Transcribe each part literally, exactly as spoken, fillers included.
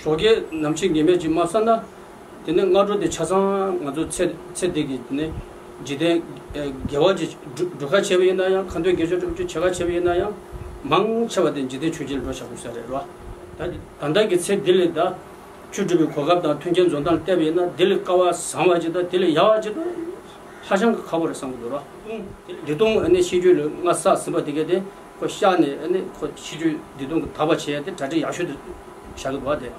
ཞོགས་ཀས་ནམ་ཕྱེད་ངེས་མེད་ཅིག་མ་བསགས་ན། དེ་ནས་སྔ་དྲོ་དེ་ཆ་ཚང་ང་ཚོ་ཚེ་ཚེ་འདི་གི་དེ་ནས་འཇིག་རྟེན་དགེ་བ་ཅིག་སྒྲུབ་སྒྲུབ་ཁ་བྱས་པ་ཡིན་ན་ཡང་། ཁ་འདོན་དགེ་སྦྱོར་སྒྲུབ་ཅིག་བྱེད་ཁ་བྱས་པ་ཡིན་ན་ཡང་། མང་ཆེ་བ་དེ་འཇིག་རྟེན་ཆོས་བརྒྱད་ལ་འགྲོ་བཞག་དགོས་ས་རེད་རོ། ད་ད་ལྟ་གི་ཚེ་འདི་ལས་ད་ཆོས་སྒྲུབ་པའི་གོ་སྐབས་དང་མཐུན་རྐྱེན་འཛོམས་སྟངས་བལྟས་པ་ཡིན་ན། འདི་ལས་སྐལ་བ་བཟང་བ་ཅིག་དང་དེ་ལས་ཡག་པ་ཅིག་ད་ཧ་ཅང་གི་ཁག་པོ་རེད་བསམ་གྱི་འདུག་རོ། འདི་དུང་ཨ་ནི་ཤེས་རྒྱུད་ལ་མངའ་བསགས་ཟིན་པ་དེ་གས་དེ་ཁོ་བཤགས་ནས། ཨ་ནི་ཁོ་ཤེས་རྒྱུད་འདི་དུང་གི་དག་པ་བྱས་ཏེ་གྲ་སྒྲིག་ཡག་ཤོས་དེ་བཞག་གི་འདུག་བ་དེ།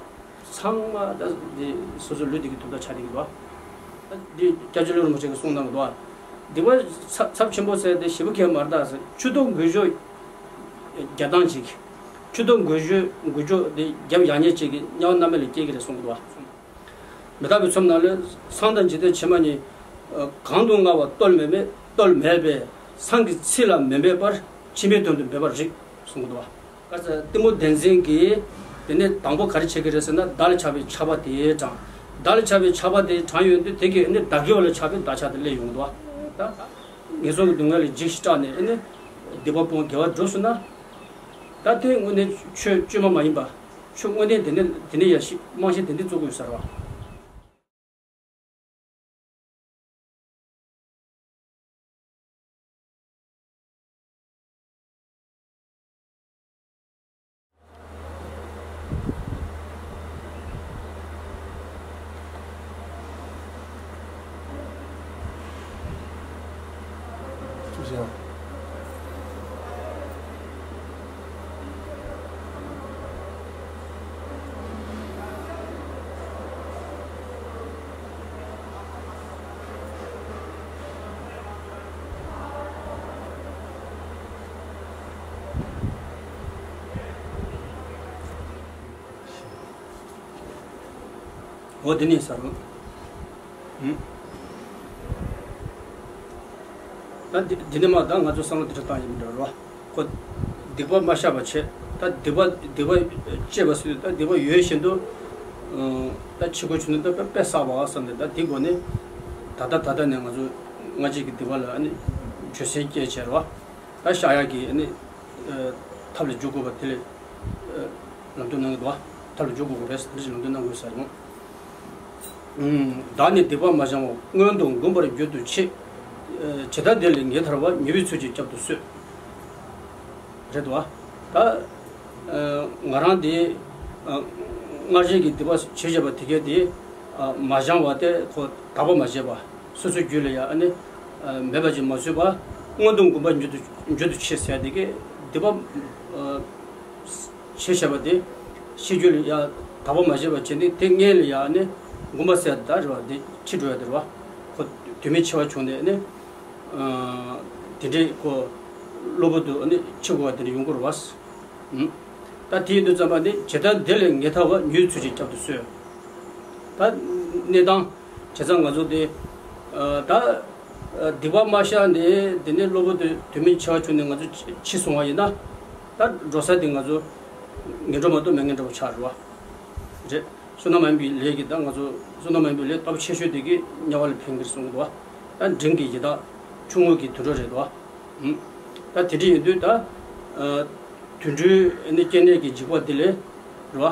ཚང་མ་ད་འདི་སོ་སོའི་ལུས་འདི་གི་ཐོབ་ཐང་ཆགས་བསྡད་ཀྱི་འདུག་བ། འདི་སྐྱབས་རྗེ་ཀླུ་རིན་པོ་ཆེ་གིས་གསུངས་གནང་གི་འདུག་བ། སྡིག་པ་ཚབས་ཚབས་ཆེན་པོ་ཟེར་དེ་ཞེ་པོ་གས་མ་རེད་ད་ཟེར། ཆུ་དོག་འགུལ་སྐྱོད་རྒྱག་སྟངས་ཅིག་ཆུ་དོག་འགུལ་སྐྱོད་འགུལ་སྐྱོད་དེ་རྒྱབ་ཡག་ཉེས་ཅིག་གིས་དམྱལ་བ་རྣམ་སྨིན་ལ་སྐྱེ་གི་རེད་གསུངས་གི་འདུག་བ། མི་རྟག་པའི་ཚོམས་ནང་ལས། སངས་དང་འཇིག་རྟེན་ཕྱི་མ་གཉིས། གང་དུ་མངའ་བ་རྟོལ་མེད་མེད། རྟོལ་མེད་པས། སངས་ཀྱི་ཚིག་ལ་མི་འབད་པར། ཕྱི་མའི་དོན་དུ་འབད་པར་རིགས་གསུངས་གི་འདུག་བ། ག་ཚ་གཏི་མུག་བདེན་འཛིན་གྱིས་དེ་ནས་དང་པོ་ག་རེ་བྱེད་ཀྱི་རེད་ཟེར་ན། བདག་ལ་ཆགས་པའི་ཆགས་པ་དེ་དྲངས། བདག་ལ་ཆགས་པའི་ཆགས་པ་དེ་དྲངས་ཡོང་དུས་དེ་གིས་ནི་བདག་གི་འོག་ལ་ཆགས་པའི་བདག་ཆགས་དེ་སླེབས་ཡོང་གི་འདུག་བ། ད་ངན་སོང་གི་སྡུག་བསྔལ་ལ་འཇིགས་ཤིང་སྐྲག་ནས་ནི་སྡིག་པ་སྤོང་དགེ་བ་སྒྲུབ་སོང་ན། ད་དེ་དངོས་གནས་ཆོས་བཅོས་མ་མ་ཡིན་པ། ཆོས་དངོས་གནས་དེ་ནས་དེ་ནས་ཡ་ཤི་རྨང་གཞི་དེ་འདི་བཙུགས་དགོས་ས་རེད་བ། འོ་དེ་ནས་ཟེར་རོ། ད་འདི་འདི་ནས་མ་ད་ང་ཚོ་བསམ་བློ་དེ་འདྲ་བཏང་ཡིན་འདྲ་རོ། ཁོ་སྡིག་པ་མ་བཤགས་པ་བྱས། ད་སྡིག་པ་སྡིག་པ་བཅས་པ་ཟེར་དུས། ད་སྡིག་པ་ཡོད་བཞིན་དུ། ད་ཕྱི་གོ་ཆུ་ནི་ད་དཔེ་དཔེ་བསགས་པ་བསམ་ནས། ད་འདི་སྒོ་ནས་ད་ལྟ་ད་ལྟ་ནས་ང་ཚོ་སྔ་རྗེས་ཀྱི་སྡིག་པ་ལ་ཨ་ནི་ལྗོན་ཤིང་སྐྱེས་བྱས་རོ། ད་བཤགས་ཡག་གི་ཨ་ནི་ཐབས་ལ་འཇུག་དགོས་པ་དེ་ལ་ལམ་སྟོན་གནང་གི་འདུག་ཐབས་ལ་འཇུག་དགོས་པ་རེད་ཟེར། དེ་བཞིན་ལམ་སྟོན་གནང་དགོས་ཟེར་ནོ། བདག་ནི་སྡིག་པ་མ་བྱང་བ། སྔོན་དུ་འགུམ་པར་འགྱུར་དུ་མཆི། ཇི་ལྟར་འདི་ལས་ངེས་ཐར་བ། ཉེས་པའི་ཚུལ་གྱིས་བསྐྱབ་ཏུ་གསོལ། རེད་དོ། ད་ང་རང་འདི་སྔར་བཞིན་གྱི་སྡིག་པ་བྱས་བྱས་པ་དེ་གས་དེ་མ་བྱང་བ་དེ་ཁོ་དག་པ་མ་བྱས་པ། སོ་སོའི་རྒྱུད་ལ་ཡང་ཨ་ནི་མེད་པ་ཅིག་མ་བཟོས་པ། སྔོན་དུ་འགུམ་པར་འགྱུར་དུ་འགྱུར་དུ་མཆི་ཟེར་དེ་གས་སྡིག་པ་བྱས་བྱས་པ་དེ་ཤེས་རྒྱུད་ལ་ཡང་དག་པ་མ་བྱས་པ་བྱས་ནས་དེ་སྔོན་ལ་ཡང་ཨ་ནི་འགུམ་པ་ཟེར་ད་རེད་བ། དེ་འཆི་འགྲོ་ཡ་དེ་རེད་བ། ཁོ་དུས་མིན་འཆི་བ་བྱུང་ནས་ཨ་ནི། དེ་འདྲའི་ཁོ་གློ་བུར་དུ་ནི་འཆི་དགོས་པ་དེ་འདྲ་ཡོང་གི་རེད་བ། ད་དེ་ཡིན་དུས་ཙམ་པ་ནི་ཇི་ལྟར་འདི་ལས་ངེས་ཐར་བ། ཉེས་པའི་ཚུལ་གྱིས་བསྐྱབ་ཏུ་གསོལ། ད་གནས་སྟངས་བྱས་ཙང་ང་ཚོ་དེ་ད་སྡིག་པ་མ་བཤགས་ནས་དེ་ནས་གློ་བུར་དུ་དུས་མིན་འཆི་བ་བྱུང་ནས་ང་ཚོ་འཆི་སོང་བ་ཡིན་ན། ད་འགྲོ་ས་དེ་ང་ཚོ་ངན་འགྲོ་མ་གཏོགས་མེད་མཁན་འདྲ་བོ་ཆགས་རེད་བ། རེད། བསོད་ནམས་མ་ཡིན་པའི་ལས་ཀྱིས། ད་ང་ཚོ་བསོད་ནམས་མ་ཡིན་པའི་ལས་སྟོབས་ཆེ་ཤོས་དེ་གིས་དམྱལ་བ་ལ་འཕེན་གྱི་རེད་གསུངས་འདུག་བ། ད་འབྲིང་གི་ཡི་དྭགས་ཆུང་ངུ་གི་དུད་འགྲོ་རེད་འདུག་བ། ད་དེ་འདྲ་ཡིན་དུས་ད་དུད་འགྲོའི་ནི་སྐྱེ་གནས་ཀྱི་འཇིགས་པ་དེ་ལས་རེད་བ།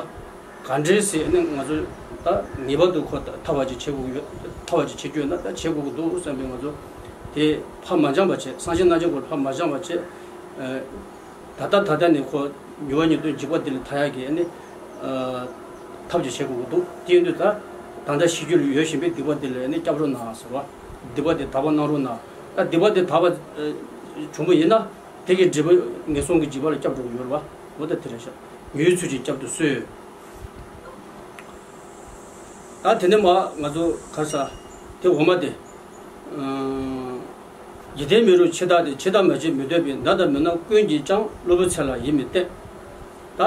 ག་འདྲས་སེ་ནི་ང་ཚོ་ད་ངེས་པར་དུ་ཁོ་ཐར་བ་ཅིག་བྱེད་དགོས་ཀྱི་ཡོད། ཐར་བ་ཅིག་བྱེད་རྒྱུ་ཡོད་ན་ད་བྱེད་དགོས་ཀྱི་འདུག་བསམ་པའི་ང་ཚོ་དེ་ཕར་མ་འགྱངས་པ་བྱས། སངས་རྒྱས་རྣལ་འབྱོར་སྐོར་ཕར་མ་འགྱངས་པ་བྱས། ད་ལྟ་ད་ལྟ་ནས་ཁོ་མྱུར་བ་ཉིད་དུ་འཇིགས་པ་འདི་ལས་ཐར་ཡག་གི་ནི་ཐབས་ཅིག་བྱེད་དགོས་ཀྱི་འདུག་དེ་ཡིན་དུས་ད་ད་ལྟ་ཤེས་རྒྱུད་ལ་ཡོད་བཞིན་པའི་སྡིག་པ་འདི་ལས་ནི་སྐྱབས་རོགས་གནང་ཟེར་བ། སྡིག་པ་འདི་དག་པ་གནང་རོགས་གནང་། ད་སྡིག་པ་འདི་དག་པ་བྱུང་བ་ཡིན་ན་དེ་གི་སྒྲིབ་པ་ངན་སོང་གི་འཇིགས་པ་ལས་སྐྱབས་འགྲོ་གི་ཡོད་རེད་བ། འོ་ད་དེ་རེད་ཤག་ཉེས་པའི་ཚུལ་གྱིས་བསྐྱབ་ཏུ་གསོལ། ད་དེ་ནས་མ་ང་ཚོ་ག་རེ་ཟ། དེ་འོ་མ་དེ། འཇིག་རྟེན་མི་རུ་འཆི་བདག་དེ། འཆི་བདག་མ་བྱེད་མི་འདོད་པའི། ན་དང་མི་ན་ཀུན་གྱིས་ཀྱང་། གློ་བུར་ཚེ་ལ་ཡིད་མི་གཏད། ད་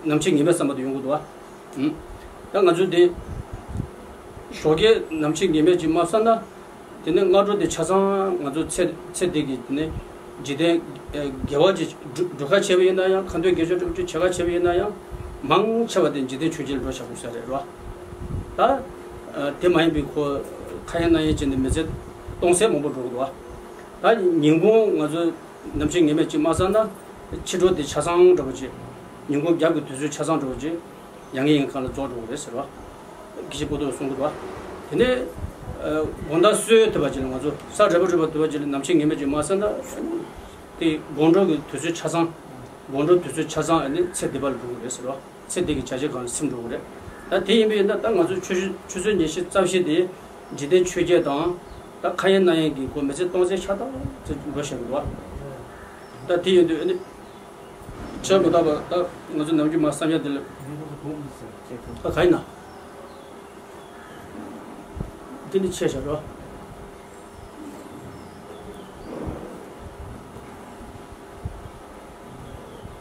ནམ་འཆི་ངེས་མེད་བསམ་པ་དེ་ཡོང་གི་འདུག་བ། ད་ང་ཚོ་དེ་ཞོགས་ཀས་ནམ་འཆི་ངེས་མེད་ཅིག་མ་བསགས་ན། དེ་ནས་སྔ་དྲོ་དེ་ཆ་ཚང་ང་ཚོ་ཚེ་ཚེ་འདི་གི་དེ་ནས་འཇིག་རྟེན་དགེ་བ་ཅིག་སྒྲུབ་སྒྲུབ་ཁ་བྱས་པ་ཡིན་ན་ཡང་། ཁ་འདོན་དགེ་སྦྱོར་སྒྲུབ་ཅིག་བྱེད་ཁ་བྱས་པ་ཡིན་ན་ཡང་། མང་ཆེ་བ་དེ་འཇིག་རྟེན་ཆོས་བརྒྱད་ལ་འགྲོ་བཞག་དགོས་ས་རེད་རོ། ད་དེ་མ་ཡིན་པའི་ཁོ་ཁ་ཡན་ན་ཡན་བྱས་ནས་མི་ཚེ་སྟོང་ཟད་མང་པོ་འགྲོ་གི་འདུག་ད་ཉིན་གུང་ང་ཚོ་ནམ་འཆི་ངེས་མེད་ཅིག་མ་བསགས་ན། ཕྱི་དྲོ་དེ་ཆ་ཚང་འདྲ་པོ་ཅིག་ཉིན་གུང་རྒྱབ་ཀྱི་དུས་ཚོད་ཆ་ཚང་འདྲ་པོ་ཅིག་ཡང་ཡང་གང་ལ་རྫོགས་འགྲོ་གི་རེད་ཟེར་བ། དགེ་བཤེས་པོ་ཏོ་གསུང་གི་འདུག་བ། དེ་ནས་དགོང་དག་གསོལ་ཐུབ་པ་ཅིག་ལ་ང་ཚོ་ས་རལ་པོ་རུལ་བ་ཐུབ་པ་ཅིག་ལ་ནམ་ཕྱེད་ངེས་མེད་ཅིག་མ་ཟ་ན། དེ་དགོང་དྲོ་གི་དུས་ཚོད་ཆ་ཚང་། དགོང་དྲོ་དུས་ཚོད་ཆ་ཚང་ཨ་ནི་ཚེ་འདི་པ་ལ་འགྲོ་གི་རེད་ཟེར་བ། ཚེ་འདི་གི་བྱ་བྱེད་གང་ལ་སིམ་འགྲོ་གི་རེད། ད་དེ་ཡིན་པས་ན་ད་ང་ཚོ་ཆུ་ཆུ་ཚོད་ཉི་ཤུ་རྩ་བཞི་དེ་འཇིག་རྟེན་ཆོས་བརྒྱད་དང་། ད་ཁ་ཡན་སྣ་ཡན་གྱི་སྒོ་མི་ཚེ་སྟོང་ཟད་ཤ་སྟག་ཚེ་འགྲོ་བཞིན་འདུག་བ། ད་དེ་ཡིན་དུས་ཨ་ནི། བྱས་མི་ཐུབ་པ་ད་ང་ཚོ་ནམ་རྒྱུན་མ་བསམ་ཡ་དེ་ལ། ད་ག་ཡིན་ན། དེ་ནི་ཆེ་ཤ་རོ།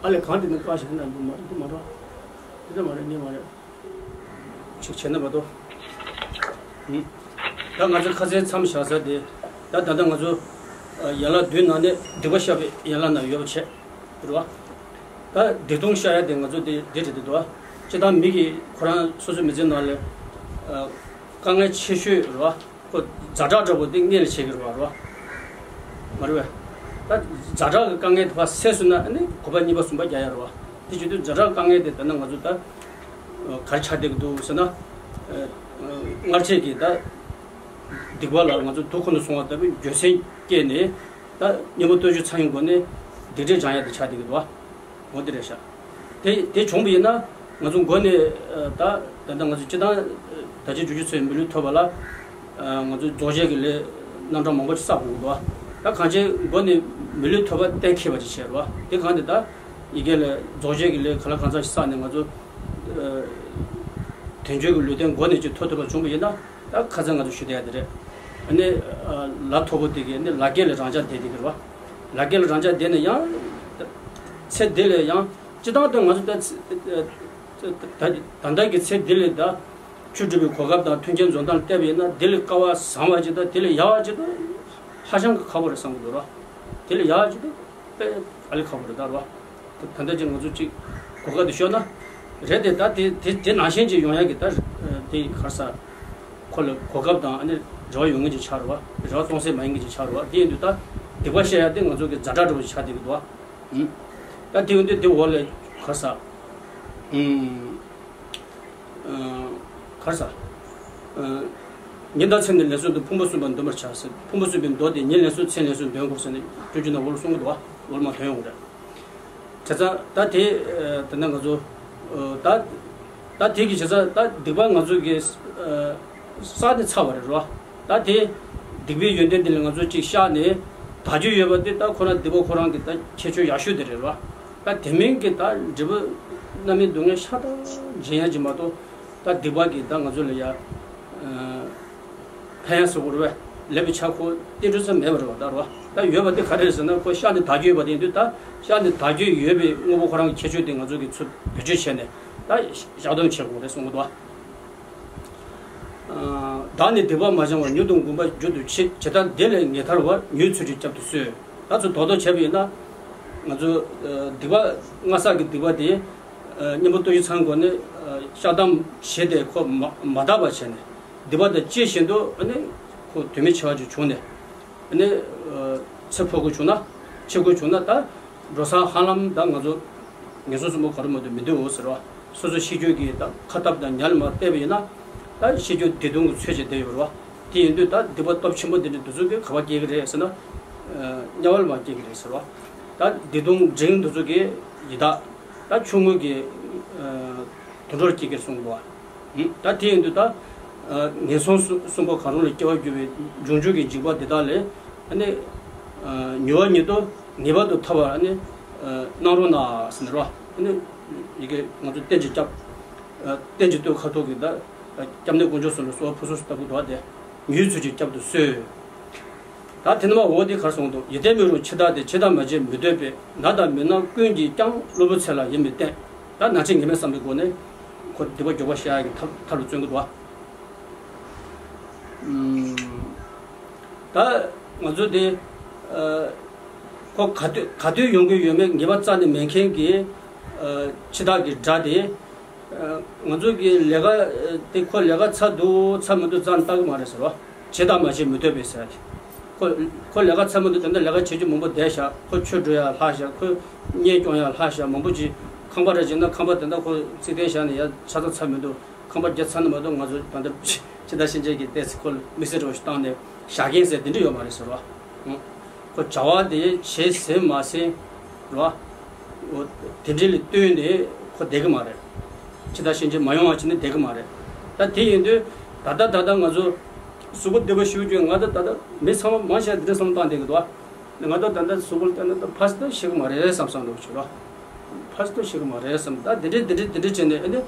ཨ་ལས་གང་དེ་ནི་བཀའ་ཞིག་ན་འདུག་མ་འདུག་མ་རོ། དེ་ད་མ་རེད་ནི་མ་རེད། ཅིག་བྱས་ན་མ་གཏོགས། ཧུམ། ད་ང་ཚོ་ཁ་སང་མཚམས་བཞག་ས་དེ། ད་ད་ལྟ་ང་ཚོ་ཡན་ལག་བདུན་ནང་ནས་སྡིག་པ་བཤགས་པའི་ཡན་ལག་ནང་ཡོད་པ་བྱས། རེད་བ། ད་སྡིག་ལྟུང་བཤགས་ཡ་དེ་ང་ཚོ་དེ་དེ་རེད་དེ་འདུག་བ། སྤྱིར་བཏང་མི་གིས་ཁོ་རང་སོ་སོའི་མི་ཚེ་ནང་ལ་དཀའ་ངལ་ཆེ་ཤོས་རེད་བ། ཁོ་ཛ་དྲག་འདྲ་པོ་དེ་སྔོན་ལ་བྱེད་ཀྱི་རེད་བ། རེད་བ། མ་རེད་བས། ད་ཛ་དྲག་གི་དཀའ་ངལ་དེ་ཕར་སེལ་སོང་ན་ཨ་ནི་གོ་བ་གཉིས་པ་གསུམ་པ་རྒྱག་ཡ་རེད་བ། དེ་བྱེད་དུས་ཛ་དྲག་དཀའ་ངལ་དེ་ད་ནི་ང་ཚོ་ད་ག་རེ་ཆགས་བསྡད་ཀྱི་འདུག་ཟེར་ན། སྔར་ཆད་ཀྱི་ད་སྡིག་པ་ལ་ང་ཚོ་དུག་ཁོ་ན་སོང་བ་ལྟ་བུའི་འགྱོད་སེམས་སྐྱེས་ནས། ད་གཉེན་པོ་ལྟོས་བཅས་ཚང་ཡོང་སྒོ་ནས་སྡིག་སྒྲིབ་སྦྱང་ཡ་དེ་ཆགས་བསྡད་ཀྱི་འདུག་བ། འོ་དེ་རེད་ཤག་དེ་དེ་བྱུང་བ་ཡིན་ན་ང་ཚོ་མགོ་ནས་ད་ད་ལྟ་ང་ཚོ་སྤྱིར་བཏང་ད་ཅི་འཇུག་ཅི་ཚོའི་མི་ལུས་ཐོབ་པ་ལ་ང་ཚོ་རྫོགས་བྱེད་ཀྱི་ལས་རྣམ་གྲངས་མང་པོ་ཞིག་བསགས་དགོས་ཀྱི་འདུག་ད་གང་ཅི་མགོ་ནས་མི་ལུས་ཐོབ་པ་གཏན་འཁེལ་བ་ཅིག་བྱས་རེད་བ། དེ་གང་དེ་ད་ཡི་གེ་ལས་རྫོགས་བྱེད་ཀྱི་ལས་ག་ལ་གང་འཚམ་ཞིག་བསགས་ནས་ང་ཚོ་དལ་འབྱོར་གྱི་ལུས་རྟེན་མགོ་ནས་ཅིག་ཐོབ་ཐུབ་པ་བྱུང་བ་ཡིན་ན། ད་ཁ་སང་ང་ཚོ་ཞུ་བསྡད་ཡ་དེ་རེད། ཨ་ནི་ལ་མཐོ་པོ་དེ་གའི་ཨ་ནི་ལ་རྒྱ་ལ་རང་འཇགས་བསྡད་དེ་གི་རེད་བ། ལ་རྒྱ་ལ་རང་འཇགས་བསྡད་ནས་ཡང་ཚེ་འདི་ལས་ཡང་སྤྱིར་བཏང་དུ་ང་ཚོ་ད་ད་ད་ལྟ་གི་ཚེ་འདི་ལས་ད་ཆོས་སྒྲུབ་པའི་གོ་སྐབས་དང་མཐུན་རྐྱེན་འཛོམས་སྟངས་བལྟས་པ་ཡིན་ན་འདི་ལས་དཀའ་བ་བཟང་བ་ཅིག་དང་དེ་ལས་ཡག་བ་ཅིག་ད་ཧ་ཅང་གི་ཁག་པོ་རེད་བསམ་གི་འདུག་ར། དེ་ལས་ཡག་བ་ཅིག་ད་དཔེ་ཨ་ལས་ཁག་པོ་རེད་ད་ར། ད་ལྟ་ཅིག་ང་ཚོ་ཅིག་གོ་སྐབས་དེ་ཤོར་ན་རེད་དེ། ད་དེ་དེ་དེ་ནང་བཞིན་ཅིག་ཡོང་ཡ་གི་ད་དེ་ག་རེ་ཟ། ཁོ་ལ་གོ་སྐབས་དང་ཨ་ནི་རེ་བ་ཡོད་མཁན་ཅིག་ཆགས་རེད་བ། རེ་བ་སྟོང་ཟད་མ་ཡིན་མཁན་ཅིག་ཆགས་རེད་བ། དེ་ཡིན་དུས་ད་སྡིག་པ་བཤགས་ཡ་དེ་ང་ཚོ་གི་ཛ་དྲག་འདྲ་བོ་ཞིག་ཆགས་བསྡད་ཀྱི་འདུག་བ། ད་དེ་ཡོང་དུས་དེ་འོག་ལ་ག་རེ་ཟ། ག་རེ་ཟ། ཉི་ཟླ་མཚན་ནི་ལན་གསུམ་དུ་ཕུང་པོ་གསུམ་པ་འདོན་པར་བྱ་ཟེར། ཕུང་པོ་གསུམ་པའི་མདོ་དེ་ཉིན་ལན་གསུམ་མཚན་ལན་གསུམ་འདོན་དགོས་ཟེར་ནས་སྤྲོས་བརྗོད་ནང་འོག་ལ་གསུང་གི་འདུག་བ། འོག་ལ་མ་ཐོན་ཡོང་རེད། བྱས་ཙང་ད་དེ་ད་ནི་ང་ཚོ་ད་ད་དེ་གི་བྱས་ཙང་ད་སྡིག་པ་ང་ཚོ་གི་བསགས་ནས་ཚར་བ་རེད་རོ། ད་དེ་སྡིག་པའི་ཡོན་ཏན་དེ་ལ་ང་ཚོ་གཅིག་བཤགས་ནས་དག་རྒྱུ་ཡོད་པ་དེ་ད་ཁོ་རང་སྡིག་པ་ཁོ་རང་གི་ད་ཁྱད་ཆོས་ཡག་ཤོས་དེ་རེད་རོ། ད་དེ་མིན་གྱི་ད་འབྲས་བུ་རྣམ་སྨིན་སྡུག་བསྔལ་ཤ་སྟག་འབྱིན་ཡ་ཅིག་མ་གཏོགས་ད་སྡིག་པ་གི་ད་ང་ཚོ་ལ་ཡ། ཕན་ཡ་སོགས་རེད་བས། ལེགས་པའི་ཆ་ཁོ་རྟེན་འབྲེལ་ཚད་མེད་པ་རེད་བ། ད་རེད་བ། ད་ཡོད་པ་དེ་ག་རེ་རེད་ཟེར་ན་ཁོ་བཤགས་ནས་དག་རྒྱུ་ཡོད་པ་དེ་ཡིན་དུས་ད་བཤགས་ནས་དག་རྒྱུ་ཡོད་པའི་དངོས་པོ་ཁོ་རང་གི་ཁྱད་ཆོས་དེ་ང་ཚོ་གིས་ཚུར་བེད་སྤྱོད་བྱས་ནས་ད་བཤགས་སྡོམ་བྱེད་དགོས་རེད་གསུང་གི་འདུག་བ། བདག་ནི་སྡིག་པ་མ་བྱང་བར། མྱུར་དུ་འགུམ་པར་འགྱུར་དུ་མཆི། ཇི་ལྟར་འདི་ལས་ངེས་ཐར་བར། ཉེས་ཚུལ་གྱིས་བསྐྱབ་ཏུ་གསོལ། ད་ཚུར་རྡོག་རྡོག་བྱས་པ་ཡིན་ན། ང་ཚོ་སྡིག་པ་སྔ་བསགས་ཀྱི་སྡིག་པ་དེ་གཉེན་པོ་ལྟོ་ཡི་ཚང་སྒོ་ནས་བཤགས་སྡོམ་བྱས་ཏེ་ཁོ་མ་མ་དག་པ་བྱས་ནས། སྡིག་པ་དང་བཅས་བཞིན་དུ་ཨ་ནི་ཁོ་དོན་མེད་འཆི་བ་ཅིག་བྱུང་ནས། ཨ་ནི་ཚེ་འཕོས་དགོས་བྱུང་ན། འཆི་དགོས་བྱུང་ན་ད་འགྲོ་ས་ཧ་ལམ་ད་ང་ཚོ་ངན་སོང་གསུམ་པོ་ག་རུ་མ་གཏོགས་མི་འདུག་འོ་ཟེར་བ། སོ་སོ་ཤི་རྒྱུ་གི་ད་ཁ་ཐབས་དང་ཉ་ལ་མ་བལྟས་པ་ཡིན་ན། ད་ཤི་རྒྱུ་བདེ་སྡུག་གི་ཚོད་ཅིག་བསྡད་ཡོད་རེད་བ། དེ་ཡིན་དུས་ད་སྡིག་པ་སྟོབས་ཆེན་པོ་འདི་འདྲ་འདི་ཚོ་གིས་ག་པར་སྐྱེ་གི་རེད་ཟེར་ན། དམྱལ་བ་ལ་མར་སྐྱེ་གི་རེད་ཟེར་བ། ད་བདེ་སྡུག་འབྲིང་འདི་ཚོ་གིས་ཡི་དྭགས། ད་ཆུང་ངུ་གི་དུད་འགྲོར་སྐྱེ་གི་རེད་གསུངས་འདུག་བ། ད་དེ་ཡིན་དུས་ད། ངན་སོང་གསུམ་པོ་གང་རུང་ལ་སྐྱེ་བར་འགྱུར་བའི་འབྱུང་འགྱུར་གྱི་འཇིགས་པ་འདི་དག་ལས། ཨ་ནི། མྱུར་བ་ཉིད་དུ་ངེས་པར་དུ་ཐར་བར་ཨ་ནི། གནང་རོགས་གནང་ཟེར་ནས་རོ། ཨ་ནི། ཡི་གེ་ང་ཚོ་རྟེན་ཅིང་སྐྱབས། རྟེན་ཅིང་བསྟོད་ཁ་ཐོག་གི་ད། སྐྱབས་གནས་དཀོན་མཆོག་གསུམ་ལ་གསོལ་བ་ཕུར་གསོལ་ལྟ་བུ་འདུག་བ་དེ། ཉེས་ཚུལ་གྱིས་བསྐྱབ་ཏུ་གསོལ། ད་དེ་ནས་མར་འོ་དེ་ག་རེ་གསུངས་འདུག་ཡིད་བརྟན་མི་རུང་འཆི་བདག་དེ། འཆི་བདག་མ་བྱེད་མི་འདོད་པས། ན་དང་མི་ན་ཀུན་གྱིས་ཀྱང་། སློབ་བུ་ཚེ་ལ་ཡིད་མི་བརྟན། ད་ན་ཆེ་ངེས་མེད་བསམ་པའི་སྒོ་ནས་ཁོ་སྡིག་པ་མགྱོགས་པ་བཤགས་ཡག་གི་ཐབས་ཐབས་ལ་བརྩོན་གྱི་འདུག་བ། ཨུམ། ད་ང་ཚོ་དེ་ཨ་ཁོ་ག་དུས་ག་དུས་ཡོང་གི་ཡོད་མེད་ངེས་པ་རྩ་ནས་མེད་མཁན་གྱི་ཨ་འཆི་བདག་གི་དགྲ་དེ། ང་ཚོ་གི་ལས་ཀ་དེ་ཁོ་ལས་ཀ་ཚར་འདུག་ཚར་མི་འདུག་རྩ་ནས་ལྟ་གི་མ་རེད་ཟེར་བ། བྱེད་དང་མ་བྱེད་མི་འདོད་པས་ཟེར་ཏེ། ཁོ་ཁོ་ལས་ཀ་ཚར་མི་འདུག་ད་ལྟ་ལས་ཀ་བྱེད་རྒྱུ་མང་པོ་བསྡད་ཤག་ཁོ་ཆོས་སྒྲུབ་ཡ་ལྷག་ཤག་ཁོ་གཉེན་སྐྱོང་ཡ་ལྷག་ཤག་མང་པོ་ཅིག་ ཁང་པ་རེ་བྱས་ན་ཁང་པ་དེ་འདྲ་ཁོ་རྩིག་གདན་བཞག་ནས་ཡར་ཆ་ཚང་ཚར་མི་འདུག་ཁང་པ་བརྒྱབ་ཚར་ན་མ་གཏོགས། ང་ཚོ་ད་ལྟ་ཕྱི་དར་ཕྱིན་ཆད་ཀྱི་ཏོག་ཙམ་ཁོ་ལ་དམིགས་བསལ་འདྲ་བོ་ཞིག་བཏང་ནས་བཞག་གིན་ཟེར་དེ་འདྲ་ཡོད་མ་རེད་ཟེར་བ། ཨང་། ཁོ་བྱ་བ་དེ་བྱས་ཟིན་མ་ཟིན་རེད་བ། འོ་དེ་འདྲ་ལ་ལྟོས་ནས་ཁོ་བསྡད་གི་མ་རེད། ཕྱི་དར་ཕྱིན་ཆད་མ་ཡོང་བ་བྱས་ནས་བསྡད་གི་མ་རེད། ད་དེ་ཡིན་དུས་ད་ལྟ་ད་ལྟ་ང་ཚོ་གཟུགས་པོ་བདེ་པོ་ཞེ་པོ་ཅིག་ང་ད་ད་ལྟ་མི་ཚང་མ་མང་ཆེ་བ་འདི་འདྲ་བསམ་བློ་བཏང་བསྡད་གི་འདུག་བ། ང་ད་ད་ལྟ་གཟུགས་པོ་ལ་བལྟས་ན་ད་ཕར་ཚུར་ཤེས་གི་མ་རེད་བསམ་བསམ་འདྲ་བོ་ཅིག་རེད་བ། ཕར་ཚུར་ཤེས་གི་མ་རེད་བསམ། ད་འདི་འདྲས་འདི་འདྲས་འདི་འདྲས་བྱས་ནས་ཨ་ནི།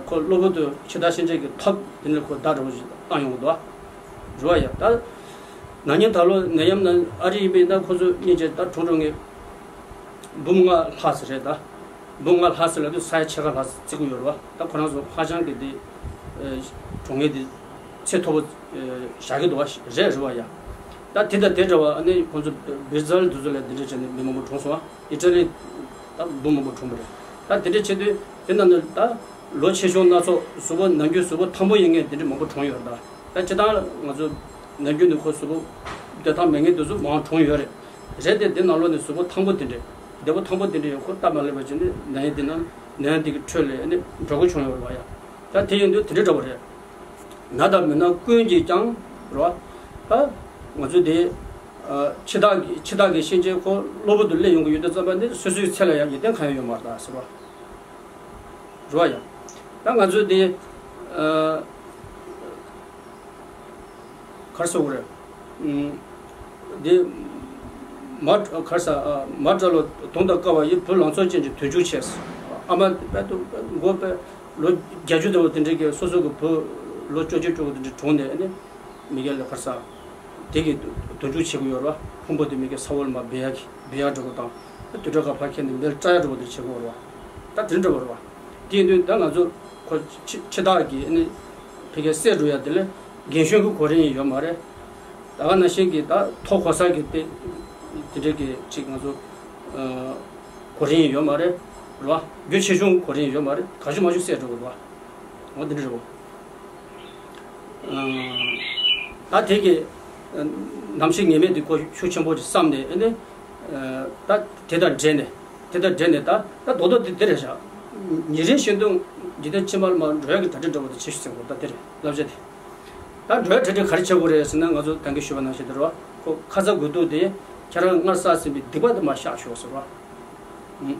ཁོ་གློ་བུར་དུ་ཕྱི་དར་ཕྱིན་ཆད་ཀྱི་ཐབས་དེ་འདྲ་ཁོ་བརྡ་འདྲ་བོ་ཞིག་བཏང་ཡོང་གི་འདུག་བ། རེད་བ་ཡ། ད་ན་ནིང་ད་ལོ་ནད་ཡམས་ནང་ཨ་རི་ཡིན་པས་ན་ཁོ་ཚོ་སྙིང་རྗེ། ད་གྲོངས་གྲོངས་ངེས་འབུམ་ལྔ་ལྷག་ཙམ་རེད། ད་འབུམ་ལྔ་ལྷག་ཙམ་ལབ་དུས་ས་ཡ་ཕྱེད་ཀ་ལྷག་ཙམ་བརྩི་གི་ཡོད་རེད་བ། ད་ཁོ་རང་ཚོ་ཧ་ཅང་གི་དེ་གྲོངས་ངེས་དེ་ཚད་མཐོ་པོ་བཞག་གི་འདུག་བ། རེད་རེད་བ་ཡ། ད་དེ་དང་དེ་འདྲ་བ་ཨ་ནི་ཁོང་ཚོ་བི་ར་ཛིལ་དེ་ཚོ་ལ་འདི་འདྲ་བྱས་ནས་མི་མང་པོ་གྲོངས་སོང་བ། ཨི་ཊ་ལི་ད་འབུམ་མང་པོ་གྲོངས་པ་རེད། ད་དེ་འདྲ་བྱེད་དུས་དེ་ནང་ནས་ད་ལོ་ཆེ་ཆུང་སྣ་ཚོགས་གཟུགས་པོ་ནམ་རྒྱུན་གཟུགས་པོ་ཐང་པོ་ཡིན་མཁན་དེ་འདྲ་མང་པོ་གྲོངས་ཡོད་རེད། ད་ད་སྤྱིར་བཏང་ང་ཚོ་ནམ་རྒྱུན་ནས་ཁོ་གཟུགས་པོ་བདེ་ཐང་མེད་མཁན་དེ་ཚོ་མང་གྲོངས་ཡོད་རེད། རེད་དེ་དེ་ནང་ལོགས་ནས་གཟུགས་པོ་ཐང་པོ་དེ་འདྲས་བདེ་པོ་ཐང་པོ་དེ་འདྲས་ཡོད། ཁོ་སྟབས་མ་ལེགས་པ་བྱས་ནས་ནད་ཡམས་དེ་ནང་ནད་ཡམས་དེ་གི་ཁྲོད་ལ་ཨ་ནི་འགྲོ་དགོས་བྱུང་ཡོད་རེད་བ་ཡ། ད་དེ་ཡིན་དུས་དེ་འདྲས་འདྲ་བོ་རེད། ན་དང་མི་ན་ཀུན་གྱིས་ཀྱང་རེད་བ། ད་ང་ཚོ་དེ་ཕྱི་ཐག་གི་ཕྱི་ཐག་གི་གཤིན་རྗེ་ཁོ་གློ་བུར་དུ་སླེབས་ཡོང་གི་ཡོད་དུས་ཙམ་པ་འདི་སོ་སོའི་ཚེ་ལ་ཡང་ཡིད་བརྟན་གང་ཡང་ཡོད་མ་རེད་ད་ཟེར་བ། རེད་བ་ཡ། ད་ང་ཚོ་དེ་ག་རེ་ཟེར་དགོས་རེད། འདི་མ་ག་རེ་ཟ། མ་བཀྲ་ལོ་དུང་དང་དཀར་བ་ཡི། བུ་ལང་ཚོ་ཅན་གྱི་དུས་འགྱུར་ཆེ། ཨ་མ་དཔེ་དུ་མགོ་དཔེ་ལོ་བརྒྱད་ཅུ་འདྲ་བོ་དེ་འདྲའི་གི་སོ་སོ་གི་བུ་ལོ་བཅོ་བརྒྱད་བཅུ་དགུ་དེ་འདྲའི་གྲོངས་ནས་ཨ་ནི་མི་སྒེར་ལ་ག་རེ་ཟ། དེ་གི་དུས་འགྱུར་བྱེད་ཀྱི་ཡོད་རེད་བ། ཕུང་པོ་དེ་མི་སྒེར་ས་འོག་ལ་མར་སྦས་ཡག་གི་སྦས་ཡག་འདྲ་བོ་དང་། དུད་འགྲོ་ག་ཕར་འཁྱེར་ནས་མེར་བཀྲ་ཡག་འདྲ་བོ་དེ་བྱེད་ཀྱི་ཡོད་རེད་བ། ད་དེ་འདྲ་བོ་རེད་བ། དེ་ཡིན་དུས་ད་ང་ཚོ་ཁོ་ཕྱི་ཕྱི་ཐག་གི་ཨ་ནི་ཕ་གིར་བསད་འགྲོ་ཡ་དེ་ལ་རྒན་གཞོན་གྱི་གོ་རིམ་ཡོད་མ་རེད། ད་ག་ནང་བཞིན་གྱི་ད་མཐོ་གོ་ས་གི་དེ་དེ་འདྲའི་གི་ཅིག་ང་ཚོ་ཨ་གོ་རིམ་ཡོད་མ་རེད། རེད་བ། རྒྱུ་ཆེ་ཆུང་གོ་རིམ་ཡོད་མ་རེད། གང་བྱུང་མང་བྱུང་བསད་འགྲོ་གི་རེད་བ། འོ་འདི་འདྲ་རེད་བ། ཨ་ད་དེ་གི་ཨ་ནམ་ཞིག་ངེས་མེད་དེ་ཁོ་ཤུགས་ཆེན་པོ་ཅིག་བསམ་ནས་ཨ་ནི་ཨ་ད་དེ་དང་འབྲེལ་ནས་དེ་དང་འབྲེལ་ནས་ད་ད་རྡོག་རྡོག་དེ་དེ་རེད་བཞག་ཉིན་རེ་བཞིན་དུ་འཇིག་རྟེན་ཕྱི་མ་ལ་མར་འགྲོ་ཡག་གི་གྲ་སྒྲིག་འདྲ་བོ་དེ་བྱེད་ཤོག་ཟེར་གོ། ད་དེ་རེད་བསླབ་བྱ་དེ། ད་འགྲོ་ཡག་གྲ་སྒྲིག་ག་རེ་བྱེད་དགོས་རེད་ཟེར་ན། ང་ཚོ་ད་གིན་ཞུས་པ་ནང་བཞིན་དེ་རེད་བ། ཁོ་ཁ་ཚ་དགོས་གཏུགས་དེ་ཁྱེད་རང་སྔར་བསགས་ཟིན་པའི་སྡིག་པ་དེ་མར་བཤགས་ཤོག་ཟེར་བ། ཨུམ།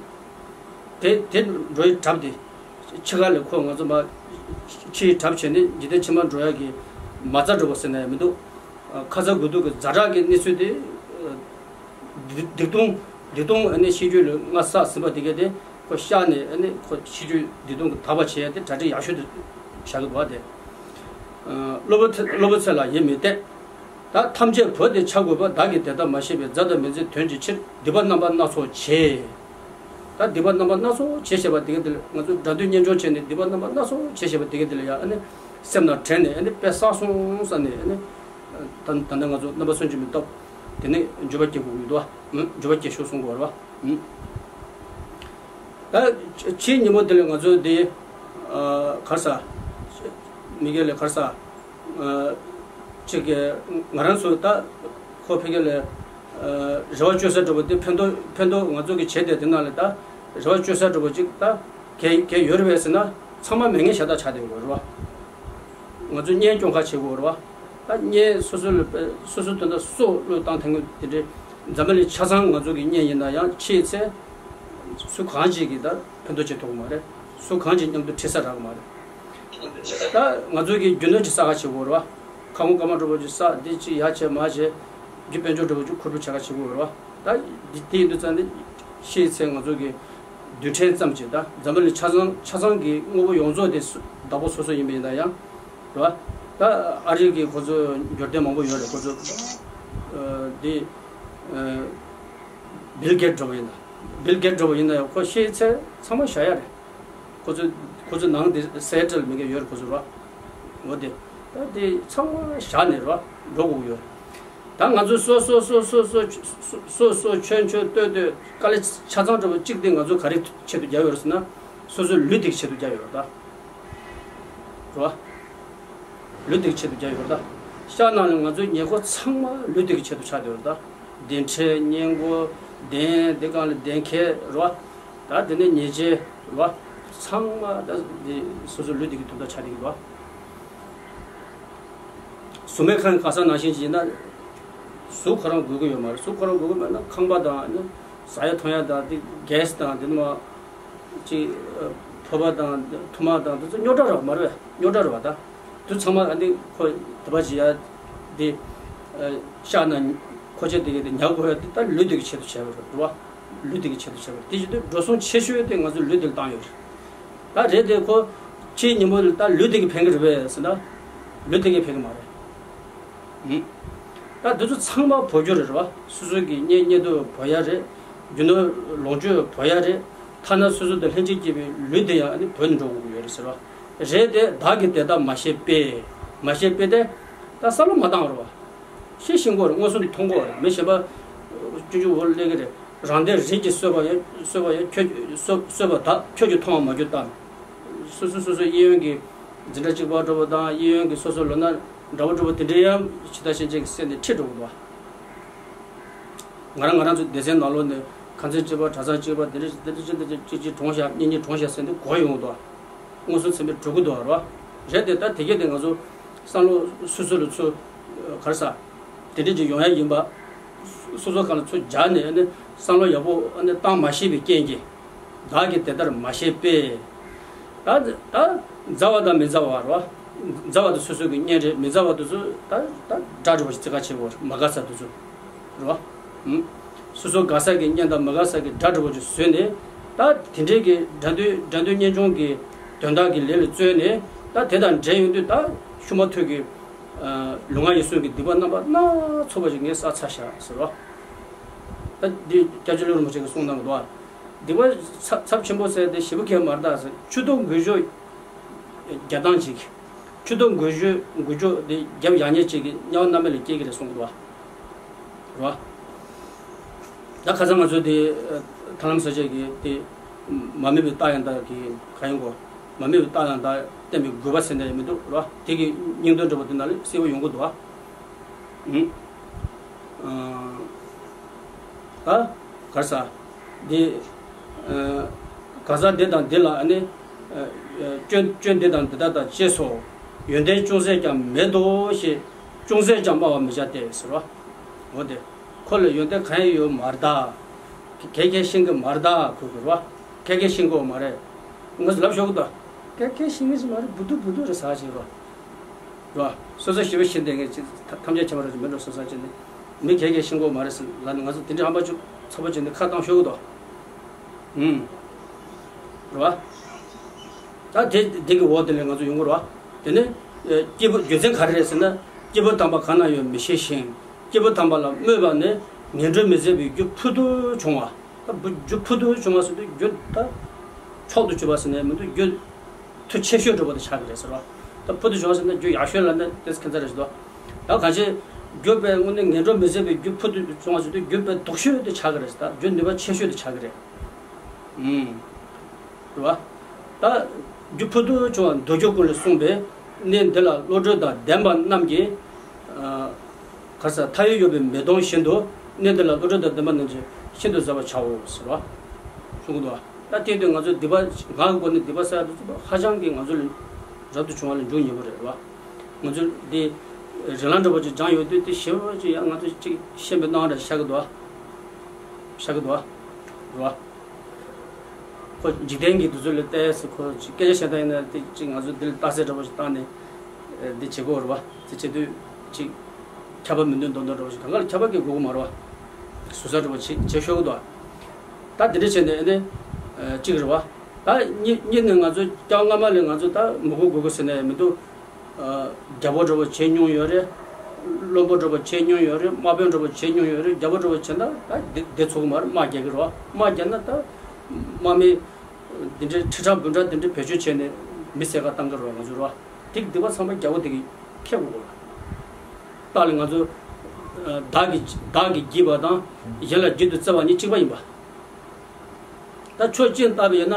དེ་དེ་འགྲོ་ཡི་གྲབས་དེ། འཆི་ཁ་ལས་ཁོ་ང་ཚོ་མར་འཆི་ཡི་གྲབས་བྱས་ནས་འཇིག་རྟེན་ཕྱི་མར་འགྲོ་ཡག་གི་མ་རྩ་འདྲ་བོ་ཟེར་ན་ཡང་མི་འདུག་ཁ་ཚ་དགོས་གཏུགས་ཀྱི་ཛ་དྲག་གི་གནས་ཚུལ་དེ། སྡིག་སྡིག་ལྟུང་སྡིག་ལྟུང་ཨ་ནི་ཤེས་རྒྱུད་ལ་སྔར་བསགས་ཟིན་པ་དེ་གས་དེ་ཁོ་བཤགས་ནས་ཨ་ནི་ཁོ་ཤེས་རྒྱུད་སྡིག་ལྟུང་གི་དག་པ་བྱེད་ཡ་དེ་གྲ་སྒྲིག་ཡག་ཤོས་དེ་བྱ་གི་འདུག་བ། དེ་སློབ་དཔོན་ཚེ་སློབ་དཔོན་ཚེ་ལ་ཡིད་མི་གཏད། ད་ཐམས་ཅད་བོས་ཏེ་འཆར་དགོས་པ། བདག་གིས་དེ་ལྟར་མ་ཤེས་པས། མཛའ་དང་མི་མཛའི་དོན་གྱི་ཕྱིར། སྡིག་པ་རྣམ་པ་སྣ་ཚོགས་བྱས། ད་སྡིག་པ་རྣམ་པ་སྣ་ཚོགས་བྱས་ཞེས་པ་དེ་ག་དེ་ལ་ང་ཚོ་དགྲ་འདུལ་གཉེན་སྐྱོང་བྱས་ནས་སྡིག་པ་རྣམ་པ་སྣ་ཚོགས་བྱས་ཞེས་པ་དེ་ག་དེ་ལ་ཡང་ཨ་ནི་སེམས་ནང་དྲན་ནས་ཨ་ནི་དཔེ་བསགས་སོང་བསམ་ནས་ཨ་ནི་ད་ད་ལྟ་ང་ཚོ་རྣམ་པ་སུན་འབྱིན་པའི་སྟོབས་དེ་ནས་འགྱོད་པ་སྐྱེ་དགོས་ཀྱི་འདུག་བ། འགྱོད་པ་སྐྱེ་ཤོག་གསུང་དགོས་རེད་བ། ད་ཕྱིའི་ཉིན་མོ་དེ་ལ་ང་ཚོ་འདི་ག་རེ་ཟ། མི་སྒེར་ལ་ག་རེ་ཟ། ཅིག་གི་ང་རང་ཚོ་ད་ཁོ་ཕ་གི་ལ་རེ་བ་བཅོལ་ས་འདྲ་པོ་དེ་ཕན་ཐོགས་ཕན་ཐོགས་ང་ཚོ་གི་བྱས་ཏེ་དེ་ནང་ལ་ད་རེ་བ་བཅོལ་ས་འདྲ་པོ་ཅིག་ད་གས་གས་ཡོད་རེད་པས་ཟེར་ན་ཚང་མ་མེད་མཁན་ཤ་སྟག་ཆགས་བསྡད་ཡོད་རེད་བ། ང་ཚོ་གཉེན་སྐྱོང་ཁ་བྱེད་དགོས་རེད་བ། ད་གཉེན་སོ་སོ་ལ་སོ་སོ་དོན་དག་སྲོག་བློས་བཏང་ཐེངས་དེ་འདྲའི་འཛམ་བུ་གླིང་ཆ་ཚང་ང་ཚོ་གི་གཉེན་ཡིན་ན་ཡང་ཕྱིའི་ཚེ་སུ་གང་ཅིག་གིས་ད་ཕན་ཐོགས་བྱེད་ཐུབ་ཀྱི་མ་རེད། སུ་གང་ཅིག་མཉམ་དུ་ཁྲིད་ས་རག་གི་མ་རེད། ད་ང་ཚོ་གི་རྒྱུ་ནོར་ཅིག་བསགས་ཁ་བྱེད་དགོས་རེད་བ། ཁ་སྐོང་སྐར་མ་འདྲ་པོ་ཅིག་བསགས། འདི་ཅིག་ཡར་བྱས་མར་བྱས། རྒྱུ་དཔལ་འབྱོར་འདྲ་པོ་ཅིག་ཁུར་པོ་བྱེད་ཁ་བྱེད་དགོས་རེད་བ། ད་འདི་དེ་ཡིན་དུས་ཙང་ནི་ཤེས་ཚེ་ང་ཚོ་གི་རྡུལ་ཕྲན་ཙམ་ཅིག་ད་འཛམ་བུ་གླིང་ཆ་ཚང་ཆ་ཚང་གི་དངོས་པོ་ཡོངས་རྫོགས་དེ་སུ་བདག་པོ་སོ་སོ་ཡིན་པ་ཡིན་ན་ཡང་རེད་བ། ད་ཨ་རི་གི་ཁོ་ཚོ་འབྱོར་ལྡན་མང་པོ་ཡོད་རེད། ཁོ་ཚོ་འདི་བིལ་གེ་ཊི་འདྲ་པོ་ཡིན་ན་བིལ་གེ་ཊི་འདྲ་པོ་ཡིན་ན་ཡང་ཁོ་ཤེས་ཚེ་ཚང་མ་བཞག་ཡ་རེད། ཁོ་ཚོ་ཁོ་ཚོ་ནང་དེ་སེ་ཊལ་མི་ག་ཡོད་རེད་ཁོ་ཚོ་ར། འོ་དེ་ད་དེ་ཚང་མ་བཞག་ནས་ར་འགྲོ་དགོས་ཡོད། ད་ང་ཚོ་སོ་སོ་སོ་སོ་སོ་སོ་སོ་ཁྱོད་ཁྱོད་ལྟོས་ལྟོས་དཀའ་ལས་ཆ་ཚང་འགྲོ་བ་གཅིག་དེ་ང་ཚོ་ག་རེ་ཆེད་དུ་རྒྱབ་ཡོད་རེད་ཟེར་ན། སོ་སོའི་ལུས་དེ་གི་ཆེད་དུ་རྒྱབ་ཡོད་རེད་ད། ར། ལུས་དེ་གི་ཆེད་དུ་རྒྱབ་ཡོད་རེད་ད། ཤ་ནང་ལ་ང་ཚོའི་ཉེ་འཁོར་ཚང་མ་ལུས་དེ་གི་ཆེད་དུ་ཆགས་བསྡད་ཡོད་རེད་ད། གདན་ཁྲལ་གཉེན་སྒོ་གདན་དེ་གང་ལ་གདན་ཁེ་ར། ད་དེ་ནས་ཉེས་ཅན་རེད་བ། ཚང་མ་ད་འདི་སོ་སོ་ལུས་འདི་གི་དོན་དག་ཆགས་བསྡད་ཀྱི་རེད་བ། གཟུགས་མེད་ཁང་ག་ས་ནང་བཞིན་ཅིག་ཡིན་ན། གཟུགས་ཁོ་རང་དགོས་ཀྱི་ཡོད་མ་རེད། གཟུགས་ཁོ་རང་དགོས་ཀྱི་མེད་ན་ཁང་པ་དང་ནི་ཟ་ཡ་འཐུང་ཡ་དང་དེ་གེ་སི་དང་དེ་ནི་མ་ཅིག་ཕོར་པ་དང་ཐུར་མ་དང་དེ་ཚོ་རྙོག་དྲ་རེད་བ། མ་རེད་པས། རྙོག་དྲ་རེད་བ། ད་དུ་ཚང་མ་ཨ་ནི་ཁོ་དེ་པ་ཅི་ཡ་དེ་ཤ་ན་ཁོ་ཆེ་དེ་གི་དེ་ཉག་གོ་ཡ་དེ་ད་ལུས་དེ་གི་ཆེད་དུ་བྱས་པ་རེད་བ། ལུས་དེ་གི་ཆེད་དུ་བྱས་པ་རེད། དེ་བཞིན་དུ་འགྲོ་སོང་ཆེ་ཤོས་དེ་ང་ཚོ་ལུས་དེ་ལ་བཏང་ཡོད་རེད། ད་རེད་དེ་ཁོ་ཕྱིའི་ཉིན་མོ་ལ་ད་ལུས་དེ་གི་ཕན་གི་རེད་པས་ཟེར་ན། ལུས་དེ་གི་ཕན་གི་མ་རེད། ད་འདི་ཚོ་ཚང་མ་བོར་རྒྱུ་རེད་བ། སོ་སོ་གི་གཉེན་ཉེ་དུ་བོར་ཡ་རེད། རྒྱུ་ནོར་ལོངས་སྤྱོད་བོར་ཡ་རེད། ཐ་ན་སོ་སོ་དང་ལྷན་ཅིག་སྐྱེས་པའི་ལུས་དེ་ཡང་ཨ་ནི་བོར་ནས་འགྲོ་དགོས་ཀྱི་ཡོད་རེད་ཟེར་བ། རེད་དེ་བདག་གིས་དེ་ལྟར་མ་ཤེས་པས། མ་ཤེས་པས་དེ་ད་བསམ་བློ་མ་བཏང་བ་རེད་བ། ཤེས་ཤེས་དགོས་རེད། མངོན་སུམ་དུ་མཐོང་དགོས་རེད། མི་གཞན་པ་སྤྱོད་འཇུག་འོག་སླེབས་ཀྱི་རེད། རང་དོན་རིགས་ཀྱིས་གསོད་པ་ཡང་གསོད་པ་ཡང་ཁྱོད་གསོད་གསོད་པ་དག་ཁྱོད་ཀྱིས་མཐོང་བ་མ་གྱུར་ཏམ། སོ་སོ་སོ་སོའི་གཡས་གཡོན་གྱི་འཛིན་གྲྭ་གཅིག་པ་འདྲ་པོ་དང་གཡས་གཡོན་གྱི་སོ་སོ་ལོ་ན་འདྲ་པོ་འདྲ་པོ་དེ་འདྲའི་ཡང་ཇི་ལྟར་ཤེས་བྱའི་སེམས་དེ་ཁྲིད་འགྲོ་གི་འདུག་ང་རང་ང་རང་ཚོ་སྡེ་ཚན་ནང་ལོགས་ནས་ཁང་ཚན་གཅིག་པ་གྲྭ་ཚང་གཅིག་པ་དེ་འདྲ་དེ་འདྲ་ཅི་འདྲ་གཅིག་གཅིག་གྲོངས་ཤག་གཉིས་གཉིས་གྲོངས་ཤག་ཟེར་འདི་གོ་ཡོང་གི་འདུག་མངོན་སུམ་ཚན་པས་འགྲོ་གི་འདུག་ར། རེད་དེ་ད་དེ་གས་དེ་ང་ཚོ་བསམ་བློ་སོ་སོ་ལ་ཚུར་ག་རེ་ཟ། དེ་འདྲ་ཅིག་ཡོང་ཡ་ཡིན་པ། སོ་སོ་གང་ལ་ཚུར་སྦྱར་ནས་ཨ་ནི་བསམ་བློ་ཡག་པོ་ཨ་ནི་བཏང་མ་ཤེས་པའི་རྐྱེན་གྱིས། བདག་གིས་དེ་ལྟར་མ་ཤེས་པས། ད་ད་མཛའ་བ་དང་མི་མཛའ་བ་རེད་བ། མཛའ་བ་དེ་སོ་སོ་གི་གཉེན་རེད། མི་མཛའ་བ་དེ་ཚོ་ད་ད་དགྲ་འདྲ་བོ་ཞིག་རྩི་ཁ་ཆེ་བོ་རེད། མ་དགའ་ས་དེ་ཚོ་རེད་བ། ཧུམ། སོ་སོ་དགའ་ས་གི་གཉེན་དང་མ་དགའ་ས་གི་དགྲ་འདྲ་བོ་ཞིག་བཟོས་ནས། ད་དེ་འདྲའི་གི་དགྲ་འདུལ་དགྲ་འདུལ་གཉེན་སྐྱོང་གི་དོན་དག་གི་ལས་ལ་བརྩོན་ནས། ད་དེ་དང་འབྲེལ་ཡོང་དུས་ད་ཤུ་མ་ཐུག་གི་ལུས་ངག་ཡིད་གསུམ་གྱི་སྡིག་པ་རྣམ་པ་སྣ་ཚོགས་པ་ཞིག་ངས་བསགས་ཚར་ཤག་ཟེར་བ། ད་འདི་སྐྱབས་རྗེ་ཀླུ་རིན་པོ་ཆེ་གིས་གསུངས་གནང་གི་འདུག་བ། སྡིག་པ་ཚབས་ཚབས་ཆེན་པོ་བསགས་ཏེ་ཞེ་པོ་གས་མ་རེད་ད་ཟེར། མཆུ་ཏོ་འགུལ་སྐྱོད་རྒྱག་སྟངས་ཅིག་མཆུ་ཏོ་འགུལ་སྐྱོད་འགུལ་སྐྱོད་དེ་རྒྱབ་ཡག་ཉེས་ཅིག་གི་དམྱལ་བ་མནར་མེད་ལ་སྐྱེལ་གི་རེད་གསུངས་གི་འདུག་བ། རེད་བ། ད་ཁ་སང་ང་ཚོ་དེ་ཐར་ལམ་ས་བཅད་ཀྱི་དེ་མ་དམིགས་པའི་རྟགས་ཡང་དག་གི་ག་ཡིན་གོ། མ་དམིགས་པའི་རྟགས་ཡང་དག་བསྟན་པའི་དགོས་པ་ཟེར་ནས་མི་འདུག་རེད་བ། དེ་གི་སྙིང་དོན་འདྲ་པོ་དེ་ནང་ལ་གསལ་པོ་ཡོང་གི་འདུག་བ། ཨུམ། ཨ། ག་རེ་ཟ། འདི། ཨ། གང་ཟག་འདི་དང་འདི་ལ་ནི། ཨ། སྐྱོན་སྐྱོན་འདི་དང་འདི་དག་དང་ཅེས་སོ། ཡོན་ཏན་ཅུང་ཟད་ཀྱང་མེད་དོ་ཞེས་ཅུང་ཟད་ཀྱང་སྨྲ་བར་མི་བྱ་སྟེ་ཟེར་བ། འོ་དེ། ཁོ་ལ་ཡོན་ཏན་གང་ཡང་ཡོད་མ་རེད་ད། གལ་གལ་ཤེས་ཀྱི་མ་རེད་ད་ཁོ་གི་རེད་བ། གལ་གལ་ཤེས་ཀྱི་ཡོད་མ་རེད། ངས་ལབ་ཤོག་གི་ད། གལ་གལ་ཤེས་ཀྱི་མ་རེད། བུ་དུ་བུ་དུ་རེད་ཟ་ཞིག་རོ། རེད་བ། སོ་སོ་ཞི་བ་ཞི་བདེ་ངས་ཅི་ཐམས་ཅད་མཁྱེན་པ་རེད་ཅིག་མི་འགྲོ་སོ་སོ་ཅི་ནི། མི་གལ་གལ་ཤེས་ཀྱི་ཡོད་མ་རེད་ཟེར་ལ་ནི་ང་ཚོ་དེ་འདྲའི་ཧམ་པ་ཅུ་ཚ་པོ་ཅིག་ནི་ཁ་བཏང་ཤོག་གི་ད། ཨུམ། རེད་བ། ད་དེ་དེ་གི་འོག་དེ་ལས་ང་ཚོ་ཡོང་གི་རེད་བ། དེ་ནི། ཨེ། སྐྱེས་བུ་རྒྱུ་མཚན་ག་རེ་རེད་ཟེར་ན། སྐྱེས་བུ་དམ་པ་གང་ན་ཡོད་མི་ཤེས་ཤིང་། སྐྱེས་བུ་དམ་པ་ལ་སྨོད་པ་ནི་ངན་འགྲོར་མི་བཟད་པའི་རྒྱུ་ཕུལ་དུ་བྱུང་བ། ད་བུ་རྒྱུ་ཕུལ་དུ་བྱུང་བ་ཟེར་དུས་རྒྱུ་ད་མཆོག་ཏུ་གྱུར་པ་ཟེར་ནས་མི་འདུག་རྒྱུ་མཐུ་ཆེ་ཤོས་འདྲ་པོ་དེ་ཆགས་ཀྱི་རེད་ཟེར་བ། ད་ཕུལ་དུ་བྱུང་བ་ཟེར་ན་རྒྱུ་ཡག་ཤོས་ལ་ནི་དེ་ཁྱད་མཚར་རེད་ཟེར་དོ། ད་གང་ཅི། རྒྱུ་དཔེ་དངོས་གནས་ངན་འགྲོར་མི་བཟད་པའི་རྒྱུ་ཕུལ་དུ་བྱུང་བ་ཟེར་དུས་རྒྱུ་དཔེ་སྡུག་ཤོས་དེ་ཆགས་ཀྱི་རེད། ད་རྒྱུ་ནུས་པ་ཆེ་ཤོས་དེ་ཆགས་ཀྱི་རེད། ཨུམ། རེད་བ། ད་རྒྱུ་ཕུལ་དུ་བྱུང་བ་མདོ་རྒྱུད་ཀུན་ལས་གསུངས་པས། གནས་འདི་ལ་བློ་གྲོས་དང་ལྡན་པ་རྣམས་ཀྱིས། ཨ། ག་རེ་ཟ། མཐའ་ཡས་གཡོ་བའི་མེ་དོང་བཞིན་དུ་གནས་འདི་ལ་བློ་གྲོས་དང་ལྡན་པ་རྣམས་ཀྱིས་ཤིན་ཏུ་གཟབ་པར་བྱའོ་ཟེར་བ། གསུང་གི་འདུག་བ། ད་དེ་དུས་ང་ཚོ་སྡིག་པ་ངག་གི་སྒོ་ནས་སྡིག་པ་བསགས་དུས་ཚོད་ཧ་ཅང་གི་ང་ཚོ་ལ་རབ་ཏུ་བྱུང་བ་ལ་འཇུག་ཉེ་པོ་རེད་བ། ང་ཚོ་འདི་རིགས་ལམ་འདྲ་པོ་ཅིག་སྦྱངས་ཡོད་དུས་དེ་ཞེ་པོ་ཅིག་ཡང་ང་ཚོ་ཅིག་ཤེས་པའི་སྣང་བ་འདྲ་ཤར་གི་འདུག་བ། ཤར་གི་འདུག་བ། རེད་བ། ཁོ་འཇིག་རྟེན་གྱི་དུས་ཚོད་ལ་བལྟས་སུ་ཁོ་ཅིག་སྐད་ཆ་བཤད་སྟངས་ཡིན་ན་དེ་ཅིག་ང་ཚོ་འདི་ལ་རྟགས་གསལ་འདྲ་པོ་ཞིག་བཏང་ནས་འདི་བྱེད་དགོས་རེད་བ། དེ་བྱེད་དུས་ཅིག་ཁྱབ་པ་མི་འདུག་མདོག་མདོག་འདྲ་པོ་ཞིག་གང་ག་ལ་ཁྱབ་པ་གི་དགོས་ཀྱི་མ་རེད་བ། ཟུར་ཟ་འདྲ་པོ་བྱེད་བྱེད་ཤོར་གི་འདུག་བ། ད་འདི་འདྲ་བྱས་ནས་ཨ་ནི་ཅིག་རེད་བ། ད་གཉིས་གཉིས་ནས་ང་ཚོ་སྐྱབས་སྔ་མ་ལས་ང་ཚོ་ད་མི་དགོས་དགོས་དགོས་ཟེར་ནས་མི་འདུག་རྒྱལ་པོ་འདྲ་པོ་བྱེད་མྱོང་ཡོད་རེད། བློན་པོ་འདྲ་པོ་བྱེད་མྱོང་ཡོད་རེད། དམག་དཔོན་འདྲ་པོ་བྱེད་མྱོང་ཡོད་རེད། རྒྱལ་པོ་འདྲ་པོ་བྱེད་ན་ད་བདེ་བདེ་ཚོར་གི་མ་རེད། དམག་རྒྱག་གི་རེད་བ། དམག་རྒྱག་ན་ད་དམག་མི་འདི་འདྲའི་ཁྲི་ཕྲག་འབུམ་ཕྲག་འདི་འདྲའི་བེད་སྤྱོད་བྱས་ནས་མི་བསད་ག་བཏང་གི་རེད་བ། ང་ཚོ་རེད་བ། དེ་གི་སྡིག་པ་ཚང་མ་རྒྱལ་པོ་དེ་གིས་འཁྱེར་དགོས་རེད་བ། རྟགས་ལ་ང་ཚོ་བདག་གིས་བདག་གིས་བགྱིས་པ་དང་གཞན་ལ་བགྱིད་དུ་སྩལ་བ་གཉིས་གཅིག་པ་ཡིན་པ། ད་ཕྱོགས་གཅིག་ནས་བལྟས་པ་ཡིན་ན།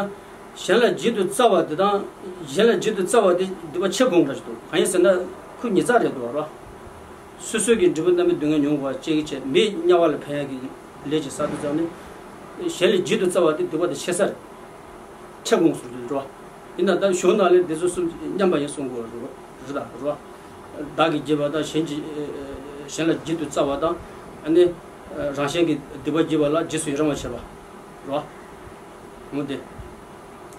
གཞན་ལ་བགྱིད་དུ་སྩལ་བ་དེ་དང་། གཞན་ལ་བགྱིད་དུ་སྩལ་བ་དེ་སྡིག་པ་ཆེ་དགོངས་འདྲ་ཞིག་འདུག་གང་ཡིན་ཟེར་ན་ཁོ་ཉེས་ཚབས་རེད་འདུག་བ་ར། སོ་སོ་གི་འབྲས་བུ་རྣམ་སྨིན་སྡུག་བསྔལ་མྱོང་དགོས་པ་བཅས་ཀྱི་ཆེད་མིའི་དམྱལ་བ་ལ་ཕན་ཡག་གི་ལས་ཅིག་བསགས་དུས་ཙམ་ནས། གཞན་ལ་བགྱིད་དུ་སྩལ་བ་དེ་སྡིག་པ་དེ་ཆེ་ས་རེད། ཆེ་དགོངས་སུ་འདུག་རོ། ཡིན་ན་ད་གཞུང་ནང་ལས་འདི་ཚོ་གསུམ་མཉམ་པ་ཡིན་གསུང་དགོས་རེད་རེད་ད་རོ། བདག་གིས་བགྱིས་པ་དང་གཞན་གྱིས་གཞན་ལ་བགྱིད་དུ་སྩལ་བ་དང་ཨ་ནི་རང་གཞན་གྱི་སྡིག་པ་བགྱིས་པ་ལ་རྗེས་སུ་ཡི་རང་བ་བྱེད་པ་རོ། འོ་དེ།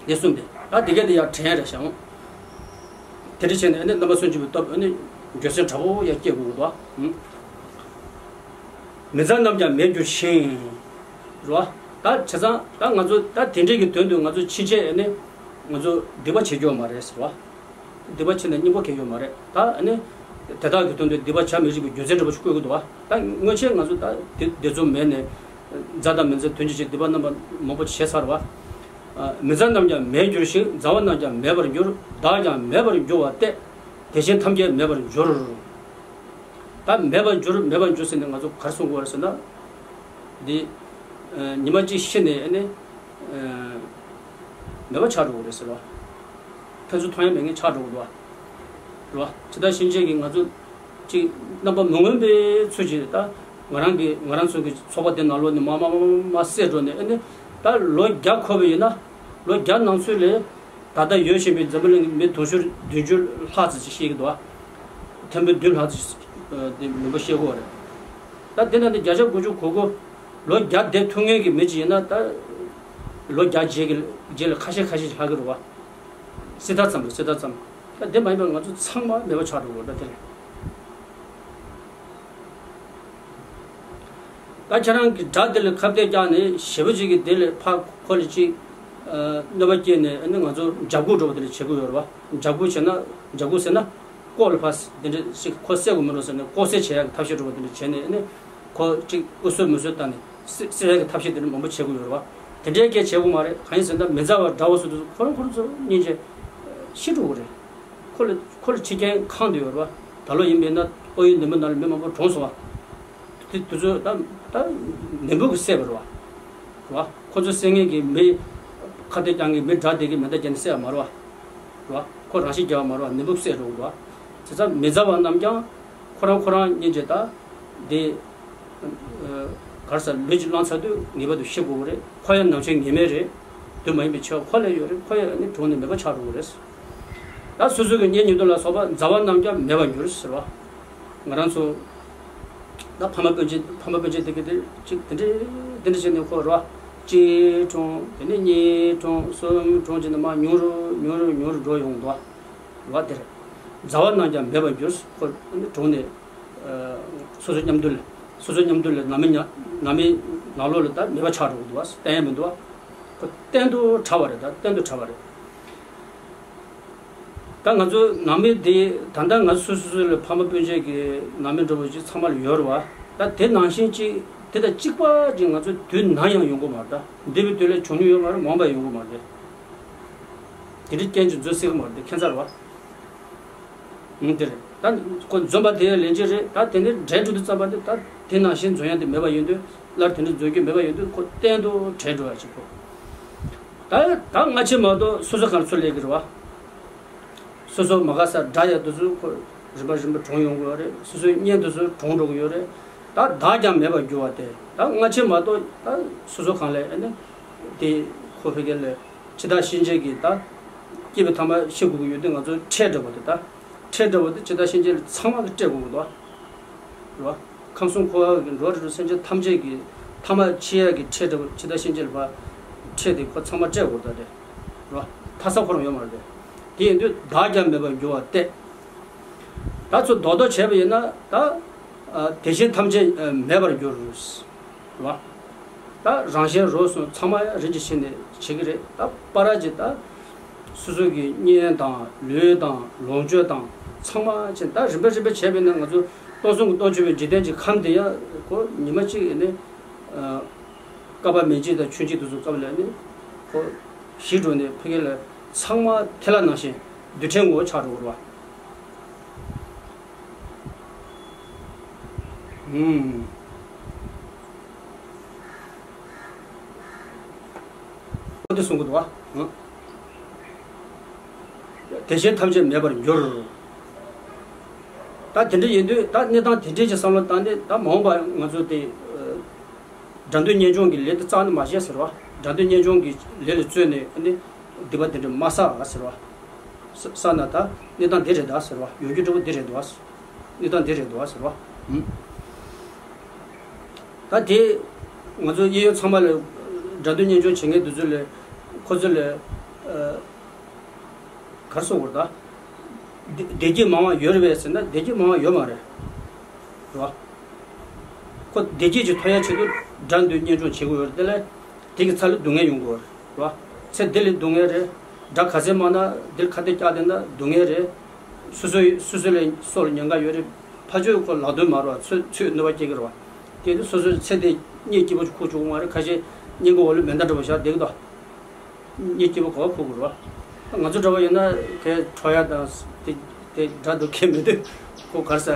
དེ་གསུམ་དེ་ད་དེ་གས་དེ་ཡར་དྲན་རེ་བྱ་འོང་། དེ་འདྲ་བྱས་ནས་ཨ་ནི་རྣམ་པ་སུམ་ཅུ་པའི་སྟོབས་ཨ་ནི་འགྱོད་སེམས་དྲག་པོ་ཡར་སྐྱེ་དགོས་འདུག་བ། མི་མཛའ་རྣམས་ཀྱང་མེད་འགྱུར་ཞིང་། རེད་བ། ད་བྱས་ཙང་ད་ང་ཚོ་ད་དེ་འདྲའི་གི་དོན་དུ་ང་ཚོ་ཕྱིན་ཆད་ཨ་ནི་ང་ཚོ་སྡིག་པ་བྱེད་རྒྱུ་མ་རེད་ཟེར་བ། སྡིག་པ་བྱས་ན་སྙིང་པོ་ཁེལ་ཡོད་མ་རེད་ད་ཨ་ནི། དེ་དག་གི་དོན་དུ་སྡིག་པ་བྱ་མི་རིགས་པའི་རྒྱུ་མཚན་འདྲ་པོ་ཞིག་བཀོད་ཀྱི་འདུག་བ། ད་སྔོན་ཆད་ང་ཚོ་ད་དེ་དེ་ཚོ་མེད་ནས་མཛའ་དང་མི་མཛའི་དོན་གྱི་ཕྱིར་སྡིག་པ་རྣམ་པ་མང་པོ་བྱས་ཚར་བ། མི་མཛའ་རྣམས་ཀྱང་མེད་འགྱུར་ཞིང་མཛའ་བ་རྣམས་ཀྱང་མེད་པར་འགྱུར་བདག་ཀྱང་མེད་པར་འགྱུར་བ་སྟེ། དེ་བཞིན་ཐམས་ཅད་མེད་པར་འགྱུར། ད་མེད་པར་འགྱུར་མེད་པར་འགྱུར་ཟེར་ནས་ང་ཚོ་ག་རེ་གསུང་དགོས་རེད་ཟེར་ན། འདི། ཨ་ཉི་མ་གཅིག་ཤི་ནས་ཨ་ནི། ཨ་མེད་པ་ཆགས་འགྲོ་གི་རེད་ཟེར་བ། ཕན་ཚུན་མཐོང་ཡ་མེད་མཁན་ཆགས་འགྲོ་གི་འདུག་བ། རེད་བ། ཇི་ལྟར་ཕྱིན་ཆད་ཀྱི་ང་ཚོ་གཅིག་རྣམ་པ་མི་མངོན་པའི་ཚུལ་གྱིས་ད་ང་རང་གི་ང་རང་ཚོ་གི་ཚོགས་པ་དེ་ནང་ལོགས་ནས་མ་མ་མ་མ་བསད་འགྲོ་ནས་ཨ་ནི་ད་ལོ་བརྒྱ་འཁོར་བ་ཡིན་ན་ལོ་བརྒྱ་ནང་ཚུད་ལས། ད་ལྟ་ཡོད་བཞིན་པའི་འཛམ་བུ་གླིང་གི་མི་དུང་ཕྱུར་བདུན་ཅུ་ལྷག་ཙམ་ཅིག་ཤི་གི་འདུག་ཨ། ཐེར་འབུམ་བདུན་ལྷག་ཙམ་ཅིག་ཨ་དེ་མི་འབོར་ཤི་གི་ཡོད་རེད། ད་དེ་ནང་དུ་བརྒྱ་ཆ་དགུ་བཅུ་གོ་དགུ་ལོ་བརྒྱ་བསྡད་ཐུབ་མཁན་གྱི་མི་ཅིག་ཡིན་ན་ད་ལོ་བརྒྱ་རྗེས་ཀྱི་རྗེས་ལ་ཁ་ཤས་ཁ་ཤས་ཅིག་ལྷག་གི་རེད་བ། སྲིད་མཐའ་ཙམ་རེད་སྲིད་མཐའ་ཙམ། ད་དེ་མ་ཡིན་པར་ང་ཚོ་ཚང་མ་མེད་པ་ཆགས་འགྲོ་གི་རེད་ད་དེ་རེད། ད་ཁྱེད་རང་གི་དགྲ་དེ་ལ་ཁ་གཏད་བཀྱགས་ནས་ཞེ་པོ་ཅིག་གིས་དེ་ལ་ཕར་ཁོ་ལ་ཅིག་ཨ་གནོད་པ་སྐྱེལ་ནས་ཨ་ནི་ང་ཚོ་འཇབ་རྒོལ་འགྲོ་བ་དེ་ལ་བྱེད་དགོས་ཡོད་རེད་བ། འཇབ་རྒོལ་བྱས་ན་འཇབ་རྒོལ་ཟེར་ན་ལྐོག་ལ་ཕར་དེ་འདྲ་ཞིག་ཁོ་བསད་དགོས་མི་འགྲོ་ཟེར་ནས་ལྐོག་བསད་བྱེད་ཡག་གི་ཐབས་ཤེས་འགྲོ་བ་དེ་འདྲ་བྱས་ནས་ཨ་ནི་ཁོ་ཅིག་ཨུ་སུ་མུ་སུ་བཏང་ནས་བསད་བསད་ཡག་གི་ཐབས་ཤེས་དེ་འདྲ་མང་པོ་བྱེད་དགོས་ཡོད་རེད་བ། དེ་འདྲའི་སྐད་བྱེད་དགོས་མ་རེད། གང་ཡིན་ཟེར་ན་མི་མཛའ་བ་དགྲ་བོ་ཟེར་དུས་ཁོ་རང་ཁོ་རང་ཚོ་སྙིང་རྗེ་ཤི་འགྲོ་གི་རེད། ཁོ་ལ་ཁོ་ལ་འཆི་རྐྱེན་གང་དུ་ཡོད་རེད་བ། ད་ལོ་ཡིན་པས་ན་ཨོ་ཡི་ནུབ་མོ་ནང་ལ་མི་མང་པོ་གྲོངས་སོང་བ། དེ་དུས་ཚོད་ད་ད་ནད་འབུ་གིས་བསད་པ་རེད་བ། རེད་བ། ཁོ་ཚོ་བསད་མཁན་གྱི་མི་ཁ་གཏད་རྐྱང་གི་མི་དགྲ་དེ་གིས་མེ་མདའ་བརྒྱབ་ནས་བསད་པ་མ་རེད་བ། རེད་བ། ཁོ་རང་ཤི་རྒྱག་པ་མ་རེད་བ། ནད་འབུ་གིས་བསད་འགྲོ་གི་རེད་བ། བྱས་ཙང་མི་མཛའ་བ་རྣམས་ཀྱང་ཁོ་རང་ཁོ་རང་སྙིང་རྗེ་ད་དེ། གར་ས་ལུས་ཀྱི་བླང་ཚར་དུས་ངེས་པར་དུ་ཤི་དགོས་པ་རེད། ཁོ་ཡང་ནམ་ཕྱེད་ངེས་མེད་རེད། དུས་མ་ཡིན་པའི་ཆེ་བ་ཁོ་ལ་ཡོད་རེད། ཁོ་ཡང་ནི་གྲོངས་ནས་མེད་པ་ཆགས་འགྲོ་གི་རེད། ད་སོ་སོ་གི་གཉེན་ཉེ་དུ་ལ་སོགས་པ་མཛའ་བ་རྣམས་ཀྱང་མེད་པར་འགྱུར་ཟེར་བ། ང་རང་ཚོ་ད་ཕ་མ་སྤུན་མཆེད་ཕ་མ་སྤུན་མཆེད་དེ་གི་དེ་གཅིག་དེ་འདྲ་དེ་འདྲ་བྱས་ནས་ཁོ་རེད་བ། གཅིག་གྲོངས་དེ་ནས་གཉིས་གྲོངས་གསུམ་གྲོངས་བྱས་ནས་མར་ཉུང་རུ་ཉུང་རུ་ཉུང་རུ་འགྲོ་ཡོང་འདུག་བ། རེད་བ། དེ་རེད། མཛའ་བ་རྣམས་ཀྱང་མེད་པར་འགྱུར། ཁོ་གྲོངས་ནས། སོ་སོ་མཉམ་དུ་ལ། སོ་སོ་མཉམ་དུ་ལ་ནང་མི་ཉ་ནང་མི་ནང་ལོགས་ལ་ད་མེད་པ་ཆགས་འགྲོ་གི་འདུག་བ། གཏན་ཡང་མི་འདུག་བ། ཁོ་གཏན་དུ་བྲལ་བ་རེད། ད་གཏན་དུ་བྲལ་བ་རེད། ད་ང་ཚོ་ནང་མི་དེ་ད་ལྟ་ང་ཚོ་སོ་སོ་སོ་ལ་ཕ་མ་སྤུན་མཆེད་ཀྱི་ནང་མི་འདྲ་བོ་ཅིག་ཚང་མ་ལ་ཡོད་རེད་བ། ད་དེ་ནང་བཞིན་ཅིག་དེ་དང་གཅིག་པ་ཅིག་ང་ཚོ་དུས་ནམ་ཡང་ཡོང་གི་མ་རེད། ད་འདས་པའི་དུས་ལ་བྱུང་མྱོང་ཡོད་མ་རེད། མ་འོངས་པ་ཡོང་གི་མ་རེད། དེ་འདྲའི་རྐྱེན་ཅིག་འཛོལ་སྲིད་ཀྱི་མ་རེད། དེ་ཁྱད་མཚར་བ། ཨང་། དེ་རེད། ད་ཁོ་འཛོམས་པ་དེ་ཡང་ལན་གཅིག་རེད། ད་དེ་ནས་འབྲལ་འགྲོ་དུས་ཙམ་པ་དེ་ད་དེ་ནང་བཞིན་འཛོམས་ཡ་དེ་མེད་པ་ཡོང་དུས་སླར་དེ་འདྲ་འཛོམས་རྒྱུ་མེད་པ་ཡོང་དུས་ཁོ་གཏན་དུ་བྲལ་འགྲོ་ཡ་ཅིག་གོ། ད་ད་སྔ་ཕྱི་མ་གཏོགས་སོ་སོ་གང་ཚོད་ལས་ཀྱི་རེད་བ། སོ་སོ་མ་དགའ་ས་དགྲ་ཡ་དེ་ཚོ་ཁོ་རིམ་པ་རིམ་པ་གྲོངས་ཡོང་གི་ཡོད་རེད། སོ་སོའི་གཉེན་དེ་ཚོ་གྲོངས་འགྲོ་གི་ཡོད་རེད། ད་བདག་ཀྱང་མེད་པར་འགྱུར་བ་སྟེ། ད་སྔ་ཕྱི་མ་གཏོགས་ད་སོ་སོ་གང་ལས་ཨ་ནི་དེ་ཁོ་ཕ་གི་ལས། འཆི་བདག་གཤིན་རྗེ་གིས་ད་སྐྱེས་པའི་ཐ་མ་ཤི་དགོས་ཀྱི་ཡོད་དུས་ང་ཚོ་ཁྲལ་འདྲ་བོ་དེ་ད་ཁྲལ་འདྲ་བོ་དེ་འཆི་བདག་གཤིན་རྗེ་ལ་ཚང་མ་གིས་སྤྲད་དགོས་ཀྱི་འདུག་བ། རེད་བ། ཁམས་གསུམ་འཁོར་བ་གི་འགྲོ་བ་རིགས་དྲུག་སེམས་ཅན་ཐམས་ཅད་ཀྱི་ཐ་མ་འཆི་ཡག་གི་ཁྲལ་འདྲ་བོ་འཆི་བདག་གཤིན་རྗེ་ལ་ཕར་ཁྲལ་དེ་ཁོ་ཚང་མ་སྤྲད་དགོས་ད་དེ། རེད་བ། ཐར་ས་ཁོ་རང་ཡོད་མ་རེད་དེ། དེ་ཡིན་དུས་བདག་ཀྱང་མེད་པར་འགྱུར་བ་སྟེ། ད་ཚོ་རྡོག་རྡོག་བྱས་པ་ཡིན་ན་ད། ཨ་དེ་བཞིན་ཐམས་ཅད་ཨ་མེད་པར་འགྱུར། རེད་བ། ད་རང་གཞན་རོ་གསུམ་ཚང་མ་ཡང་རིན་གྱིས་ཕྱེ་ནས་བྱེད་ཀྱི་རེད། ད་པ་ར་ཅིག་ད་སོ་སོ་གི་གཉེན་དང་ལུས་དང་ལོངས་སྤྱོད་དང་ཚང་མ་ཅིག་ད་རིམ་པ་རིམ་པ་བྱས་པས་ན་ང་ཚོ་སྟོང་གསུམ་གྱི་སྟོང་ཆེན་པོའི་འཇིག་རྟེན་གྱི་ཁམས་དེ་ཡང་ཁོ་ཉི་མ་གཅིག་ནི་ཨ་བསྐལ་པ་མེ་གཅིག་དང་ཆུ་གཅིག་དེ་ཚོ་སྐབས་ལ་ནི་ཁོ་ཞིག་འགྲོ་ནས་ཕ་གི་ལ་ཚང་མ་ཐལ་བ་ནང་བཞིན་རྡུལ་ཕྲན་ངོ་བོ་ཆགས་འགྲོ་གི་རེད་བ། ཨུམ། འོ་དེ་གསུང་གི་འདུག་བ། ཨང་། དེ་བཞིན་ཐམས་ཅད་མེད་པར་འགྱུར། ད་དེ་འདྲ་ཡིན་དུས་ད་གནས་སྟངས་དེ་འདྲའི་ཅིག་བསམ་བློ་བཏང་ནས་ད་མ་འོངས་པ་ང་ཚོ་དེ། དགྲ་འདུལ་གཉེན་སྐྱོང་གི་ལས་དེ་རྩ་ནས་མ་བྱེད་ཟེར་བ། དགྲ་འདུལ་གཉེན་སྐྱོང་གི་ལས་ལ་བརྩོན་ནས་ཨ་ནི། སྡིག་པ་འདི་འདྲ་མ་བསགས་ཟེར་བ། བསགས་ན་ད་གནས་སྟངས་འདི་རེད་ད་ཟེར་བ། ཡོང་རྒྱུ་འདྲ་པོ་འདི་རེད་འདུག་བ། གནས་སྟངས་འདི་རེད་འདུག་བ་ཟེར་བ། ད་དེ་ང་ཚོ་གཡས་གཡོན་ཚང་མ་ལ་དགྲ་འདུལ་གཉེན་སྐྱོང་བྱེད་མཁན་དེ་ཚོ་ལ་ཁོ་ཚོ་ལ་ག་རེ་ཟེར་དགོས་རེད་ད། བདེ་བདེ་སྐྱིད་མང་བ་ཡོད་རེད་པས་ཟེར་ན་བདེ་སྐྱིད་མང་བ་ཡོད་མ་རེད། རེད་བ། ཁོ་བདེ་སྐྱིད་ཅིག་ཐོབ་ཡ་ཆེད་དུ་དགྲ་འདུལ་གཉེན་སྐྱོང་བྱེད་དགོས་ཡོད་རེད་དེ་ལས། དེ་གི་ཚ་ལ་སྡུག་བསྔལ་ཡོང་གི་ཡོད་རེད་བ། ཚེ་འདི་ལ་སྡུག་བསྔལ་རེད། དགྲ་ག་ཚད་མང་ན་འདིར་ཁ་གཏད་བཀྱག་བསྡད་ན་སྡུག་བསྔལ་རེད། སོ་སོའི་སོ་སོ་ལ་སྲོག་ལ་ཉེན་ཁ་ཡོད་རེད། ཕར་ཕྱོགས་ཁོ་ལག་དོན་མ་རེད་བ། ཚོད་ཚོད་གནོད་པ་སྐྱེལ་གི་རེད་བ། དེ་དུས་སོ་སོའི་ཚེ་འདི་གཉིད་སྐྱིད་པོ་ཅིག་ཁུག་ཆོག་གི་མ་རེད། ཁ་ཤས་སྙིང་གི་འོག་ལ་མེ་མདའ་འདྲ་པོ་བཞག་བསྡད་གི་འདུག་གཉིད་སྐྱིད་པོ་གོ་བ་ཁུག་གི་རེད་བ། ང་ཚོ་འདྲ་པོ་ཡིན་ན་གས་ཁྲོ་ཡ་དང་དེ་དེ་དགྲ་འདུལ་མཁན་མི་འདུག་ཁོ་ག་རེ་ཟ།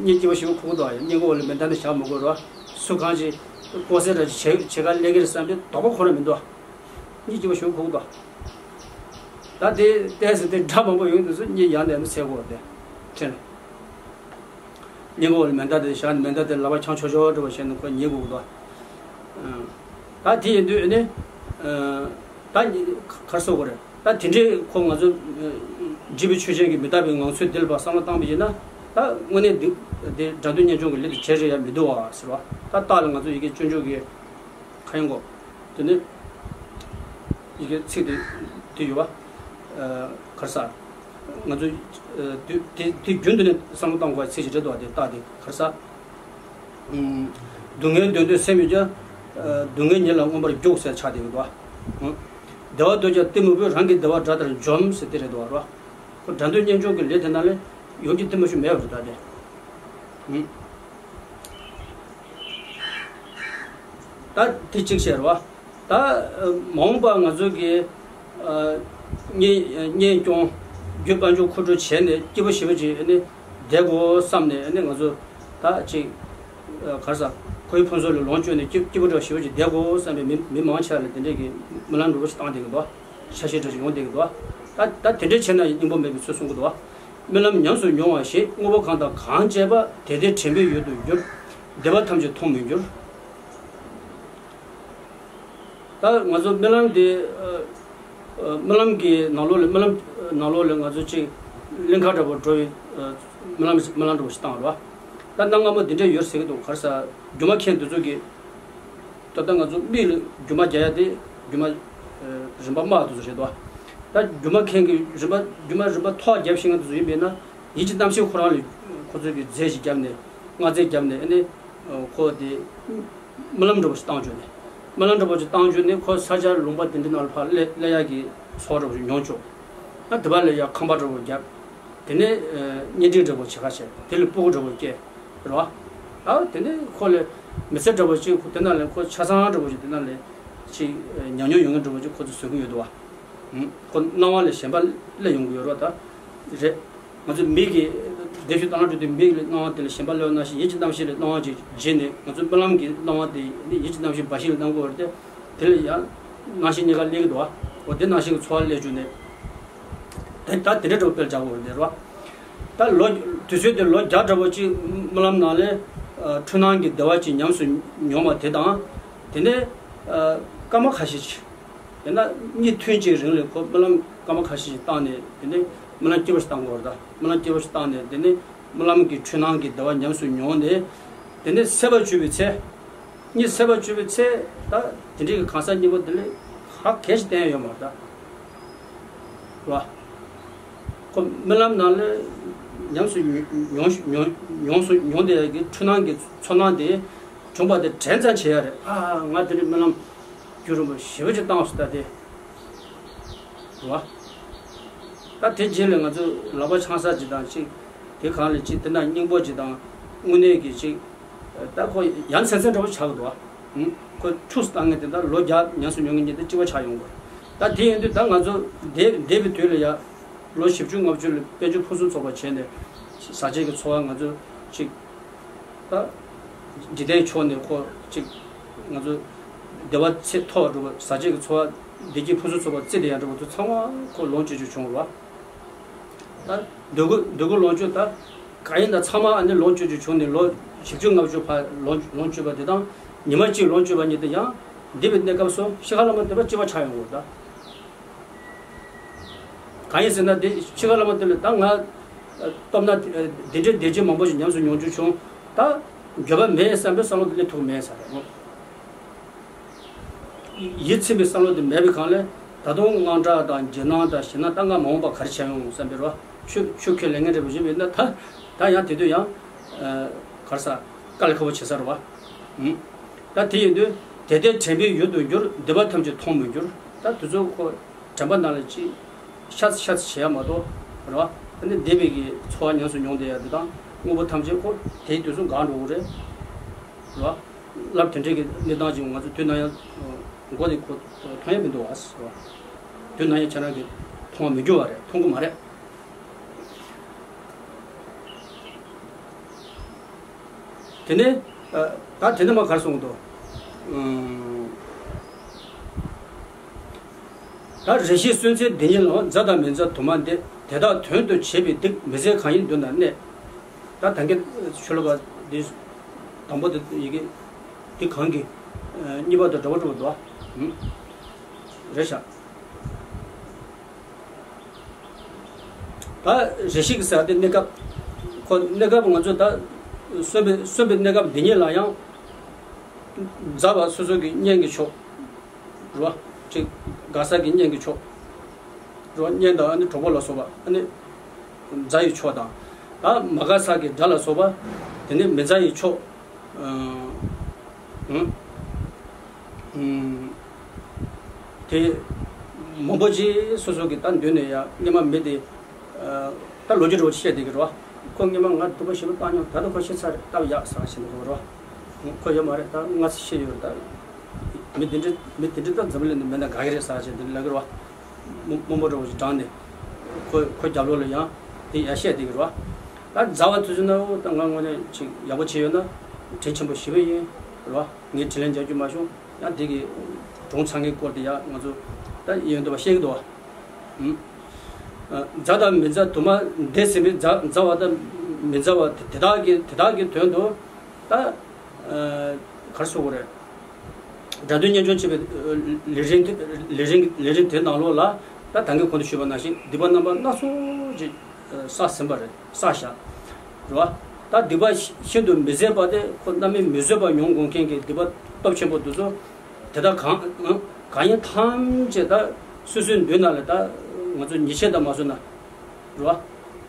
གཉིད་སྐྱིད་པོ་ཞིག་ཁུག་འདུག་སྙིང་གི་འོག་ལ་མེ་མདའ་འདི་བཞག་མི་དགོས་རེད་བ། སུ་གང་ཞིག་ལྐོག་ཟ་འདྲ་ཞིག་བྱེད་བྱེད་ག་སླེབས་ཀྱི་རེད་བསམ་པའི་དོགས་པ་ཁོ་རང་མི་འདུག་གཉིད་སྐྱིད་པོ་ཞིག་ཁུག་འདུག་ད་དེ་ལྟས་ཟེར་དེ་དགྲ་མང་པོ་ཡོང་དུས་སུ་གཉིད་ཡང་ནས་ཡང་དུ་སད་དགོས་རེད་དེ། དྲན། སྙིང་གི་འོག་ལ་མེ་མདའ་དེ་བཞག་ནས་མེ་མདའ་དེ་ལག་པ་འཆང་ཆོག་ཆོག་འདྲ་པོ་བྱས་ནས་ཁོ་ཉལ་དགོས་ཀྱི་འདུག་ད་དེ་ཡིན་དུས་ནི། ད་ག་རེ་ཟེར་དགོས་རེད། ད་དེ་འདྲའི་ཁོ་ང་ཚོ་འཇིགས་པའི་ཆོས་ཅན་གྱི་མི་རྟག་པའི་ངང་ཚུལ་འདི་ལ་ཕར་བསམ་བློ་བཏང་བ་ཡིན་ན། ད་དངོས་གནས་འདི་འདི་དགྲ་འདུལ་གཉེན་སྐྱོང་གི་ལས་དེ་བྱེད་རེ་ཡ་མི་འདུག་བ་ཟེར་བ། ད་རྟགས་ལ་ང་ཚོ་ཡི་གེ་སྤྱོད་འཇུག་གི་ཁ་ཡོང་གོ། དེ་ནི་ཡི་གེ་ཚིག་དེ་དེ་ཡོད་བ། ག་རེ་ཟ། ང་ཚོ་དེ་དེ་རྒྱུན་དུ་ནས་བསམ་བློ་བཏང་དགོས་པའི་ཚིག་ཅིག་རེད་འདུག་བ། དེ་རྟགས་དེ་ག་རེ་ཟ། སྡུག་བསྔལ་འདོད་འདོད་སེམས་ཡོད་ཀྱང་། སྡུག་བསྔལ་ཉིད་ལ་མངོན་པར་རྒྱུག་ཟེར་ཆགས་བསྡད་ཀྱི་འདུག་བ། བདེ་བ་འདོད་ཀྱང་གཏི་མུག་པས། རང་གི་བདེ་བ་དགྲ་ལྟར་འཇོམས་ཟེར་དེ་རེད་འདུག་བ། ཁོ་དགྲ་འདུལ་གཉེན་སྐྱོང་གི་ལས་དེ་ནང་ལས་ཡོང་རྒྱུ་གཏི་མུག་ཅིག་མེད་པ་རེད་ད་དེ། ད་དེ་གཅིག་བཤད་རེད་བ། ད་མ་འོངས་པ་ང་ཚོ་གི་གཉེན་གཉེན་སྐྱོང་རྒྱུད་དཔལ་འབྱོར་མཁོ་སྤྲོད་བྱས་ནས་སྐྱིད་པོ་ཞེ་པོ་ཅིག་ཨ་ནི་བསྡད་དགོས་བསམ་ནས་ཨ་ནི་ང་ཚོ་ད་ཅིག་ག་རེ་ཟ། ཁོའི་ཕུན་ཚོགས་ལ་ལོངས་སྤྱོད་ནས་སྐྱིད་སྐྱིད་པོ་འདྲ་ཞེ་པོ་ཅིག་བསྡད་དགོས་བསམ་པའི་མི་མི་མང་ཆེ་བ་ལ་དེ་འདྲས་ཀྱི་སྨོན་ལམ་འདྲ་པོ་ཞིག་བཏང་བསྡད་ཀྱི་འདུག་ཆ་ཤས་འདྲ་ཞིག་ཡོང་བསྡད་ཀྱི་འདུག་ད་ད་དེ་འདྲས་བྱས་ན་སྙིང་པོ་མེད་པའི་ཚུལ་གསུང་གི་འདུག་རྨི་ལམ་ཉམས་སུ་མྱོང་བ་ཞེས། དངོས་པོ་གང་དང་གང་སྤྱད་པ། དེ་དེ་དྲན་པའི་ཡུལ་དུ་འགྱུར། བདེ་བ་ཐམས་ཅད་མཐོང་མི་འགྱུར། ད་ང་ཚོ་རྨི་ལམ་དེ་རྨི་ལམ་གྱི་ནང་ལོགས་ལ་རྨི་ལམ་ནང་ལོགས་ལ་ང་ཚོ་གཅིག་གླིང་ཁ་འདྲ་པོ་འགྲོ་བའི་རྨི་ལམ་རྨི་ལམ་འདྲ་པོ་ཞིག་བཏང་རོགས། ད་གནའ་སྔ་མོ་འདི་འདྲས་ཡོད་ཟེར་གྱི་འདུག་ག་རེ་ཟ། སྒྱུ་མ་མཁན་འདི་ཚོ་གིས། ད་ལྟ་ང་ཚོ་མིག་ལ་སྒྱུ་མ་རྒྱག་ཡ་དེ་སྒྱུ་མ་རིམ་པ་དམའ་བ་དེ་ཚོ་རེད་དོ། ད་སྒྱུ་མ་མཁན་གྱིས་རིམ་པ་སྒྱུ་མ་རིམ་པ་མཐོ་བ་རྒྱབ་ཤེས་མཁན་དེ་ཚོ་ཡིན་པས་ན། ཡིད་ཀྱི་རྣམ་ཤེས་ཁོ་རང་ལ་ཁོ་ཚོས་ཀྱི་རྫས་ཤིག་བརྒྱབ་ནས། སྔགས་རྫས་བརྒྱབ་ནས་ཨ་ནི་ཁོ་དེ་རྨི་ལམ་འདྲ་པོ་ཞིག་བཏང་བཅུག་ནས། རྨི་ལམ་འདྲ་པོ་ཞིག་བཏང་བཅུག་ནས་ཁོ་ས་ཆ་ལུང་པ་དེ་འདྲའི་ནང་ལ་ཕར་སླེབས་སླེབས་ཡ་གི་ཚོར་བ་འདྲ་པོ་ཞིག་མྱོང་བཅུག་ན། དེ་པ་ལ་ཡ་ཁང་པ་འདྲ་པོ་བརྒྱབ། དེ་ནས་གཉེན་སྒྲིག་འདྲ་པོ་བྱེད་ཁ་བྱས། དེ་ལ་སྤུ་གུ་འདྲ་པོ་སྐྱེས། རེད་བ། ཨ་དེ་ནས་ཁོ་ལ་མི་ཚེ་འདྲ་པོ་ཅིག་དེ་ནང་ལ་ཁོ་ཆ་ཚང་འདྲ་པོ་ཅིག་དེ་ནང་ལ་ཅིག་ཉམས་མྱོང་ཡོང་མཁན་འདྲ་པོ་ཅིག་ཁོ་ཚོས་བཟོ་གི་ཡོད་དོ་བ། ཁོ་སྣང་བ་ལ་ཞེན་པ་སླེབས་ཡོང་གི་ཡོད་རེད་བ། ད་རེད། ང་ཚོ་མིག་གིས་བདེ་སྐྱིད་དང་བླངས་འགྲོ་དུས་མིག་ལ་སྣང་བ་དེ་ལ་ཞེན་པ་སླེབས་པ་ནང་བཞིན་ཡིད་ཀྱི་རྣམ་ཤེས་ལ་སྣང་བ་ཅིག་བྱས་ནས། ང་ཚོ་རྨི་ལམ་གྱི་སྣང་བ་དེ་ནི་ཡིད་ཀྱི་རྣམ་ཤེས་འབའ་ཞིག་ལ་སྣང་གི་ཡོད་རེད་དེ། དེ་ལ་ཡང་སྣང་ཤས་རྙེད་དཀའ་སླེབས་ཀྱི་འདུག་བ། འོ་དེ་ནང་བཞིན་གྱི་ཚོར་བ་སླེབས་བཅུག་ནས། དེ་ད་དེ་འདྲ་འདྲ་པོ་དཔེ་ལ་བཞག་དགོས་རེད་རེད་བ། ད་ལོ་དུས་ཚོད་དེ་ལོ་བརྒྱ་འདྲ་པོ་ཅིག་རྨི་ལམ་ནང་ལས་འཁྲུལ་སྣང་གི་བདེ་བ་ཅིག་ཉམས་སུ་མྱོང་བ་དེ་དང་། དེ་ནས་སྐར་མ་ཁ་ཤས་ཅིག་ཡང་ན་གཉིད་ཐུན་གཅིག་རིང་ལ་ཁོ་རྨི་ལམ་སྐར་མ་ཁ་ཤས་ཤིག་བཏང་ནས། དེ་ནས་རྨི་ལམ་སྐྱིད་པོ་ཞིག་བཏང་དགོས་རེད། ད་རྨི་ལམ་སྐྱིད་པོ་ཞིག་བཏང་ནས་དེ་ནས་རྨི་ལམ་གྱི་འཁྲུལ་སྣང་གི་བདེ་བ་ཉམས་སུ་མྱོང་ནས། དེ་ནས་སད་པར་གྱུར་པའི་ཚེ། གཉིད་སད་པར་གྱུར་པའི་ཚེ། ད་དེ་འདྲའི་གི་གང་ཟག་གཉིས་པོ་དེ་ལ་ཧ་གལ་ཞིག་བསྟན་ཡོད་མ་རེད་ད། རེད་བ། ཁོ་རྨི་ལམ་ནང་ལ་ཉམས་སུ་མྱོང་མྱོང་མྱོང་སུ་མྱོང་བསྡད་ཡ་གི་འཁྲུལ་སྣང་གི་ཚོར་སྣང་དེ་བྱུང་བ་དེ་དྲན་ཙམ་བྱེད་ཡ་རེད། ཨ་ང་དེ་འདྲའི་རྨི་ལམ་རྒྱུན་རིང་པོ་ཞེ་པོ་ཅིག་བཏང་སོང་ད་དེ། རེད་བ། ད་དེ་རྗེས་ལ་ང་ཚོ་ལག་པ་འཆང་ས་ཅིག་དང་ཅིག་དེ་གང་ལ་ཅིག་དེ་འདྲ་སྙིང་པོ་ཅིག་དང་དངོས་གནས་ཀྱི་ཅིག་ད་ཁོ་ཡ་མཚན་མཚན་འདྲ་པོ་ཆགས་ཀྱི་འདུག་བ། ཁོ་འཁྲུགས་སུ་བཏང་མཁན་དེ་ད་ལོ་བརྒྱ་ཉམས་སུ་མྱོང་མཁན་གཉིས་དེ་གཅིག་པ་ཆགས་ཡོང་གི་རེད། ད་དེ་ཡིན་དུས་ད་ང་ཚོ་འདས་འདས་པའི་དུས་ལ་ཡ། ལོ་བཞི་བཅུ་ལྔ་བཅུ་ལ་དཔལ་འབྱོར་ཕུན་སུམ་ཚོགས་པ་བྱས་ནས། ཟག་བཅས་ཀྱི་འཚོ་བ་ང་ཚོ་ཅིག་ད་འཇིག་རྟེན་ཕྱོགས་ནས་ཁོ་ཅིག་ང་ཚོ་བདེ་བ་ཚད་མཐོ་བ་འགྲོ་བ། ཟག་བཅས་ཀྱི་འཚོ་བ་བདེ་སྐྱིད་ཕུན་སུམ་ཚོགས་པ་བརྩི་བསྡད་ཡ་འགྲོ་བ་དེ་ཚང་མ་ཁོ་ལོངས་སྤྱོད་རྒྱུ་བྱུང་བ། ད་འདོད་རྒུ་འདོད་རྒུ་ལོངས་སྤྱོད་ད་གང་ཡིན་ད་ཚང་མ་ཨ་ནི་ལོངས་སྤྱོད་རྒྱུ་བྱུང་ནས་ལོ་བཞི་བཅུ་ལྔ་བཅུ་བར་ལོངས་ལོངས་སྤྱོད་པ་དེ་དང་། ཉི་མ་གཅིག་ལོངས་སྤྱོད་པ་གཉིས་དེ་ཡང་འདས་པའི་གནས་སྐབས་སུ་ཤི་ཁ་ལ་མ་ལྟོས་པ་སྐྱིད་པ་ཆགས་ཡོང་གི་རེད་ད། གང་ཡིན་ཟེར་ན། དེ་ཕྱི་ཁ་ལ་མ་དེ་ལ་ད་ང་སྟོབས་ན་དེ་འདྲའི་བདེ་སྐྱིད་མང་པོ་ཞིག་ཉམས་སུ་མྱོང་རྒྱུ་བྱུང་། ད་འགྱོད་པ་མེད་བསམ་པའི་བསམ་བློ་དེ་སླེབས་ཐུབ་མེད་ས་རེད། ཡིད་ཚིམ་པའི་བསམ་བློ་དེ་མེད་པའི་སྒང་ལས། ད་དུང་དངངས་སྐྲག་དང་འཇིགས་སྣང་དང་ཞེད་སྣང་། ད་ང་མ་འོངས་པ་ག་རེ་བྱ་ཡོང་བསམ་པའི་རོ། ཆུ་ཆུ་ཁས་ལེན་མཁན་འདྲ་པོ་ཞིག་ཡིན་ན། ད་ད་ཡང་དེ་དུས་ཡང་ག་རེ་ཟ། དཀའ་ལས་ཁག་པོ་བྱེད་ས་རེད་བ། ད་དེ་ཡིན་དུས། དེ་ལྟའི་དྲན་པའི་ཡུལ་དུ་འགྱུར། སྡིག་པ་ཐམས་ཅད་མཐོང་མི་འགྱུར། ད་དེ་ཚོ་ཁོ་དྲན་པ་ནང་ལ་ཅིག་ཤ་ཚ་ཤ་ཚ་བྱེད་ཡ་མ་གཏོགས་རེད་བ། ཨ་ནི་བདེ་བའི་གི་འཚོ་བ་ཉམས་སུ་མྱོང་བསྡད་ཡ་འདི་དང་དངོས་པོ་ཐམས་ཅད་ཁོ་དེའི་དུས་སུ་འགག་འགྲོ་གི་རེད། རེད་བ། སླར་དེ་འདྲའི་གི་གནས་སྟངས་ཅིག་ང་ཚོ་དུས་ནམ་ཡང་མགོ་ནས་ཁོ་མཐོང་ཡ་མི་འདུག་བ། རེད་བ། དུས་ནམ་ཡང་ཁྱེད་རང་གི་མཐོང་བ་མི་འགྱུར་བ་རེད། མཐོང་གི་མ་རེད། དེ་ནས་ཨ། ད་དེ་ནས་མ་གར་སོང་དོ། ཨུམ། ད་རེ་ཞིག་གསོན་ཚེ་འདི་ཉིད་ལ། མཛའ་དང་མི་མཛའ་དུ་མ་འདས། དེ་དག་དོན་དུ་བྱེད་པའི་སྡིག་མི་བཟད་གང་ཡིན་མདུན་ན་གནས། ད་ད་གིན་ཆོས་ལུགས་པ་འདི་དང་པོ་དེ་ཡི་གེ་འདི་གང་གི་ཨ། གཉིས་པ་དང་འདྲ་བོ་འདྲ་བོ་འདུག་ཨ། ཨུམ། རེད་ཤག་ད་རེ་ཞིག་ཟེར་དེ་གནས་སྐབས། ཁོ་གནས་སྐབས་ང་ཚོ་ད་གསོན་པའི་གསོན་པའི་གནས་སྐབས་འདི་ཉིད་ལ་ཡང་། མཛའ་བ་སོ་སོ་གི་གཉེན་གྱི་ཕྱོགས་རེད་བ། ཅིག་དགའ་ས་གི་གཉེན་གྱི་ཕྱོགས་རེད་བ། གཉེན་དང་ཨ་ནི་གྲོགས་པོ་ལ་སོགས་པ། ཨ་ནི་མཛའ་ཡི་ཕྱོགས་དང་། ད་མ་དགའ་ས་གི་དགྲ་ལ་སོགས་པ། དེ་ནི་མི་མཛའ་ཡི་ཕྱོགས། ཨ། ཨང་། ཨུམ། དེ་མང་པོ་ཅིག་སོ་སོ་གི་ད་མདུན་ནས་ཡ་སྔོན་མ་མི་དེ། ཨ། ད་ལོ་རྒྱུས་འདྲ་བོ་ཅིག་བཤད་བསྡད་ཀྱི་རེད་བ། ཁོ་སྔོན་མ་ང་སྡུག་པོ་ཞེ་པོ་བཏང་མྱོང་། ད་ལྟ་ཁོ་ཤི་ཚར་རེད། སྟབས་ཡག་ཟེར་བཞིན་འདུག་རེད་བ། ཁོ་ཡོད་མ་རེད། ད་སྔ་ས་ཤི་ཡོད་རེད། ད་མི་དེ་འདྲ་མི་དེ་འདྲ་ད་འཛམ་བུ་གླིང་ནས་མེད་ན་དགའ་གི་རེད་ཟེར་བཞིན་དེ་འདྲ་ལབ་ཀྱི་རེད་བ། རྨོ་རྨོ་མོ་འདྲ་བོ་ཞིག་དྲངས་ནས། ཁོ་ཁོ་རྒྱབ་ལོགས་ལ་ཡང་དེ་ཡར་བཤད་བསྡད་ཀྱི་རེད་བ། ད་མཛའ་བ་དེ་ཚོ་ན། འོ་ད་ང་དངོས་གནས་ཅིག་ཡག་པོ་བྱས་ཡོད་ན་དྲིན་ཆེན་པོ་ཞེ་པོ་ཡིན་རེད་བ། ངས་དྲིན་ལན་འཇལ་རྒྱུ་མ་བྱུང་། ཡང་དེ་གི་གྲོངས་ཚར་མཁན་སྐོར་དེ་ཡང་ང་ཚོ་ད་ཡིན་འདོད་པ་བཤད་ཀྱི་འདུག་བ། ཨུམ། ཨ། མཛའ་དང་མི་མཛའ་དུ་མ་འདས་ཟིན་པའི། མཛའ་མཛའ་བ་དང་མི་མཛའ་བ་དེ་དག་གི་དེ་དག་གི་དོན་དུ་ད། ཨ། ག་རེ་ཟེར་དགོས་རེད། དགྲ་འདུལ་གཉེན་སྐྱོང་བྱེད་པའི་ལས་རིམ་དེ་ལས་རིམ་ལས་རིམ་དེ་ནང་ལོགས་ལ། ད་ད་གིན་གོང་དུ་ཞུས་པ་ནང་བཞིན་སྡིག་པ་རྣམ་པ་སྣ་ཚོགས་ཅིག་བསགས་ཟིན་པ་རེད། བསགས་བཞག་རེད་བ། ད་སྡིག་པ་ཤིན་ཏུ་མི་བཟད་པ་དེ། ཁོ་རྣམ་སྨིན་མི་བཟོད་པ་མྱོང་དགོས་མཁན་གྱི་སྡིག་པ་སྟོབས་ཆེན་པོ་འདི་ཚོ། དེ་དག་གང་གང་ཡིན་ཐམས་ཅད་ད་སོ་སོའི་མདུན་ན་ལ་ད་ང་ཚོ་ཉེས་ཆད་ད་མ་བཟོས་ན། རེད་བ།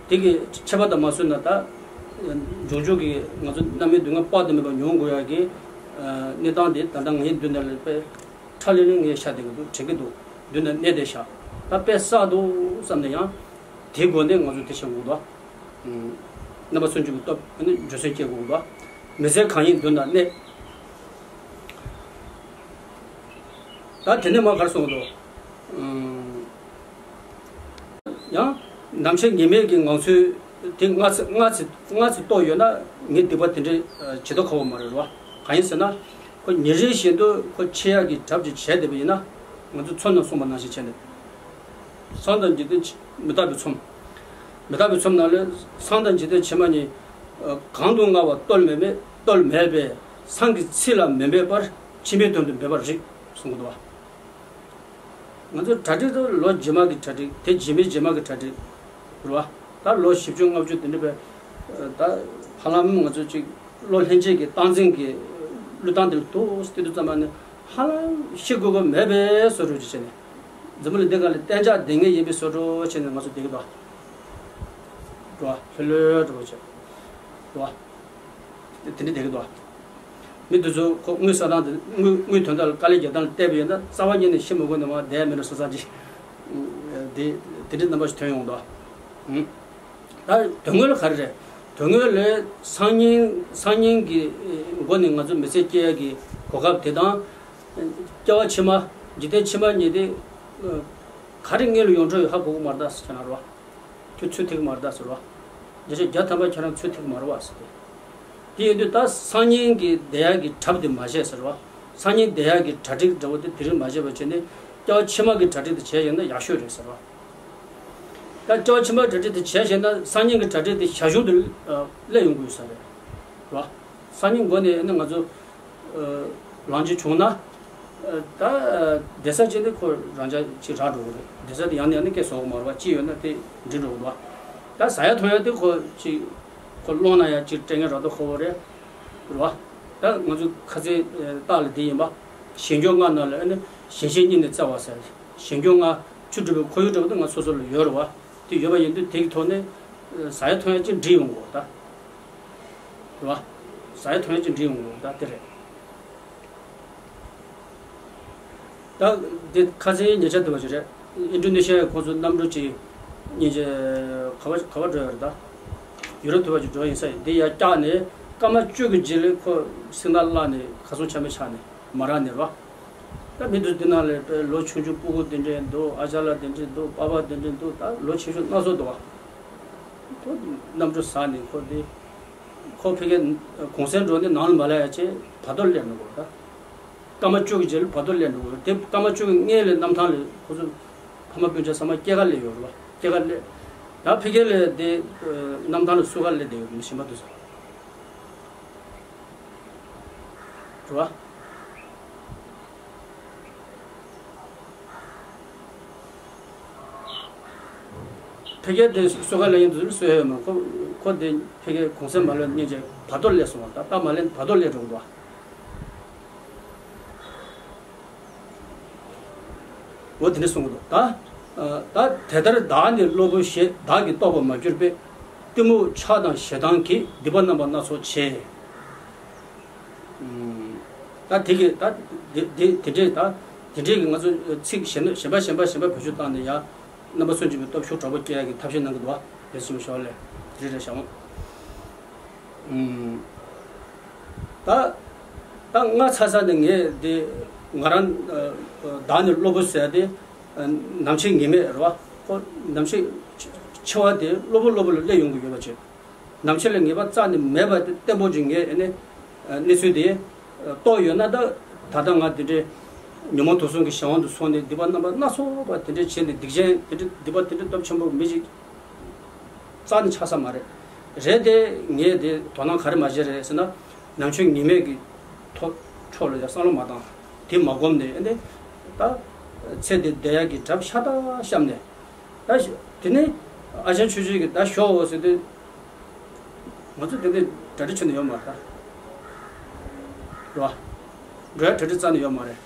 དེ་གི་ཆད་པ་ད་མ་བཟོས་ན། ད་འབྱུང་འགྱུར་གྱི་ང་ཚོ་རྣམ་སྨིན་སྡུག་བསྔལ་དཔག་ཏུ་མེད་པ་མྱོང་དགོས་ཡ་གི་ཨ། གནས་སྟངས་དེ་ད་ལྟ་ངའི་མདུན་ན་ལ་དཔེ་ཁྲ་ལིང་ལིང་ངས་ཤར་བསྡད་ཀྱི་འདུག་དྲན་གྱི་འདུག་མདུན་ན་གནས་བསྡད་ཤག་ད་དཔེ་བསགས་འདུག་བསམ་ནས་ཡང་དེའི་སྒོ་ནས་ང་ཚོ་དེ་བྱེད་དགོས་འདུག་རྣམ་པ་སུན་འབྱིན་གྱི་སྟོབས་ནི་འགྱུར་སེམས་སྐྱེ་དགོས་འདུག་མི་བཟད་གང་ཡིན་མདུན་ན་གནས། ད་དེ་ནས་མ་གར་སོང་དོ། ཡང་ནམ་ཕྱེད་ཉི་མའི་གི་ངང་ཚུལ་དེ་སྔ་ཙི་སྔ་ཙི་སྔ་ཙི་རྟོགས་ཡོད་ན། ངའི་སྡིག་པ་དེ་འདྲའི་ཇི་ལྟ་ཁོ་བོ་མ་རེད་རོ། གང་ཡིན་ཟེར་ན། ཁོ་ཉིན་རེ་བཞིན་དུ་ཁོ་ཆེ་ཡག་གི་གྲབས་ཅིག་བྱས་བསྡད་པ་ཡིན་ན། ང་ཚོ་མཚོ་ནང་སོང་པ་ནང་བཞིན་བྱས་ནས། སངས་དང་འཇིག་རྟེན་མི་རྟག་པའི་ཚོམས། མི་རྟག་པའི་ཚོམས་ནང་ལས། སངས་དང་འཇིག་རྟེན་ཕྱི་མ་གཉིས། གང་དུ་བསྔལ་བ་རྟོལ་མེད་མེད། རྟོལ་མེད་པས། སངས་ཀྱི་ཚིག་ལ་མི་འབད་པར། ཕྱི་མའི་དོན་དུ་འབད་པར་རིགས། གསུང་གི་འདུག་བ། ང་ཚོ་གྲ་སྒྲིག་ཏུ་ལོ་རྗེས་མ་གི་གྲ་སྒྲིག་དེ་རྗེས་མའི་རྗེས་མ་གི་གྲ་སྒྲིག་རེད་བ། ད་ལོ་བཞི་བཅུ་ལྔ་བཅུ་དེ་འདྲ་བས། ད་ཧ་ལམ་ང་ཚོ་ཅིག་བློ་ལྷན་སྐྱེས་ཀྱི་སྟངས་འཛིན་གྱི་བློས་བཏང་དེ་ལ་ཐུག་སྟེ་དུས་ཙམ་པ་ནི། ཧ་ལམ་ཤི་དགོས་དགོས་མེད་པའི་བཟོ་འདྲ་ཅིག་བྱས་ནས། འཛམ་བུ་གླིང་འདི་སྒང་ལ་གཏན་འཇགས་བསྡད་མཁན་ཡིན་པའི་བཟོ་འདྲ་བྱས་ནས་ང་ཚོ་བསྡད་ཀྱི་འདུག་བ། འགྲོ་བ་ལྷོད་ལྷོད་འགྲོ་བ་བྱས། འགྲོ་བ། དེ་འདྲ་བསྡད་ཀྱི་འདུག་བ། མི་འདི་ཚོ་ཁོ་དངུལ་ཟ་སྟངས་དེ། དངུལ་དངུལ་དོན་དག་ལ་དཀའ་ལས་རྒྱག་སྟངས་ལ་བལྟས་པ་ཡིན་ན། རྩ་བ་ཉིད་ནས་ཤི་མི་དགོས་ནས་མར་བསྡད་མེད་ན་བཟོ་ཙམ་ཅིག་དེ་དེ་འདྲའི་རྣམ་པ་ཞིག་ཐོན་ཡོང་འདུག་ད་དོན་དངོས་ལ་ག་རེ་རེད། དོན་དངོས་ལ་སང་ཉིན་སང་ཉིན་གྱི་མགོ་ནས་ང་ཚོ་མི་ཚེ་སྐྱེལ་ཡ་གི་གོ་སྐབས་དེ་དང་། སྐྱེ་བ་ཕྱི་མ། འཇིག་རྟེན་ཕྱི་མ་གཉིས་དེ་ག་རེ་སྔོན་ལ་ཡོང་འགྲོ་ཡོད་ཧ་གོ་གི་མ་རེད་ད་ཟེར། ཁྱེད་རང་རེད་བ། ཁྱོད་ཚོད་ཐིག་མ་རེད་ད་ཟེར་བ། བརྒྱ་ཆ་བརྒྱ་ཐམ་པ་ཁྱེད་རང་ཚོད་ཐིག་མ་རེད་བ་ཟེར་ཏེ། དེ་ཡིན་དུས་ད་སང་ཉིན་གྱི་བསྡད་ཡག་གི་གྲབས་དེ་མ་བྱས་ཟེར་བ། སང་ཉིན་བསྡད་ཡག་གི་གྲ་སྒྲིག་འདྲ་བོ་དེ་དེ་རིང་མ་བྱས་པ་བྱས་ནས། སྐྱེ་བ་ཕྱི་མ་གི་གྲ་སྒྲིག་དེ་བྱས་ཡོད་ན་ཡག་ཤོས་རེད་ཟེར་བ། ད་སྐྱེ་བ་ཕྱི་མ་གྲ་སྒྲིག་དེ་བྱས་ཤེས་ན། སང་ཉིན་གྱི་གྲ་སྒྲིག་དེ་ཞར་ཞུང་དུ་སླེབས་ཡོང་གི་ཡོད་ས་རེད་བ། སང་ཉིན་མགོ་ནས་ནི་ང་ཚོ་ལངས་རྒྱུ་བྱུང་ན། ད་བསྡད་ས་ཅིག་དེ་ཁོ་རང་ཅག་ཅིག་རག་འགྲོ་གི་རེད། བསྡད་ས་དེ་ཡང་ནས་ཡང་ནས་སྐད་བཟོ་གི་མ་རེད་བ། ཅི་ཡོད་ན་དེ་འབྲི་འགྲོ་གི་འདུག་བ། ད་ཟ་ཡ་འཐུང་ཡ་དེ་ཁོ་ཅིག་ཁོ་སློང་ན་ཡ་ཅིག་སྤྲད་མཁན་རག་ད་ཁོ་བོ་རེད། རེད་བ། ད་ང་ཚོ་ཁ་ཚའི་རྟགས་ལ་དེ་ཡིན་པ། གཞན་སྐྱོན་ལྔ་ནང་ལ་ཨ་ནི་གཞན་ཤེས་གཉིས་ནས་བཙལ་བ་ཟེར། གཞན་སྐྱོན་ལྔ་ཆུ་འབྲུ་བའི་ཁོར་ཡུག་འདྲ་བོ་དེ་ང་སོ་སོ་ལ་ཡོད་རེད་བ། དེ་ཡོད་པ་ཡིན་དུས་དེ་གི་ཐོག་ནས་ཟ་ཡ་འཐུང་ཡ་ཅིག་འབྲི་ཡོང་དགོས་ད། རེད་བ། ཟ་ཡ་འཐུང་ཡ་ཅིག་འབྲི་ཡོང་དགོས་ད་དེ་རེད། ད་འདི་ཁ་སང་ཉེ་ཆར་དུ་བ་ཞིག་རེད། ཨིན་ཌོ་ནེ་ཤི་ཡའི་ཁོང་ཚོ་གནམ་གྲུ་ཅིག་སྙིང་རྗེ་ག་བ་ག་བ་འགྲོ་ཡ་རེད་ད། ཡུ་རོབ་དུ་བ་ཞིག་འགྲོ་ཡ་ཡིན་ས་ཡིན། འདི་ཡར་བཀྱགས་ནས་སྐར་མ་བཅུ་གི་རྗེས་ལ་ཁོ་སེམས་ཐག་བརླག་ནས་ཁ་སང་ཆ་མེད་ཆགས་ནས་མ་རག་ནས་རོ། ད་མི་འདུག་འདི་ནང་ལ་ལོ་ཆུང་ཆུང་སྤུ་གུ་འདི་འདྲས་འདུག་ཨ་ཅག་ལགས་འདི་འདྲས་འདུག་པ་ཕ་འདི་འདྲས་འདུག་ད་ལོ་ཆེ་ཤོས་སྣ་ཚོགས་འདུག་བ། ཁོ་གནམ་གྲུ་ཟགས་ནས་ཁོ་འདི། ཁོ་ཕ་གིར་གུང་སེང་འགྲོ་ནས་ནང་ལ་མ་སླེབས་ཡ་ཆེད་བར་དོར་སླེབས་འགྲོ་གི་རེད་ད། སྐར་མ་བཅུ་གི་རྗེས་ལ་བར་དོར་སླེབས་འགྲོ་གི་རེད། དེ་སྐར་མ་བཅུ་གི་སྔོན་ལ་གནམ་ཐང་ལ་ཁོ་ཚོ་ཕ་མ་སྤུན་ཆ་ཚང་མ་སྐྱེལ་ག་སླེབས་ཡོད་རེད་བ། སྐྱེལ་ག་སླེབས། ད་ཕ་གི་ལ་དེ་གནམ་ཐང་ལ་བསུ་ག་སླེབས་བསྡད་ཡོད་རེད། གཞན་པ་དེ་ཚོ་རེད་བ། ཕ་གིར་དེ་བསུ་ག་སླེབས་ཡིན་དུས་བསུ་ཡོད་མ། ཁོ་ཁོ་དེ་ཕ་གིར་གུང་སེང་མ་སླེབས་སྔོན་ཆད་བར་དོར་སླེབས་སོང་བ། ད་ད་མ་སླེབས་བར་དོར་སླེབས་འགྲོ་གི་འདུག་བ། འོ་དེ་འདྲ་གསུང་གི་འདུག་ད་ད་དེ་ལྟར་བདག་ནི་གློ་བུར་ཞེས་བདག་གིས་རྟོགས་པར་མ་གྱུར་པས། གཏི་མུག་ཆགས་དང་ཞེ་སྡང་གིས་སྡིག་པ་རྣམ་པ་སྣ་ཚོགས་བྱེད། ད་དེ་གི་ད་དེ་དེ་དེ་འདྲས་ད་དེ་འདྲས་ཀྱི་ང་ཚོ་ཚིག་གཞན་གཞན་པ་གཞན་པ་གཞན་པ་བེད་སྤྱོད་བཏང་ནས་ཡ། རྣམ་པ་སུན་འབྱིན་པའི་སྟོབས་ཤུགས་དྲག་པོ་སྐྱེ་ཡ་གི་ཐབས་ཤེས་གནང་གི་འདུག་བ། རེ་ཞིམ་ཞོར་ལས་རེ་རེ་བྱ་འོང་། ད་ད་ང་ཚ་ས་ནས་ངས་དེ་ང་རང་བདག་ནི་གློ་བུར་ཟེར་ཏེ་ནམ་འཆི་ངེས་མེད་རེད་བ། ཁོ་ནམ་འཆི་འཆི་བ་དེ་གློ་བུར་གློ་བུར་ལ་སླེབས་ཡོང་གི་ཡོད་པ་བྱས། ནམ་འཆི་ལ་ངེས་པ་རྩ་ནས་མེད་པ་དེ་བརྟན་པོ་ཅིག་ངས་ཨ་ནི་གནས་ཚུལ་དེ་རྟོགས་ཡོད་ན། ད་ད་ལྟ་ང་དེ་འདྲའི་ཉོན་མོངས་དུག་གསུམ་གྱི་གཞན་དབང་དུ་སོང་ནས་སྡིག་པ་རྣམ་པ་སྣ་ཚོགས་པ་དེ་འདྲ་བྱས་ནས་སྡིག་ཅན་དེ་འདྲ་སྡིག་པ་དེ་འདྲ་སྟོབས་ཆེན་པོ་མི་ཞིག་རྩ་ནས་ཆགས་ས་མ་རེད། རེད་དེ་ངས་དེ་དོ་སྣང་ག་རེ་མ་བྱས་རེད་ཟེར་ན། ནམ་འཆི་ངེས་མེད་ཀྱི་ཐོག་ཕྱོགས་ལ་ཡང་བསམ་བློ་མ་བཏང་། དེ་མ་བསྒོམས་ནས་ཨ་ནི་ད་ཚེ་འདི་བསྡད་ཡག་གི་གྲབས་ཤ་སྟག་བཤམས་ནས། ད་ཤ་དེ་ནས་ཨ་ཞང་ཆོས་སྐྱིད་ཀྱིས་ད་ཞོག་འོ་ཟེར་དུས། ང་ཚོ་དེ་འདྲའི་གྲ་སྒྲིག་བྱས་ནས་ཡོད་མ་རེད་ད། རེད་བ། འགྲོ་ཡ་གྲ་སྒྲིག་རྩ་ནས་ཡོད་མ་རེད།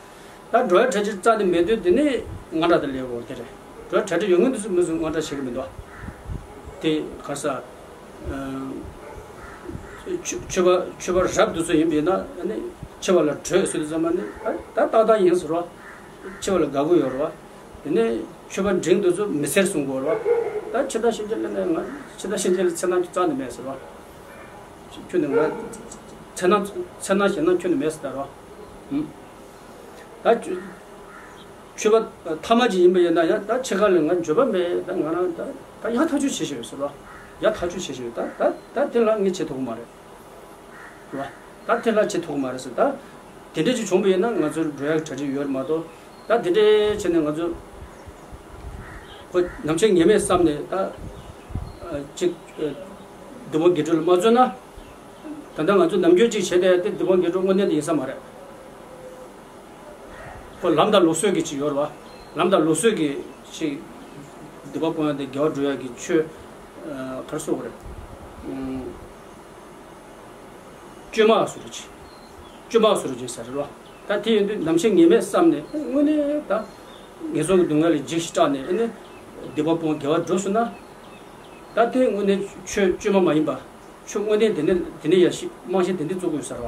ད་འགྲོ་ཡ་གྲ་སྒྲིག་རྩ་ནས་མེད་དུས་དེ་ནས་དངངས་སྐྲག་དང་ལས་འོར་དེ་རེད། འགྲོ་ཡ་གྲ་སྒྲིག་ཡོད་མཁན་དེ་ཚོ་མི་ཚོ་དངངས་སྐྲག་བྱེད་ཀྱི་མི་འདུག་བ། དེ་ག་ས། ཆོས་ཆོས་པ་ཆོས་པ་རབ་དེ་ཚོ་ཡིན་པས་ན་ཨ་ནི་འཆི་བ་ལ་བྲོས་ཟེར་དུས་ཙམ་པ་ནི་ད་ཏག་ཏག་ཡིན་ཟེར་བ། འཆི་བ་ལ་དགའ་པོ་ཡོད་རེད་བ། དེ་ནས་ཆོས་པ་འབྲིང་དེ་ཚོ་མི་སེར་གསུང་གི་ཡོད་རེད་བ། ད་འཆི་བདག་གཤིན་རྗེ་སླེབས་ན་ང་འཆི་བདག་གཤིན་རྗེ་ལ་འཚེར་སྣང་རྩ་ནས་མེད་ཟེར་བ། ཁྱོད་ནི་ང་འཚེར་སྣང་འཚེར་སྣང་ཞེ་སྣང་ཁྱོད་ནི་མེད་ཟེར་ད་རེད་བ། ད་ཆོས་པ་ཐ་མ་ཅིག་ཡིན་པ་ཡིན་ན་ཡང་ད་འཆི་ཁ་ལ་ང་འགྱོད་པ་མེད། ད་ང་རང་ད་ད་ཡག་ཐག་ཆོད་བྱེད་བཞིན་ཡོད་ཟེར་བ། ཡག་ཐག་ཆོད་བྱེད་བཞིན་ཡོད། ད་ད་ད་དེ་ལ་ངས་བྱེད་ཐུབ་ཀྱི་མ་རེད། རེད་བ། ད་དེ་ལ་བྱེད་ཐུབ་ཀྱི་མ་རེད་ཟེར། ད་དེ་འདྲ་ཅིག་བྱུང་བ་ཡིན་ན་ང་ཚོར་འགྲོ་ཡག་གྲ་སྒྲིག་ཡོད་རེད་མ་གཏོགས། ད་དེ་འདྲ་བྱས་ནས་ང་ཚོ་ཁོ་ནམ་འཆི་ངེས་མེད་བསམ་ནས་ད་ཅིག་སྡིག་པ་དགེ་སྒྲུབ་ལ་མ་བརྩོན་ན། ད་ལྟ་ང་ཚོ་ནམ་རྒྱུན་ཅིག་བྱས་བསྡད་དེ་སྡིག་པ་དགེ་སྒྲུབ་དངོས་གནས་དེ་ཡིན་ས་མ་རེད། ཁོ་ལམ་དང་ལུགས་སྲོལ་གྱི་ཅིག་ཡོད་རེད་བ། ལམ་དང་ལུགས་སྲོལ་གྱི་ཅིག་སྡིག་པ་སྤོང་ཡག་དེ་དགེ་བ་སྒྲུབ་ཡག་གི་ཆོས། ག་རེ་ཟེར་དགོས་རེད། བཅོས་མ་སུ་རུ་ཅི། བཅོས་མ་སུ་རུ་ཅི་ཟེར་རེད་བ། ད་དེ་ཡིན་དུས་ནམ་འཆི་ངེས་མེད་བསམ་ནས་དངོས་གནས་ད་ངན་སོང་གི་སྡུག་བསྔལ་ལ་འཇིགས་ཤིང་སྐྲག་ནས་ཨ་ནི་སྡིག་པ་སྤོང་དགེ་བ་སྒྲུབ་སོང་ན། ད་དེ་དངོས་གནས་ཆོས་བཅོས་མ་མ་ཡིན་པ། ཆོས་དངོས་གནས་དེ་ནས་དེ་ནས་ཡ་ཤི་རྨང་གཞི་དེ་འདི་བཙུགས་དགོས་ཟེར་བ།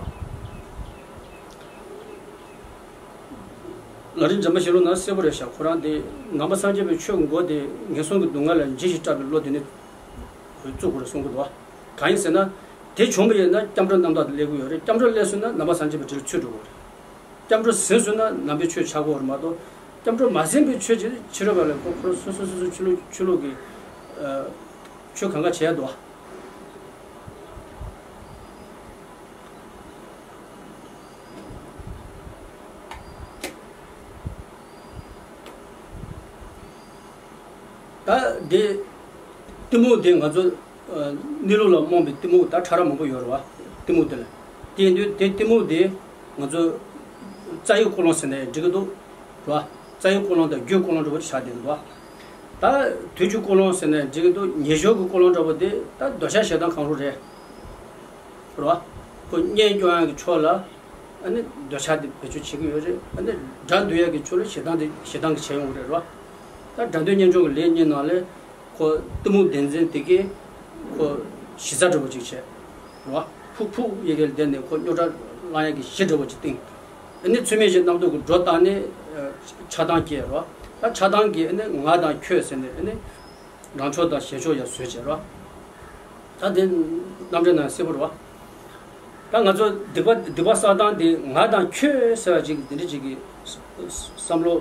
ལམ་རིམ་འཇམ་དཔལ་གཞན་ལུགས་ནང་གསལ་པོ་རེད་ཤག་ཁོ་རང་དེ་ནང་པ་སངས་རྒྱས་པའི་ཆོས་མགོ་དེ་ངན་སོང་གི་སྡུག་བསྔལ་ལ་འཇིགས་ཤིང་སྐྲག་པའི་བློ་དེ་ནས་བཙུགས་དགོས་རེད་གསུང་གི་འདུག་གང་ཡིན་ཟེར་ན། དེ་བྱུང་བ་ཡིན་ན་སྐྱབས་འགྲོ་རྣམ་དག་ཏུ་སླེབས་ཀྱི་ཡོད་རེད། སྐྱབས་འགྲོ་སླེབས་སོང་ན་ནང་པ་སངས་རྒྱས་པའི་གྲལ་ལ་ཚུད་འགྲོ་གི་རེད། སྐྱབས་འགྲོ་ཟིན་སོང་ན་ནང་པའི་ཆོས་ཆགས་ཀྱི་ཡོད་རེད་མ་གཏོགས། སྐྱབས་འགྲོ་མ་ཟིན་པའི་ཆོས་ཅིག་ཕྱི་རོལ་པ་ལ་ཁོ་ཁོ་སོ་སོ་སོ་སོ་ཆོས་ལུགས་ཆོས་ལུགས་ཀྱི་ཆོས་གང་ག་བྱས་འདུག་ད་འདི་གཏི་མུག་འདི་ང་ཚོ་གནས་ལུགས་ལ་རྨོངས་པའི་གཏི་མུག་ད་ཕྲ་རགས་མང་པོ་ཡོད་རེད་བ། གཏི་མུག་དེ་ལ་དེ་ཡིན་དུས་དེ་གཏི་མུག་འདི་ང་ཚོ་ རྩ་བའི་ཀུན་སློང་ཟེར་ནའི་འགྲིག་གི་འདུག་རེད་བ། རྩ་བའི་ཀུན་སློང་དང་རྒྱུའི་ཀུན་སློང་འདྲ་བོ་ཆགས་བསྡད་ཀྱི་འདུག་བ། ད་དུས་ཀྱི་ཀུན་སློང་ཟེར་ནའི་འགྲིག་གི་འདུག་ཉེ་སྦྱོར་གྱི་ཀུན་སློང་འདྲ་བོ་དེ་ད་འདོད་ཆགས་ཞེ་སྡང་གང་རུང་རེད། རེད་བ། ཁོ་གཉེན་སྐྱོང་ཡག་གི་ཕྱོགས་ལ་ཨ་ནི་འདོད་ཆགས་དེ་བེད་སྤྱོད་བྱེད་ཀྱི་ཡོད་རེད། ཨ་ནི་དགྲ་འདུལ་ཡག་གི་ཕྱོགས་ལ་ཞེ་སྡང་དེ་ཞེ་སྡང་གི་བྱེད་ཡོང་གི་རེད། རེད་བ། ད་དགྲ་འདུལ་གཉེན་སྐྱོང་གི་ལས་གཉིས་ནང་ལས་ཁོ་གཏི་མུག་བདེན་འཛིན་དེ་གས་ཁོ་གཞི་རྩ་འདྲ་བོ་ཅིག་བྱས། རེད་བ། ཕུག་ཕུག་ཡི་གེ་ལ་བསྡད་ནས་ཁོ་རྙོག་དྲ་བསླང་ཡག་གི་གཞི་འདྲ་བོ་ཅིག་བཏིང་། ཨ་ནི་ཚུལ་མིན་གྱི་རྣམ་རྟོག་གི་སྒྲོ་བཏགས་ནས་ཆགས་སྡང་སྐྱེ། རེད་བ། ད་ཆགས་སྡང་གིས་ཨ་ནི་ང་དང་ཁྱོད་ཟེར་ནས་ཨ་ནི་རང་ཕྱོགས་དང་གཞན་ཕྱོགས་ཡང་བཟོས་བྱས། རེད་བ། ད་དེ་རྣམ་འགྲེལ་ནང་གསལ་པོ་རེད་བ། ད་ང་ཚོ་སྡིག་པ་སྡིག་པ་བསགས་སྟངས་དེ་ང་དང་ཁྱོད་ཟེར་བ་ཅིག་འདི་འདྲ་ཅིག་གི་བསམ་བློ་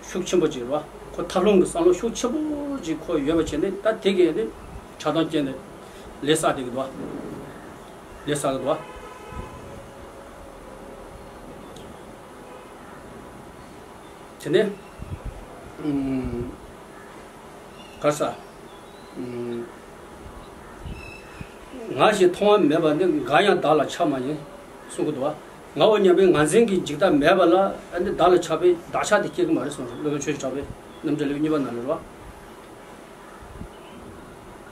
ཤུགས་ཆེན་པོ་ཅིག་རེད་བ། ཁོ་ཐབས་ལམ་གྱི་བསམ་བློ་ཤུགས་ཆེན་པོ་ཅིག་ཁོ་ཡོད་པ་བྱས་ནས་ད་དེ་གས་ནི་ཆགས་སྡང་སྐྱེས་ནས་ལས་བསགས་བསྡད་ཀྱི་འདུག་བ། ལས་བསགས་ཀྱི་འདུག་བ། དེ་ནས་ཨུམ། ག་ས། ཨུམ། ང་ཞེས་མཐོང་བ་མེད་པ་ནི་འགའ་ཡང་བདག་ལ་ཆགས་མ་ཡིན། གསུང་གི་འདུག་བ། ངའོ་སྙམ་པའི་ངར་འཛིན་གྱི་འཇིགས་སྐྲག་མེད་པ་ལ་ཨ་ནི་བདག་ལ་ཆགས་པའི་བདག་ཆགས་དེ་སྐྱེ་གི་མ་རེད་གསུངས་རེད། སློབ་དཔོན་ཆོས་ཀྱི་གྲགས་པས་རྣམ་འགྲེལ་ལེའུ་གཉིས་པ་ནང་ལ་རེད་བ།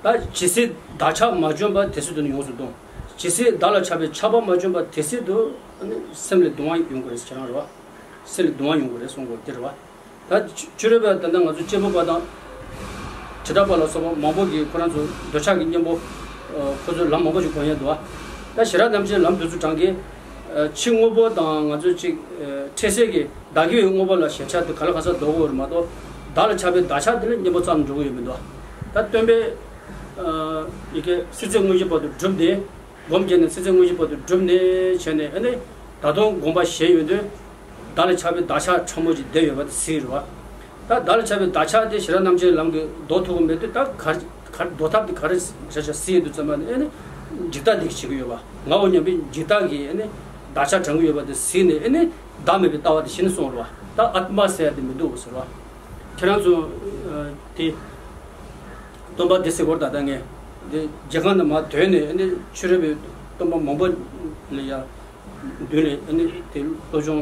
ད་ཇི་སྲིད་བདག་ཆགས་མ་བྱུང་བ་དེ་སྲིད་དུ་ནི་ཡོངས་སུ་གདུང་། ཇི་སྲིད་བདག་ལ་ཆགས་པའི་ཆགས་པ་མ་བྱུང་བ་དེ་སྲིད་དུ་ཨ་ནི་སེམས་ལ་གདུང་བ་ཡོང་གི་རེད་ཟེར་ཁྱེད་རང་རེད་བ། སེམས་ལ་གདུང་བ་ཡོང་གི་རེད་གསུང་གི་འདི་རེད་བ། ད་ཕྱི་རོལ་པ་ད་ལྟ་ང་ཚོ་གཅེར་བུ་པ་དང་། དྲིལ་བསྒྲགས་པ་ལ་སོགས་པ་མང་པོ་གིས་ཁོ་རང་ཚོ་འདོད་ཆགས་ཀྱི་གཉེན་པོ། ཁོ་ཚོས་ལམ་མང་པོ་ཞིག་གོན་ཡས་འདུག་བ། ད་ཞེ་དྲག་རྣམ་འབྱེད་ལམ་བདུན་ཚོ་དྲངས་ཀྱི། ཕྱི་དངོས་པོ་དང་ང་ཚོ་གཅིག་འཕྲལ་སེལ་གྱི་བདག་གི་དངོས་པོ་ལ་ཞེན་ཆགས་དེ་ག་ལ་ག་ས་ལྡོག་གི་ཡོད་རེད་མ་གཏོགས། བདག་ལ་ཆགས་པའི་བདག་ཆགས་དེ་ལ་གཉེན་པོ་བརྩམས་འགྲོ་གི་ཡོད་མི་འདུག་ད་སྟོན་པས་ཡི་གེ་སྲིད་རྩེ་དངོས་གཞི་བར་དུ་བསྒྲུབས་ནས། སྒོམ་བརྒྱབ་ནས་སྲིད་རྩེ་དངོས་གཞི་བར་དུ་བསྒྲུབས་ནས་བྱས་ནས་ཨ་ནི་ད་དུང་དགོངས་པ་བཞེས་ཡོང་དུས། བདག་ལ་ཆགས་པའི་བདག་ཆགས་ཕྲ་མོ་ཅིག་བསྡད་ཡོད་པ་དེ་གཟིགས་རེད་བ། ད་བདག་ལ་ཆགས་པའི་བདག་ཆགས་དེ་ཞེ་དྲག་རྣམ་འབྱེད་ལམ་གྱིས་ཟློག་ཐུབ་ཀྱི་མེད་དུས་ད་ག་ག་ཟློག་ཐབས་དེ་ག་རེ་བྱ་བྱ་གཟིགས་ཡོང་དུས་ཙམ་པ་ནི་ཨ་ནི་འཇིགས་སྐྲག་འདི་གིས་བྱེད་ཀྱི་ཡོད་པ། ངའོ་སྙམ་པའི་འཇིགས་སྐྲག་གིས་ཨ་ནི་བདག་ཆགས་དྲངས་ཀྱི་ཡོད་པ་དེ་གཟིགས་ནས་ཨ་ནི་བདག་མེད་པའི་ལྟ་བ་དེ་ཞི་ནས་སོང་རེད་བ། ད་ཨཱཏྨ་ཟེར་ཡ་དེ་མི་འདུག་ཟེར་བ། ཁྱེད་རང་ཚོ་དེ། སྟོན་པ་སྡེ་སྲིད་སྐོར་ད་ལྟ་ངས་འདི་རྒྱལ་ཁམས་ནས་མར་བཏོན་ནས་ཨ་ནི་ཕྱི་རོལ་པའི་སྟོན་པ་མང་པོ་ལ་ཡ་མདུན་ལས་ཨ་ནི་དེ་སློབ་སྦྱོང་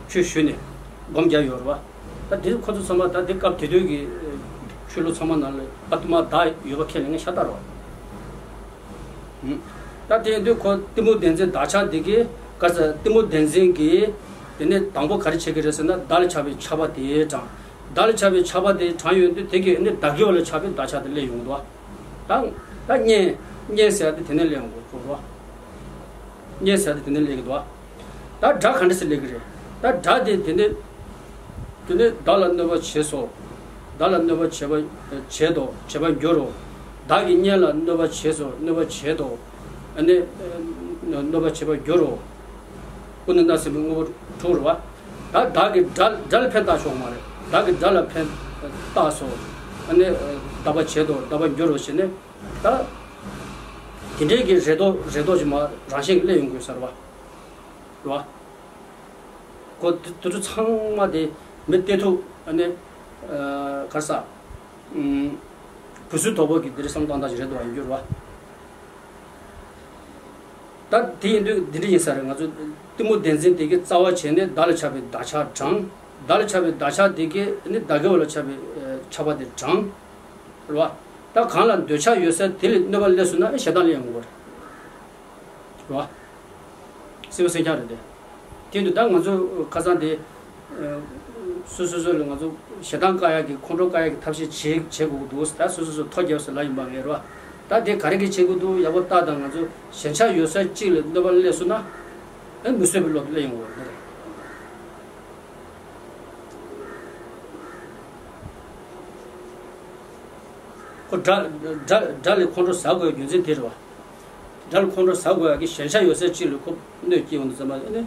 ཆོས་ཞུས་ནས་སྒོམ་རྒྱག་ཡོད་རེད་བ། ད་འདི་ཁོ་ཚོ་ཚང་མ་ད་འདི་སྐབས་དེ་དུས་ཀྱི་ཆོས་ལུགས་ཚང་མ་ནང་ལ་ཨཱཏྨ་བདག་ཡོད་པ་ཁས་ལེན་མཁན་ཤ་སྟག་རེད་བ། ད་དེ་ཡིན་དུས་ཁོ་གཏི་མུག་བདེན་འཛིན་བདག་ཆགས་དེ་གིས་ག་ས་གཏི་མུག་བདེན་འཛིན་གྱིས་དེ་ནས་དང་པོ་ག་རེ་བྱེད་ཀྱི་རེད་ཟེར་ན་བདག་ལ་ཆགས་པའི་ཆགས་པ་དེ་དྲངས། བདག་ལ་ཆགས་པའི་ཆགས་པ་དེ་དྲངས་ཡོང་དུས་དེ་གིས་ནི་བདག་གི་བ་ལ་ཆགས་པའི་བདག་ཆགས་དེ་སླེབས་ཡོང་གི་འདུག་ད་ད་གཉེན་གཉེན་ཟེར་ཡ་དེ་དེ་ནས་སླེབས་ཡོང་གི་འདུག་གཉེན་ཟེར་ཡ་དེ་དེ་ནས་སླེབས་ཀྱི་འདུག་ད་དགྲ་ག་འདྲ་སེ་སླེབས་ཀྱི་རེད། ད་དགྲ་དེ་དེ་ནས་དེ་ནས་བདག་ལ་གནོད་པ་བྱས་སོ། བདག་ལ་གནོད་པ་བྱས་པ་བྱས་དོ་བྱས་པར་འགྱུར་རོ། བདག་གི་གཉེན་ལ་གནོད་པ་བྱས་སོ་གནོད་པ་བྱས་དོ། ཨ་ནི་གནོད་པ་བྱས་པར་འགྱུར་རོ། ཀུན་ནས་བརྣབ་སྲིད་པའི་དངོས་པོ་དྲུག་རེད་བ། ད་བདག་གིས་དགྲ་དགྲ་ལ་ཕན་བཏགས་ཆོག་མ་རེད། བདག་གིས་དགྲ་ལ་ཕན་བཏགས་སོ། ཨ་ནི་བདག་པ་བྱེད་དོ་བདག་པར་འགྱུར་རོ་ཞེས་ནས་ད། དེ་འདྲའི་གི་རེ་དོགས་རེ་དོགས་ཀྱི་མ་རང་བཞིན་གྱིས་སླེབས་ཡོང་དགོས་ས་རེད་བ། རེད་བ། ཁོ་དེ་དེ་ཚོ་ཚང་མ་དེ་མི་གཏད་ཐུབ་ཨ་ནི། ག་རེ་ཟ། བུ་སུ་དོ་པོ་གི་དེ་རེ་བསམ་སྟངས་དག་ཅིག་རེད་འདུག་བ་ཡིན་རྒྱུ་རེད་བ། ད་དེ་ཡིན་དུས་འདི་འདྲ་ཡིན་ས་རེད། ང་ཚོ་གཏི་མུག་བདེན་འཛིན་དེ་གའི་རྩ་བ་བྱས་ནས་བདག་ལ་ཆགས་པའི་བདག་ཆགས་དྲངས། བདག་ལ་ཆགས་པའི་བདག་ཆགས་དེ་གའི་ནི་བདག་གི་བ་ལ་ཆགས་པའི་ཆགས་པ་དེ་དྲངས། རེད་བ། ད་གང་ལ་འདོད་ཆགས་ཡོད་ས་དེ་ལ་གནོད་པ་སླེབས་སོང་ན་ཨེ་ཞེ་སྡང་སླེབས་ཡོང་གི་རེད། རེད་བ། སྲིད་པ་སེང་ཆ་རེད་དེ། དེ་འདུག་ད་ང་ཚོ་ཁ་སང་དེ། སོ་སོ་སོ་ལ་ང་ཚོ་ཞེ་སྡང་བཀག་ཡག་གི་ཁོང་ཁྲོ་བཀག་ཡག་གི་ཐབས་ཤེས་བྱེད་བྱེད་དགོས་ཀྱི་འདུག་ད་སོ་སོ་སོ་ཐོ་རྒྱབ་ས་ལ་ཡིན་པ་ངེས་རེད་བ། ད་དེ་ག་རེ་གི་བྱེད་དགོས་འདུག་ཡག་པོ་ལྟ་དང་ང་ཚོ་ཞེན་ཆགས་ཡོད་ས་གཅིག་ལ་གནོད་པ་སླེབས་སོང་ན། ཨེ་མི་བཟོད་པའི་བློ་སླེབས་ཡོང་གི་རེད། ཁོ་དགྲ་དགྲ་དགྲ་ལས་ཁོང་ཁྲོ་ཟ་དགོས་རྒྱུ་མཚན་དེ་རེད་བ། དགྲ་ལ་ཁོང་ཁྲོ་ཟ་དགོས་ཡག་གི་ཞེན་ཆགས་ཡོད་ས་གཅིག་ལ་ཁོ་གནོད་སྐྱེལ་ཡོང་དུས་ཙམ་པ་ཨ་ནི་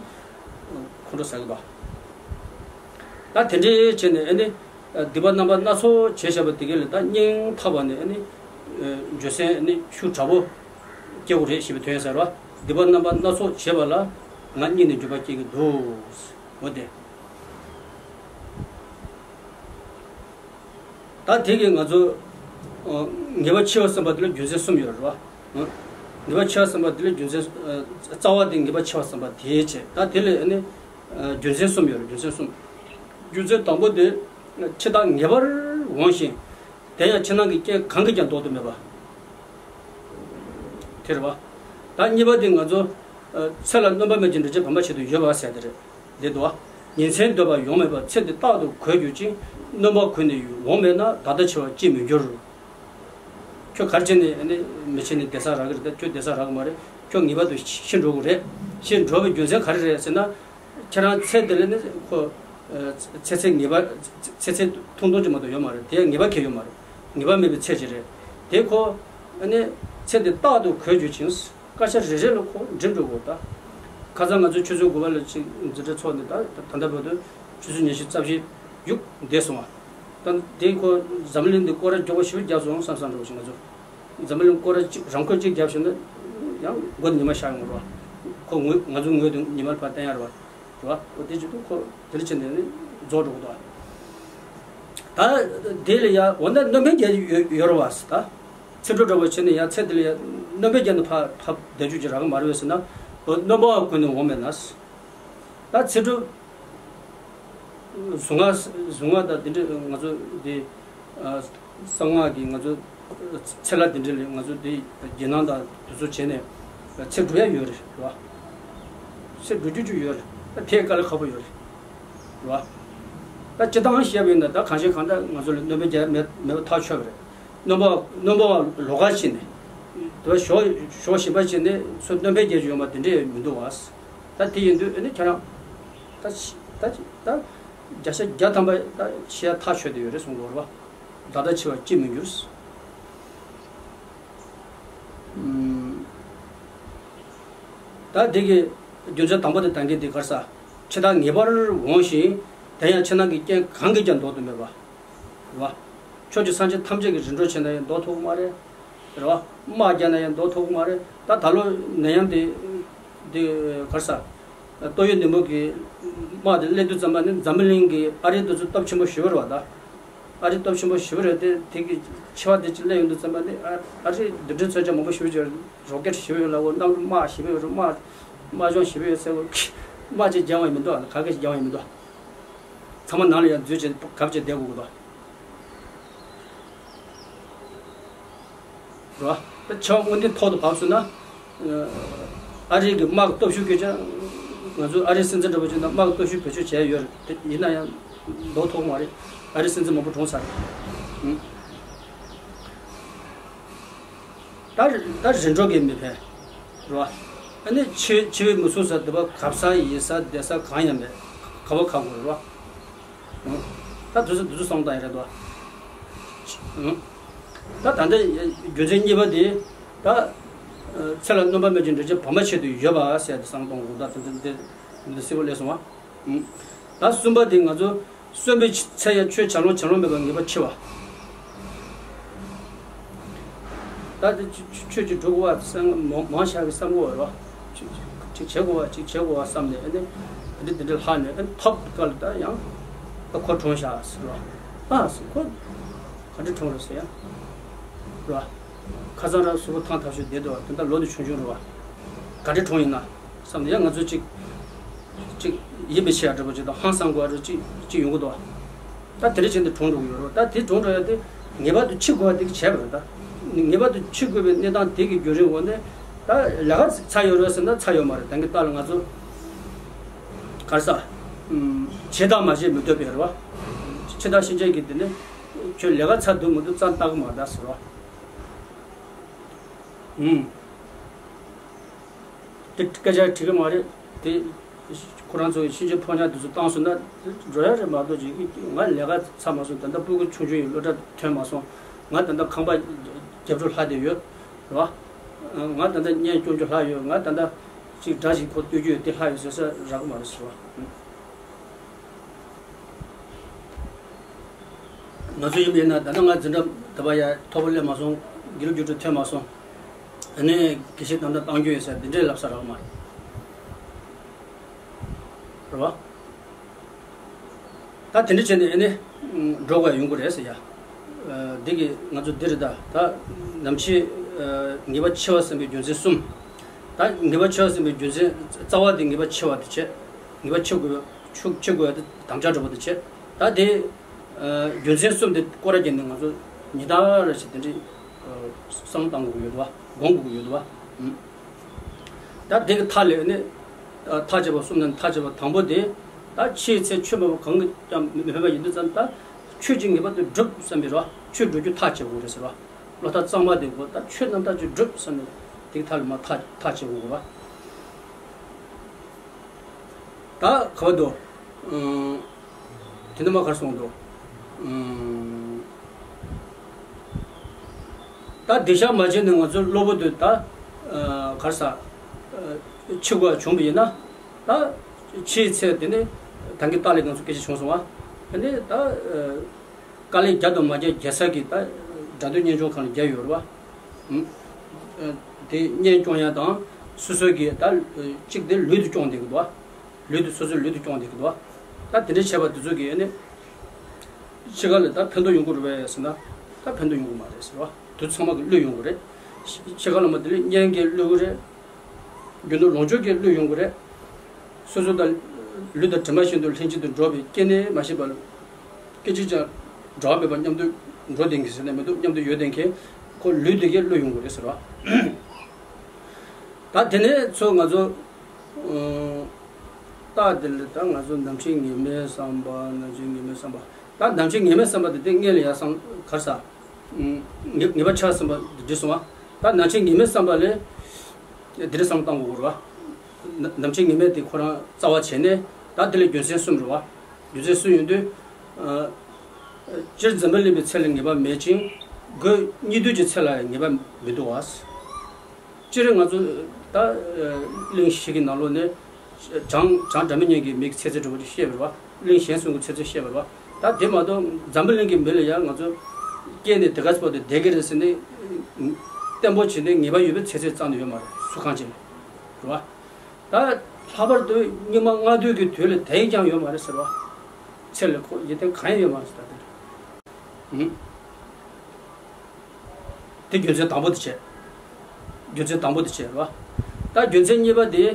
ཁོང་ཁྲོ་ཟ་གི་འདུག་ད་དེ་འདྲའི་བྱས་ནས་ཨ་ནི་སྡིག་པ་རྣམ་པ་སྣ་ཚོགས་བྱས་བཞག་པ་དེ་ག་ལ་ད་སྙིང་ཐག་པ་ནས་ཨ་ནི་འགྱོད་སེམས་ཨ་ནི་ཤུགས་དྲག་པོ་སྐྱེ་དགོས་རེད་ཞེས་པའི་དོན་ཡིན་ས་རེད་བ། སྡིག་པ་རྣམ་པ་སྣ་ཚོགས་བྱས་པ་ལ་ང་སྙིང་ནས་འགྱོད་པ་སྐྱེ་གི་འདུག་འོ་དེ། ད་དེ་གིས་ང་ཚོ་ཨ་ངེས་པ་འཆི་བ་བསམ་པ་དེ་ལ་རྒྱུ་མཚན་གསུམ་ཡོད་རེད་བ། ཨ་ངེས་པ་འཆི་བ་བསམ་པ་དེ་ལ་རྒྱུ་མཚན་ཨ་རྩ་བ་དེ་ངེས་པ་འཆི་བ་བསམ་པ་དེའི་ཆེད་ད་དེ་ལས་ཨ་ནི་ རྒྱུ་མཚན་གསུམ་ཡོད་རེད། རྒྱུ་མཚན་གསུམ། རྒྱུ་མཚན་དང་པོ་དེ་འཆི་བདག་ངེས་པར་འོང་ཞིང་། དེ་ཡང་ཕྱི་ནང་གི་རྐྱེན་གང་གིས་ཀྱང་ཟློག་ཏུ་མེད་པ། དེ་རེད་བ། ད་གཉིས་པ་དེ་ང་ཚོ་ཚེ་ལ་སྣོན་པ་མེད་ཅིང་འབྲེལ་བྱེད་བར་མ་ཆད་དུ་ཡོད་པ་ཟེར་དེ་རེད། འདི་འདུག་བ། ཉིན་མཚན་སྡོད་པ་ཡོང་མེད་པར་ཚེ་འདི་རྟག་ཏུ་གོད་གྱུར་ཅིང་། སྣོན་པ་གོད་ནས་འོང་མེད་ན། བདག་ལྟ་འཆི་བ་ཅིས་མི་འགྱུར། ཁྱོད་ག་རེ་བྱས་ནས་ནི་མི་འཆི་ནས་བསྡད་ས་རག་གི་རེད། ད་ཁྱོད་བསྡད་ས་རག་གི་མ་རེད། ཁྱོད་ངེས་པར་དུ་ཤི་འགྲོ་གི་རེད། ཤི་འགྲོ་བའི་རྒྱུ་མཚན་ག་རེ་རེད་ཟེར་ན། ཁྱེད་རང་ཚེ་འདི་ལ་ནི་ཁོ་ཚེ་ཚད་ངེས་པ། ཚེ་ཚད་ཐུང་ཐུང་ཅིག་མ་གཏོགས་ཡོད་མ་རེད། དེ་ཡང་ངེས་པ་གང་ཡང་ཡོད་མ་རེད། ངེས་པ་མེད་པའི་ཚད་ཅིག་རེད། དེ་ཁོ་ནི་ཚེ་འདི་རྟག་ཏུ་གོད་གྱུར་ཅིང་། སྐར་ཆ་རེ་རེ་ལ་ཁོ་འགྲིབ་འགྲོ་གི་རེད། ད་ཁ་སང་ང་ཚོ་ཆུ་ཚོད་དགུ་པ་ལ་ཅིག་འཛིན་གྲྭ་ཚོགས་ནས། ད་ད་ལྟ་བར་དུ་ཆུ་ཚོད་ཉི་ཤུ་རྩ་བཞི་བརྒྱུད་བསྡད་སོང་བ། ད་དེ་ཁོ་འཛམ་གླིང་འདི་སྐོར་ར་མགྱོགས་པོ་ཞེ་པོ་བརྒྱབ་སོང་བསམ་བསམ་འགྲོ་བཞིན། ང་ཚོ་འཛམ་གླིང་སྐོར་ར་གཅིག་རང་འཁོར་གཅིག་བརྒྱབ་བཞིན་ན་ཡང་མགོ་ཉི་མ་ཤར་ཡོང་རོགས། ཁོ་ངོས་ང་ཚོ་ངོས་དུ་ཉི་མ་ཕར་བསྟན་ཡ་རོགས། རོགས་འོ་དེ་བྱེད་དུས་ཁོ་དེ་ལ་ཕྱིན་ནས་ནི་རྫོགས་འགྲོ་གི་འདུག་ད་དེ་ལ་ཡ་འོ་ན་སྣོན་པ་རྒྱག་ཡོད་ཡོད་རེད་བ། ད་ཚིག་འབྲུ་འདྲ་བོ་བྱས་ནས་ཡ་ཚེ་འདི་ལ་ཡ་སྣོན་པ་རྒྱག་ནས་ཕར་ཕར་བསྡད་རྒྱུ་ཅིག་རག་གི་མ་རེད་བས་ཟེར་ན། འོ་སྣོན་པ་གོད་ནས་འོང་མེད་ན། ད་ཚིག་འབྲུ། གཟུངས་སྔགས་གཟུངས་སྔགས་དང་དེ་འདྲ་ང་ཚོ་འདི་གསང་སྔགས་ཀྱི་ང་ཚོ་ཚེ་ལྷ་དེ་འདྲ་ལས་ང་ཚོ་འདི་རྒྱན་སྣང་དང་དེ་ཚོ་བྱས་ནས་ཚེ་འགྲོ་ཡ་ཡོད་རེད་བ། ཚེ་འགྲོ་རྒྱུ་ཅིག་ཡོད་རེད། ད་དེ་དཀའ་ལས་ཁག་པོ་ཡོད་རེད་བ། ད་སྤྱིར་བཏང་བཤད་པ་ཡིན་ན་ད་གང་ཤེས་གང་ལྟར་ང་ཚོ་ལ་སྣོན་པ་རྒྱག་མེད་མེད་པ་ཐག་ཆོད་པ་རེད། སྣོན་པ་སྣོན་པ་ལོགས་ཀ་ཕྱིན་ནས་དེ་བ་ཞོགས་ཞོགས་ཞིབ་པ་བྱས་ནས་ཚུར་སྣོན་པ་རྒྱག་རྒྱུ་ཡོང་བ་དེ་འདྲ་མི་འདུག་བ། ད་དེ་ཡིན་དུས་ཨ་ནི་ཁྱེད་རང་ད་ད་ད་བརྒྱ་ཆ་བརྒྱ་ཐམ་པ་ད་ཤེས་ཡ་ཐག་ཆོད་དེ་ཡོད་རེད་གསུང་གི་རེད་བ། བདག་ལྟ་འཆི་བ་ཅིས་མི་འགྱུར། ཨུམ། ད་འདི་གི་རྒྱུ་མཚན་དང་པོ་དེ་ད་གིན་འདི་གར་ས། འཆི་བདག་ངེས་པར་འོང་ཞིང་། དེ་ཡང་ཕྱི་ནང་གི་རྐྱེན་གང་གིས་ཀྱང་ཟློག་ཏུ་མེད་པ། རེད་བ། ཕྱོགས་ཀྱི་སངས་རྒྱས་ཐམས་ཅད་ཀྱིས་རིམ་གྲོ་བྱས་ན་ཡང་ཟློག་ཐུབ་ཀྱི་མ་རེད། རེད་བ། དམག་རྒྱག་ན་ཡང་ཟློག་ཐུབ་ཀྱི་མ་རེད། ད་ད་ལོ་ནད་ཡམས་དེ་འདི་གར་ས། ཏོག་དབྱིབས་ནད་འབུ་གི་དམག་དེ་སླེབས་དུས་ཙམ་པ་ནི་འཛམ་བུ་གླིང་གི་ཨ་རི་དེ་ཚོ་སྟོབས་ཆེན་པོ་ཞེ་པོ་རེད་བ་ད། ཨ་རི་སྟོབས་ཆེན་པོ་ཞེ་པོ་རེད་དེ། དེ་གི་འཆི་བ་དེ་ཅིག་སླེབས་ཡོང་དུས་ཙམ་པ་ནི་ཨ་ཨ་རི་རྡུལ་ཕྲན་མཚོན་ཆ་མང་པོ་ཞེ་པོ་ཅིག་རོ་ཀེད་ཞེ་པོ་ཡོད་ལ། འོ་གནམ་གྲུ་དམག་ཞེ་པོ་ཡོད་རེད། དམག་དམག་སྦྱོང་ཞེ་པོ་ཡོད་ཟེར། འོ་དམག་ཅིག་སྦྱང་བ་ཡང་མི་འདུག་ཨ། ག་གེ་ཞིག་སྦྱང་བ་ཡང་མི་འདུག་ཚང་མ་ནང་ལ་ཡང་འཛུལ་བྱས་གབ་བྱས་བསྡད་དགོས་ཀྱི་འདུག་རེད་བ། ད་འཆི་བ་དངོས་གནས་ཐོག་ཏུ་བབས་སོང་ན། ཨ་རི་གི་དམག་གི་སྟོབས་ཤུགས་སྐྱོན་ཅང་། ང་ཚོ་ཨ་རིའི་སྲིད་འཛིན་འདྲ་པོ་ཅིག་དང་དམག་གི་སྟོབས་ཤུགས་བེད་སྤྱོད་བྱས་ཡོད་རེད་དེ། ཡིན་ན་ཡང་ཟློག་ཐུབ་མ་རེད། ཨ་རིའི་སྲིད་འཛིན་མང་པོ་གྲོངས་ཚར་རེད། ད་ད་རིམ་གྲོ་གིས་མི་ཕན། རེད་བ། ཨ་ནི་འཆི་འཆི་བས་མི་སྲུང་ས་དེ་བ་གབ་ས་ཡིན་ས་བསྡད་ས་གང་ཡང་མེད། ག་བ་ག་དགོས་རེད་བ། ད་དུས་ཚོད་དུས་ཚོད་སོང་ད་ཡ་རེད་དོ། ད་ད་ལྟ་རྒྱུ་མཚན་གཉིས་པ་དེ་ད་ཚེ་ལ་སྣོན་པ་མེད་ཅིང་འབྲེལ་བྱེད་བར་མ་ཆད་དུ་ཡོད་པ་ཟེར་ཏེ་བསམ་གཏོང་དགོས། ད་དེ་དེ་དེ་གསལ་པོ་སླེབས་སོང་བ། ད་གསུམ་པ་དེ་ང་ཚོ་གསོན་པའི་ཚེ་ཡང་ཆོས་བྱ་ལོང་བྱ་ལོང་མེད་པར་ངེས་པར་འཆི་བ། ད་དེ་ཆོས་ཆོས་ཀྱི་སྒྲུབ་པ་སེམས་མང་མང་བཞག་གི་བསམ་བློ་རོ། ཅིག་ཅིག་བྱེད་དགོས་པ་ཅིག་བྱེད་དགོས་པ་བསམ་ནས་ཨ་ནི་འདི་འདི་འདྲ་ལྷག་ནས་ཨ་ནི་ཐོབ་སྐབས་ལ་ད་ཡང་ཨ་ཁོ་གྲོངས་བཞག་ཟེར་རོ། ཨ་ཟེར་ཁོ་ག་འདྲ་གྲོངས་རེད་ཟེར་ཡ་རོ། ཁ་སང་ར་གཟུགས་པོ་ཐང་ཐབས་ཤིག་བསྡད་འདུག་དེ་འདྲ་ལོ་ནི་ཆུང་ཆུང་རེད་བ། ག་འདྲ་གྲོངས་ཡིན་ན་བསམ་ནས་ཡང་ང་ཚོ་ཅིག་ཅིག་ཡིད་མི་ཆེས་ཡ་འདྲ་པོ་ཅིག་དང་ཧང་སང་དགོས་ཡ་འདྲ་ཅིག་ཅིག་ཡོང་གི་འདུག་ད་དེ་འདྲ་བྱས་ནས་གྲོངས་འགྲོ་གི་ཡོད་རེད། ད་དེ་གྲོངས་འགྲོ་ཡ་དེ་ངེས་པར་དུ་འཆི་དགོས་པ་དེ་གི་བྱས་པ་རེད། ད་ངེས་པར་དུ་འཆི་དགོས་པའི་གནས་སྟངས་དེ་གི་བརྒྱུད་རིམ་འོག་ནས་ད་ལས་ཀ་ཚར་ཡོད་རེད་ཟེར་ན་ཚར་ཡོད་མ་རེད། ད་གིན་ལྟ་ལ་ང་ཚོ་ག་རེ་ཟ། བྱས་དང་མ་བྱས་མི་འདོད་པའི་རེད་བ། འཆི་བདག་གཤིན་རྗེ་གིས་དེ་ནས་ཁྱོད་ལས་ཀ་ཚར་འདུག་མི་འདུག་རྩ་བལྟ་གི་མ་རེད་ཟེར་བ། ཨུམ། དེ་སྐད་ཆ་འགྲིག་གི་མ་རེད། དེ་ཁོ་རང་ཚོ་གི་གཤིན་རྗེ་ཕོ་ཉ་དེ་ཚོ་བཏང་སོང་ན་འགྲོ་ཡ་རེད་མ་གཏོགས་ཅིག་ང་ལས་ཀ་ཚར་མ་སོང་། ད་ལྟ་སྤུ་གུ་ཆུང་ཆུང་ཡིན། སློབ་གྲྭ་ཐོན་མ་སོང་། ང་ད་ལྟ་ཁང་པ་རྒྱབ་སྒྲུབ་ལྷག་བསྡད་ཡོད་རེད་བ། ང་ད་ལྟ་བརྙན་སྐྱོང་རྒྱུ་ལྷག་ཡོད། ང་ད་ལྟ་ཅིག་སྒྲ་ཞིག་གོ་ལྟོས་རྒྱུ་ཡོད། དེ་ལྷག་ཡོད་ཟེར་ས་རག་གི་མ་རེད་ཟེར་བ། ང་ཚོ་ཡིན་པ་ཡིན་ན་ད་ལྟ་ང་འཛིན་གྲྭ་ད་བར་ཡ་མཐོ་པོ་སླེབས་མ་སོང་། དགེ་ལུགས་རྒྱུགས་སྤྲོད་ཐོན་མ་སོང་། ཨ་ནི་དགེ་བཤེས་དམ་བཏགས་བཏང་རྒྱུ་ཡོད་ཟེར་འདི་འདྲའི་ལབ་ས་རག་མ་རེད། རེད་བ། ད་དེ་འདྲ་བྱས་ནས་ཨ་ནི་འགྲོ་དགོས་ཡ་ཡོང་གི་རེད་ཟེར་ཡ། འདི་གི་ང་ཚོ་འདི་རེད། ད་ད་ནམ་འཆི། ངེས་པ་འཆི་བ་ཟིན་པའི་རྒྱུ་མཚན་གསུམ། ད་ངེས་པ་འཆི་བ་ཟིན་པའི་རྒྱུ་མཚན་རྩ་བ་དེ་ངེས་པ་འཆི་བ་དེ་བྱས། ངེས་པ་ཆེ་དགོས་ཆུ་ཆེ་དགོས་དེ་དམ་བཅའ་འདྲ་པོ་དེ་བྱས། ད་དེ་རྒྱུ་མཚན་གསུམ་དེ་སྐོར་ར་བརྒྱབ་ནས་ང་ཚོ་ཉི་ལྟར་རེ་ཞིག་དེ་འདྲའི་བསམ་བློ་གཏང་དགོས་ཀྱི་ཡོད་འདུག་བ། སྒོམ་དགོས་ཀྱི་ཡོད་འདུག་བ། ད་དེ་གི་མཐའ་ལས་ནི་ཐག་བཅད་པ་གསུམ་ནང་ཐག་བཅད་པ་དང་པོ་དེ། ད་ཕྱིའི་ཚེ་ཆོས་མེད་པ་གང་གིས་ཀྱང་མི་ཕན་པ་ཡིན་དུས་ཙམ། ད་ཆོས་ཀྱི་ངེས་པ་དེ་སྒྲུབ་བསམ་པའི་རོ། ཆོས་སྒྲུབ་རྒྱུ་ཐག་བཅད་དགོས་རེད་ཟེར་བ། བློ་ཐག་གཙང་མ་དེ་དགོས། ད་ཆོས་རྣམ་དག་ཅིག་སྒྲུབ་བསམ་ནས་དེ་གི་མཐའ་ལ་མ་ཐག་ཐག་བཅད་དགོས་རེད་བ། ད་ག་བ་དོ། ཨང་། དེ་ནི་མ་གར་སོང་དོ། ཨང་། ད་སྡིག་བཤགས་མ་བྱས་ནས་ང་ཚོ་གློ་བུར་དུ་ད་གར་ས་འཆི་དགོས་བྱུང་བ་ཡིན་ན། ད་ཕྱིའི་ཚེ་དེ་ནི་ད་གིན་ལྟག་ལས་ང་ཚོ་སྐད་ཆ་བྱུང་སོང་བ། དེ་ནི་ད་དཀའ་ལས་བརྒྱབ་དང་མ་བརྒྱབ་རྒྱལ་ས་གི་ད་དགྲ་འདུལ་གཉེན་སྐྱོང་ཁང་ལ་བརྒྱབ་ཡོད་རེད་བ། དེ་གཉེན་སྐྱོང་ཡ་དང་སོ་སོ་གི་ད་གཅིག་དེ་ལུས་དུ་སྐྱོང་བསྡད་གི་འདུག་བ། ལུས་དེ་སོ་སོའི་ལུས་དེ་སྐྱོང་བསྡད་ཀྱི་འདུག་ད་དེ་འདྲའི་བྱས་པ་དེ་ཚོ་གིས་ནི་ཕྱི་ཁ་ལ་ད་ཕན་ཐོགས་ཡོང་གི་རེད་པས་ཟེར་ན། ད་ཕན་ཐོགས་ཡོང་གི་མ་རེད་ཟེར་བ། དེ་ཚང་མ་གི་བློས་ཡོང་གི་རེད། ཕྱི་ཁ་ལ་མ་དེ་ལས་གཉེན་གྱིས་བློས་གི་རེད། རྒྱུ་ནོར་ལོངས་སྤྱོད་ཀྱིས་བློས་ཡོང་གི་རེད། སོ་སོ་དང་ལུས་དང་གྲིབ་མ་བཞིན་དུ་ལྷན་ཅིག་ཏུ་འགྲོགས་པའི་སྐྱེ་གནས་མ་ཤེས་པ། སྐད་ཅིག་ཀྱང་འབྲལ་བ་མེད་པར་མཉམ་དུ་འགྲོ་བསྡད་མཁན་ཟེར་ནས་མི་འདུག་མཉམ་དུ་ཡོད་བསྡད་མཁན་ཁོ་ལུས་དེ་གིས་བློས་ཡོང་གི་རེད་ཟེར་བ། ད་དེ་ནས་ཚོ་ང་ཚོ། ཨ། རྟགས་དེ་ལ་ད་ང་ཚོ་ནམ་འཆི་ངེས་མེད་བསམ་པ། ནམ་འཆི་ངེས་མེད་བསམ་པ། ད་ནམ་འཆི་ངེས་མེད་བསམ་པ་དེ་དེ་སྔོན་ལ་ཡ་བསམ་གར་ས། ངེས་ངེས་པ་ཆགས་བསམ་པ་དེ་འགྲིག་སོང་བ། ད་ནམ་འཆི་ངེས་མེད་བསམ་པ་ལས་དེ་འདྲ་བསམ་བཏང་དགོས་རེད་བ། ནམ་འཆི་ངེས་མེད་དེ་ཁོ་རང་རྩ་བ་བྱས་ནས་ད་དེ་ལ་རྒྱུ་མཚན་གསུམ་རེད་བ། རྒྱུ་མཚན་གསུམ་ཡོང་དུས། ཨ། སྤྱིར་འཛམ་བུ་གླིང་པའི་ཚེ་ལ་ངེས་པ་མེད་ཅིང་། སྒོས་གཉིས་འདུས་ཀྱི་ཚེ་ལ་ངེས་པ་མི་འདུག་བ། སྤྱིར་ང་ཚོ་ད་གླེང་གཞི་གི་ནང་ལོགས་ནས་བྱང་བྱང་སྒྲ་མི་སྙན་གྱི་མིག་ཚེ་ཚད་འགྲོ་བ་ཅིག་བཤད་པ་རེད་བ། གླེང་གཞན་གསུམ་གྱི་ཚེ་ཚད་བཤད་པ་རེད་བ། ད་དེ་མ་གཏོགས་འཛམ་བུ་གླིང་གི་མི་ལ་ཡང་ང་ཚོ་སྐྱེས་ནས་དེ་ག་ཚོད་དེ་བསྡད་ཀྱི་རེད་ཟེར་ནས་བརྟན་པོ་བྱས་ནས་ངེས་པ་ཡོད་པའི་ཚེ་ཚད་རྩ་ནས་ཡོད་མ་རེད། སུ་གང་ཅི་རེད་བ། ད་ལྷག་པར་དུ་སྙིགས་མ་ལྔ་བདོའི་གི་དུས་ལ་དེ་ཡིན་ཀྱང་ཡོད་མ་རེད་ཟེར་བ། ཚེ་ལ་ཁོ་ཡིད་བརྟན་གང་ཡང་ཡོད་མ་རེད་ཟེར་ད་དེ་རེད། ཨུམ། དེ་རྒྱུ་མཚན་དང་པོ་དེ་བྱས། རྒྱུ་མཚན་དང་པོ་དེ་བྱས་རེད་བ། ད་རྒྱུ་མཚན་གཉིས་པ་དེ།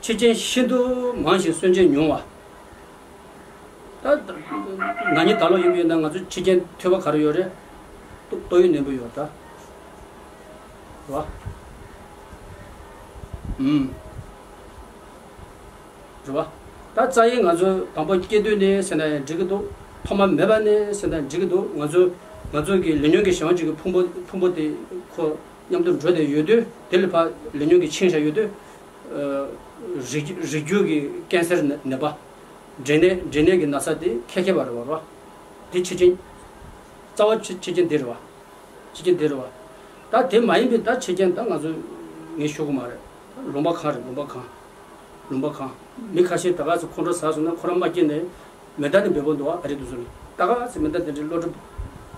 འཆི་རྐྱེན་ཤིན་ཏུ་མང་ཞིང་གསོན་རྐྱེན་ཉུང་བ། ད་ན་ནིང་ད་ལོ་ཡིན་པ་ཡིན་ན་ང་ཚོ་འཆི་རྐྱེན་ཐོས་པ་ག་རེ་ཡོད་རེད། ཏོག་ཏོག་ཡོད་ནན་པོ་ཡོད་ད། རེད་བ། ཨུམ། རེད་བ། ད་རྩ་ཡིན་ང་ཚོ་དང་པོ་སྐྱེས་དུས་ནས་ཟེར་ན་ཡང་འགྲིག་གི་འདུག་ཐོག་མ་མེད་པ་ནས་ཟེར་ན་འགྲིག་གི་འདུག་ང་ཚོ་ང་ཚོ་གི་ལས་ཉོན་གྱི་གཞན་དབང་ཅིག་གི་ཕུང་པོ་ཕུང་པོ་དེ་ཁོ་མཉམ་དུ་འགྲོ་བསྡད་ཡོད་དུས། དེ་ལ་ཕར་ལས་ཉོན་གྱི་འཆིང་བཞག་ཡོད་དུས། ཨ། རིགས་རིགས་རྒྱུད་ཀྱི་ཀན་སར་ནད་པ། འབྲས་ནད་འབྲས་ནད་ཀྱི་ན་ཚ་དེ་ཁྱད་མཁས་པ་རེད་བ། རེད་བ། དེ་འཆི་རྐྱེན། རྩ་བ་འཆི་འཆི་རྐྱེན་དེ་རེད་བ། འཆི་རྐྱེན་དེ་རེད་བ། ད་དེ་མ་ཡིན་པའི་ད་འཆི་རྐྱེན་ད་ང་ཚོ་ངས་ཤོད་གི་མ་རེད། ལུང་པ་གང་རེད། ལུང་པ་གང་། ལུང་པ་གང་། མི་ཁ་ཤས་ད་ག་ཚོད་ཁོང་ཁྲོ་ཟ་སོང་ན་ཁོ་རང་མ་སྐྱེས་ནས་མེ་མདའ་ནས་འབེབས་པ་འདུག་བ། ཨ་རི་དུ་སོང་ནས་ད་ག་ཚོད་མེ་མདའ་དེ་འདྲའི་གློ་གྲོབ་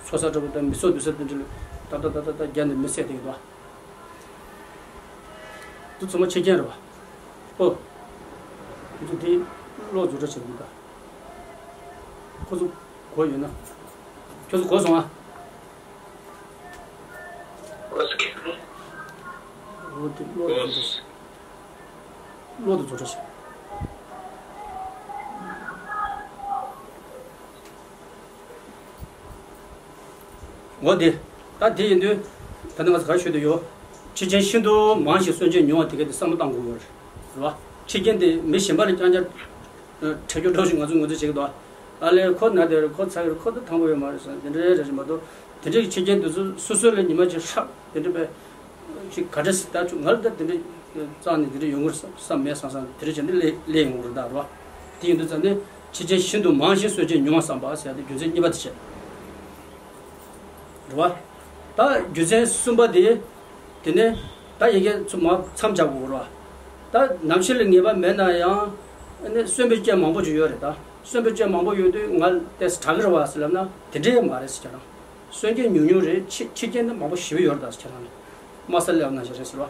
ཚོ་ས་འདྲ་པོ་དང་མི་ཚོགས་འདུ་ས་དེ་འདྲ་ལ་ད་ད་ད་ད་ད་རྒྱ་ནས་མི་བསད་དེ་འདུག་བ། དེ་ཚང་མ་འཆི་རྐྱེན་རེད་བ། ཨོ། ཁོ་ཚོ་དེ་གློག་རྫུ་འཕྲུལ་བྱེད་མི་ད། ཁོ་ཚོ་གོ་ཡོད་ན། ཁྱོད་ཚོ་གོ་སོང་ཨ། ཨོ་དེ་གློག་རྫུ་འཕྲུལ་བྱེད། གློག་དེ་རྫུ་འཕྲུལ་བྱེད། འོ་དེ། ད་དེ་ཡིན་དུས། ད་ནི་ང་ཚོ་ག་རེ་ཞུ་འདོད་ཡོད། འཆི་རྐྱེན་ཤིན་ཏུ་མང་ཞིང་གསོན་རྐྱེན་ཉུང་བ་དེ་ག་དེ་བསམ་བློ་བཏང་དགོས་པ་རེད་བ། འཆི་རྐྱེན་དེ་མི་གཞན་པ་ལ་རྐྱང་རྐྱང་། འཕྲད་རྒྱུ་འགྲོ་ཞིག་ང་ཚོ་ངོས་འཛིན་བྱེད་ཀྱི་འདུག་ཨ་ལས་ཁོ་ན་དེ་རེད། ཁོ་ཚ་གི་རེད། ཁོ་ད་ཐང་པོ་ཡོད་མ་རེད་ཟེར་དེ་འདྲའི་རེ་ཞིག་མ་གཏོགས། དེ་འདྲའི་འཆི་རྐྱེན་དེ་ཚོ་སོ་སོ་ལ་ཉི་མ་གཅིག་ཧྲག་དེ་འདྲ་པས། ཅིག་ག་འདྲ་སེ་ད་ཅུ་ང་ལ་ད་དེ་འདྲ་རྩ་ནས་དེ་འདྲ་ཡོང་གི་རེད་བསམ་མེད་བསམ་བསམ་དེ་འདྲ་བྱས་ནས་སླེབས་སླེབས་ཡོང་གི་རེད་ད་རེད་བ། དེ་ཡིན་དུས་ཙམ་ནས་འཆི་རྐྱེན་ཤིན་ཏུ་མང་ཞིང་གསོན་རྐྱེན་ཉུང་བ་བསམ་པ་ཟེར་ཡ་དེ་རྒྱུ་མཚན་གཉིས་པ་དེ་བྱས། རེད་བ། ད་རྒྱུ་མཚན་གསུམ་པ་དེ། དེ་ནས་ད་ཡི་གེ་ཚུར་མ་མཚམས་སྦྱར་དགོས་རེད་བ། ད་ནམ་འཆི་ལ་ངེས་པ་མེད་ན་ཡང་། ཨ་ནི་གསོན་པའི་རྐྱེན་མང་པོ་ཅིག་ཡོད་རེད་ད། གསོན་པའི་རྐྱེན་མང་པོ་ཡོད་དུས་ང་ལ་ཏོག་ཙམ་དྲག་གི་རེད་བ་ཟེར་ལབ་ན་དེ་འདྲའི་མ་རེད་ཟེར་ཁྱེད་རང་། གསོན་རྐྱེན་ཉུང་ཉུང་རེད། འཆི་འཆི་རྐྱེན་ནི་མང་པོ་ཞེ་པོ་ཡོད་རེད་ད་ཟེར་ཁྱེད་རང་ལ། དམའ་ས་སླེབས་ན་ཞེ་རེད་ཟེར་བ།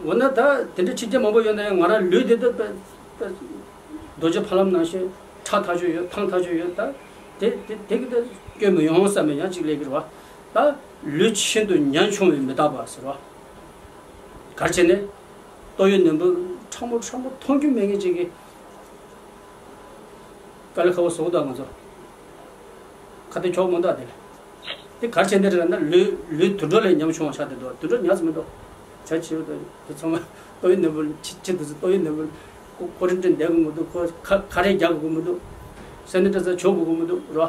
འོ་ན་ད་དེ་འདྲའི་འཆི་རྐྱེན་མང་པོ་ཡོད་ན་ཡང་ང་རང་ལུས་དེ་ད་ད་ད་རྡོ་རྗེ་ཕ་ལམ་ནང་བཞིན་ཕྲ་ཐག་ཆོད་ཡོད། ཐང་ཐག་ཆོད་ཡོད་ད། དེ་དེ་དེ་གི་ད་སྐྱོན་མི་ཡོང་བསམ་པའི་ཡང་ཅིག་སླེབས་ཀྱི་རེད་བ། ད་ལུས་ཤིན་ཏུ་ཉམ་ཆུང་བས་མི་རྟག་པ་ཟེར་བ། གར་བྱས་ནས། ཏོག་དབྱིབས་ནད་འབུ་ ཕྲ་མོ་ཕྲ་མོ་མཐོང་རྒྱུ་མེད་མཁན་ཅིག་གིས་དཀའ་ལས་ཁག་པོ་བཟོ་གི་འདུག་ང་ཚོ་ཁ་གཏད་གྱོགས་མི་འདུག་དེ་ལ། དེ་ག་རེ་བྱས་ནས་རེད་ལབ་ན། ལུས་ལུས་དུད་འགྲོ་ལས་ཉམ་ཆུང་བ་ཆགས་བསྡད་འདུག་དུད་འགྲོ་ཉམས་སུ་མི་འདུག་བྱ་བྱིའུ་དང་དེ་ཚང་མ་ཏོག་དབྱིབས་ནད་འབུ། ཁྱི་ཁྱི་དེ་ཚོ་ཏོག་དབྱིབས་ནད་འབུ། ཁོ་ཁོ་རིན་ཏན་བསྡད་དགོས་མི་འདུག་ཁོ་ཁ་ཁ་རས་རྒྱག་དགོས་མི་འདུག་སེ་ནི་ཊའི་ཛར་གྱོན་དགོས་མི་འདུག་རོ།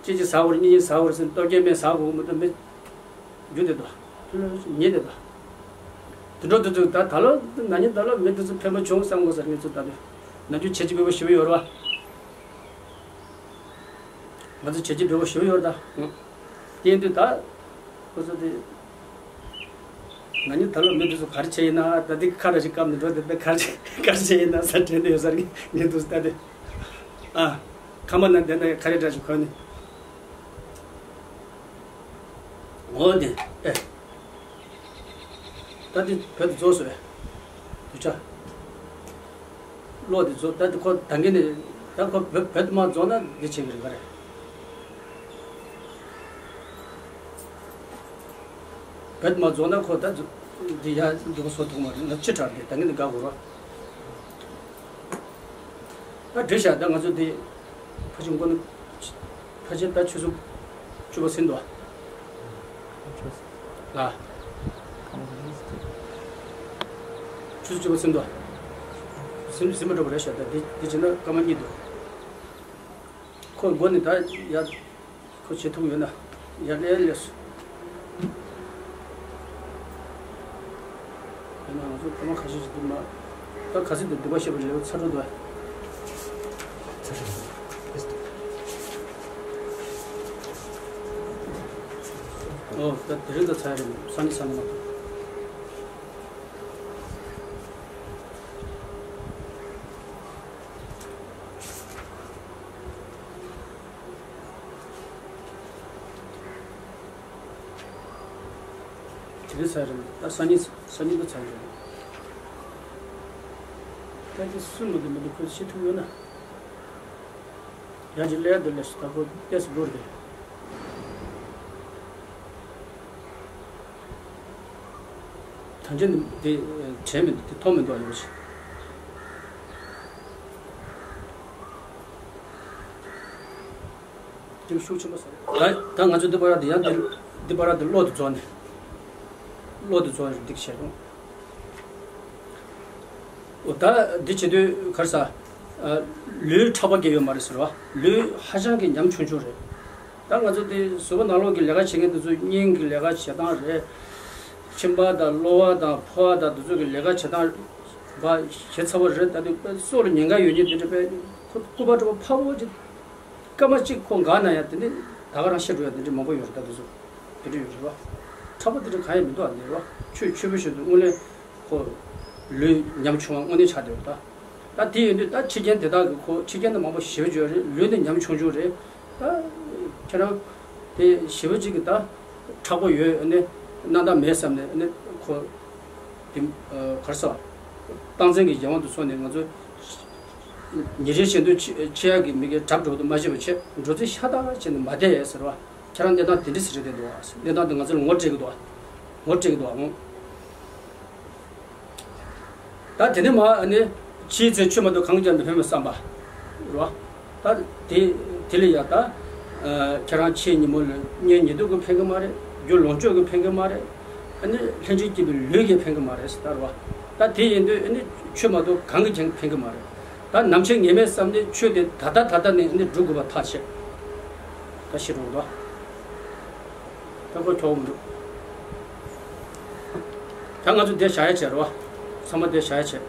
གཅིག་གཅིག་ཟ་བར་གཉིས་གཉིས་ཟ་བར་ཟེར་ནས་ལྟོ་སྐྱེལ་མེད་ཟ་དགོས་མི་འདུག་མི་རྒྱུ་དེ་དོ། ཉེ་དེ་དོ། དུད་འགྲོ་དེ་ཚོ་ད་ད་ལོ་ན་ནིང་ད་ལོ་མི་དེ་ཚོ་ཕན་པ་བྱུང་བསམ་དགོས་ཟེར། ངེད་ཚོ་ད་དུ་ང་ཚོ་བྱས་རྗེས་འབེལ་པོ་ཞེ་པོ་ཡོད་རེད་བ། ང་ཚོ་བྱས་རྗེས་འབེལ་པོ་ཞེ་པོ་ཡོད་རེད་ད། དེ་ཡིན་དུས་ད་ཁོ་ཚོ་དེ། ང་ནི་ད་ལོ་མི་འདི་ཚོ་ག་རེ་བྱས་ཡིན་ན། ད་འདི་ཁ་ར་ཞིག་བཀབ་ནས་འགྲོ། དེ་ད་ག་རེ་ག་རེ་བྱས་ཡིན་ན་ཟེར་དྲན་དུ་ཡོད་ས་རེད། ངས་འདུག་ད་དེ། ཨ། ཁ་མ་ན་དེ་ན་ག་རེ་འདྲ་ཞིག་གོན་ནས། འོ་དེ། ཨེ། ད་དེ་བོད་དུ་རྫོགས་སོང་། དུ་ཆ། བློ་དེ་རྫོགས། ད་དེ་ཁོ་ད་གིན་ནས་ད་ཁོ་བོད་བོད་དུ་མ་རྫོགས་ན་འདི་བྱེད་ཀྱི་རེད་ག་རེ། བེད་མ་རྫོགས་ན་ཁོ་ད་འདི་ཡ་འདུག་བཟོ་ཐུབ་མ་རེད། ང་ཕྱི་དྲགས་འདི་ད་ངས་འདི་དགའ་གོ་རོ། ད་འགྲིག་ཤག་ད་ང་ཚོ་འདི་ཕལ་ཆེར་མགོ་ནས་ཕལ་ཆེར་ད་ཆུ་ཚོད་བཅུ་པ་ཟིན་འདུག་ལ། ཆུ་ཚོད་བཅུ་པ་ཟིན་འདུག་ཟིན་ཟིན་མ་འགྲོ་བ་རེད་ཤག་ད་འདི་འདི་བྱས་ན་སྐར་མ་གཉིས་འདུག་ཁོ་མགོ་ནས་ད་ཡ། ཁོ་བྱེད་ཐུབ་ཡོད་ན་ཡར་སླེབས་སླེབས་སོང་། ཡིན་ན་ང་ཚོ་སྐར་མ་ཁ་ཤས་ཤིག་འདུག་མ། ད་ག་ཚོད་འདུག་སྡིག་པ་བཤགས་པའི་ལེའུ་ཚར་འགྲོ་འདུག་ཨོ་ད་དེ་རིང་ད་ཚར་རེད། སང་ཉིན་སང་ཉིན་མ་གཏོགས། དེ་རིང་ཚར་རེད། ད་སང་ཉིན་སང་ཉིན་ད་ཚར་རེད། ད་དེ་སུ་མི་འདུག་མི་འདུག་ཁོས་ཤེས་ཐུབ་ཡོད་ན། ཡང་ཅིག་སླེབས་འདུག་ལས་སུ་ད་ཁོ་ལྟས་སུ་འགྲོ་རེད། ད་ཅི་འདི་དྲན་མི་འདུག་དེ་མཐོང་མི་འདུག་ཡོད་ཅིག་དེ་ཤུགས་ཆེན་པོ་ཟེར། ད་ད་ང་ཚོ་འདི་པར་འདི་ཡང་འདི་འདི་པར་འདི་གློག་ཏུ་རྫོགས་ནས། གློག་ཏུ་རྫོགས་ནས་འདི་བྱེད་རུང་། འོ་ད་འདི་བྱེད་དུས་གར་ས། ལུས་ཁྲག་པ་སྐྱེ་ཡོད་མ་རེད་ཟེར་བ། ལུས་ཧ་ཅང་གི་ཉམ་ཆུང་ཆུང་རེད། ད་ང་ཚོ་འདི་གཟུགས་པོ་ནང་ལོགས་ཀྱི་ལས་ཀ་བྱེད་མཁན་འདི་ཚོ་སྙིང་གི་ལས་ཀ་བྱེད་སྟངས་རེད། མཆིན་པ་དང་གློ་བ་དང་ཕོ་བ་དང་འདི་ཚོ་གི་ལས་ཀ་བྱེད་སྟངས་བ་ཞེ་ཚ་བ་རེད། ད་དུས་སྲོག་ལ་ཉེན་ཁ་ཡོད་མཁན་དེ་འདྲ་པས་ཁོ་སྐུད་པ་འདྲ་པོ་ཕ་བོ་ཅིག་སྐར་མ་གཅིག་ཁོ་འགག་ན་ཡང་དེ་ནི་ད་ག་རང་ཤི་འགྲོ་ཡ་དེ་འདྲ་མང་པོ་ཡོད་རེད། ད་དེ་ཚོ་དེ་འདྲ་ཡོད་རེད་བ། ཁྲག་པ་དེ་འདྲ་གང་ཡང་མི་འདུག་ཨ་འདི་རེད་བ། ཆོས་ཆོས་པའི་ཞོར་དུ་དངོས་གནས་ཁོ་ལུས་ཉམ་ཆུང་བ་དངོས་གནས་ཆགས་བསྡད་ཡོད་ད། ད་དེ་ཡིན་དུས་ད་ཕྱི་རྒྱལ་དེ་དག་གི་ཁོ་ཕྱི་རྒྱལ་ནས་མང་པོ་ཞེ་པོ་ཅིག་ཡོད་རེད། ལུས་ནི་ཉམ་ཆུང་ཆུང་རེད། ད་ཁྱེད་རང་དེ་ཞེ་པོ་ཅིག་གི་ད་མཁྲེགས་པོ་ཡོད་ནི་རྣམ་དག་མེད་བསམ་ནས་ནི་ཁོ་དེ་གར་ས་སྟངས་འཛིན་གྱི་ཡང་དུ་སོང་ནས་ང་ཚོ། ཉིན་རེ་བཞིན་དུ་ཆེ་ཆེ་ཡག་གི་མི་གའི་གྲབས་འགྲོ་དུ་མ་བྱེད་པ་བྱེད། འགྲོ་ཚུལ་ཤ་སྟག་བྱས་ནས་མ་བསྡད་ཟེར་བ། ཁྱེད་རང་གནས་སྟངས་དེ་འདྲ་ཟེར་རེད་འདུག་གནས་སྟངས་དེ་ང་ཚོ་ལ་ངོ་སྤྲད་ཀྱི་འདུག་ངོ་སྤྲད་ཀྱི་འདུག་ཨང་། ད་དེ་ནས་མ་ཨ་ནི་ཕྱིའི་ཚེ་ཆོས་མ་གཏོགས་གང་ཀྱང་མི་ཕན་པའི་བསམ་པ་རེད་བ། ད་དེ་དེ་ལ་ཡ་ད་ཁྱེད་རང་ཕྱིའི་ཉིན་མོ་ལ་གཉེན་ཉེ་དུ་གི་ཕན་གི་མ་རེད། རྒྱུ་ལོངས་སྤྱོད་ཀྱི་ཕན་གི་མ་རེད། ཨ་ནི་ལྷན་ཅིག་སྐྱེས་པའི་ལུས་ཀྱི་ཕན་གི་མ་རེད་ཟེར་ད་རེད་བ། ད་དེ་ཡིན་དུས་ཨ་ནི་ཆོས་མ་གཏོགས་གང་གི་ཀྱང་ཕན་གི་མ་རེད། ད་ནམ་ཕྱེད་ངེས་མེད་བསམ་ནས་ཆོས་དེ་ད་ལྟ་ད་ལྟ་ནས་ཨ་ནི་སྒྲུབ་དགོས་པ་ཐག་ཆོད། ད་ཤི་རུང་དོ། ད་ཁོ་ཁྱོག་མི་འདུག་ད་ང་ཚོ་འདིར་བཞག་ཡ་བྱས་རེད་བ། ཚང་མ་འདིར་བཞག་ཡ་བྱས།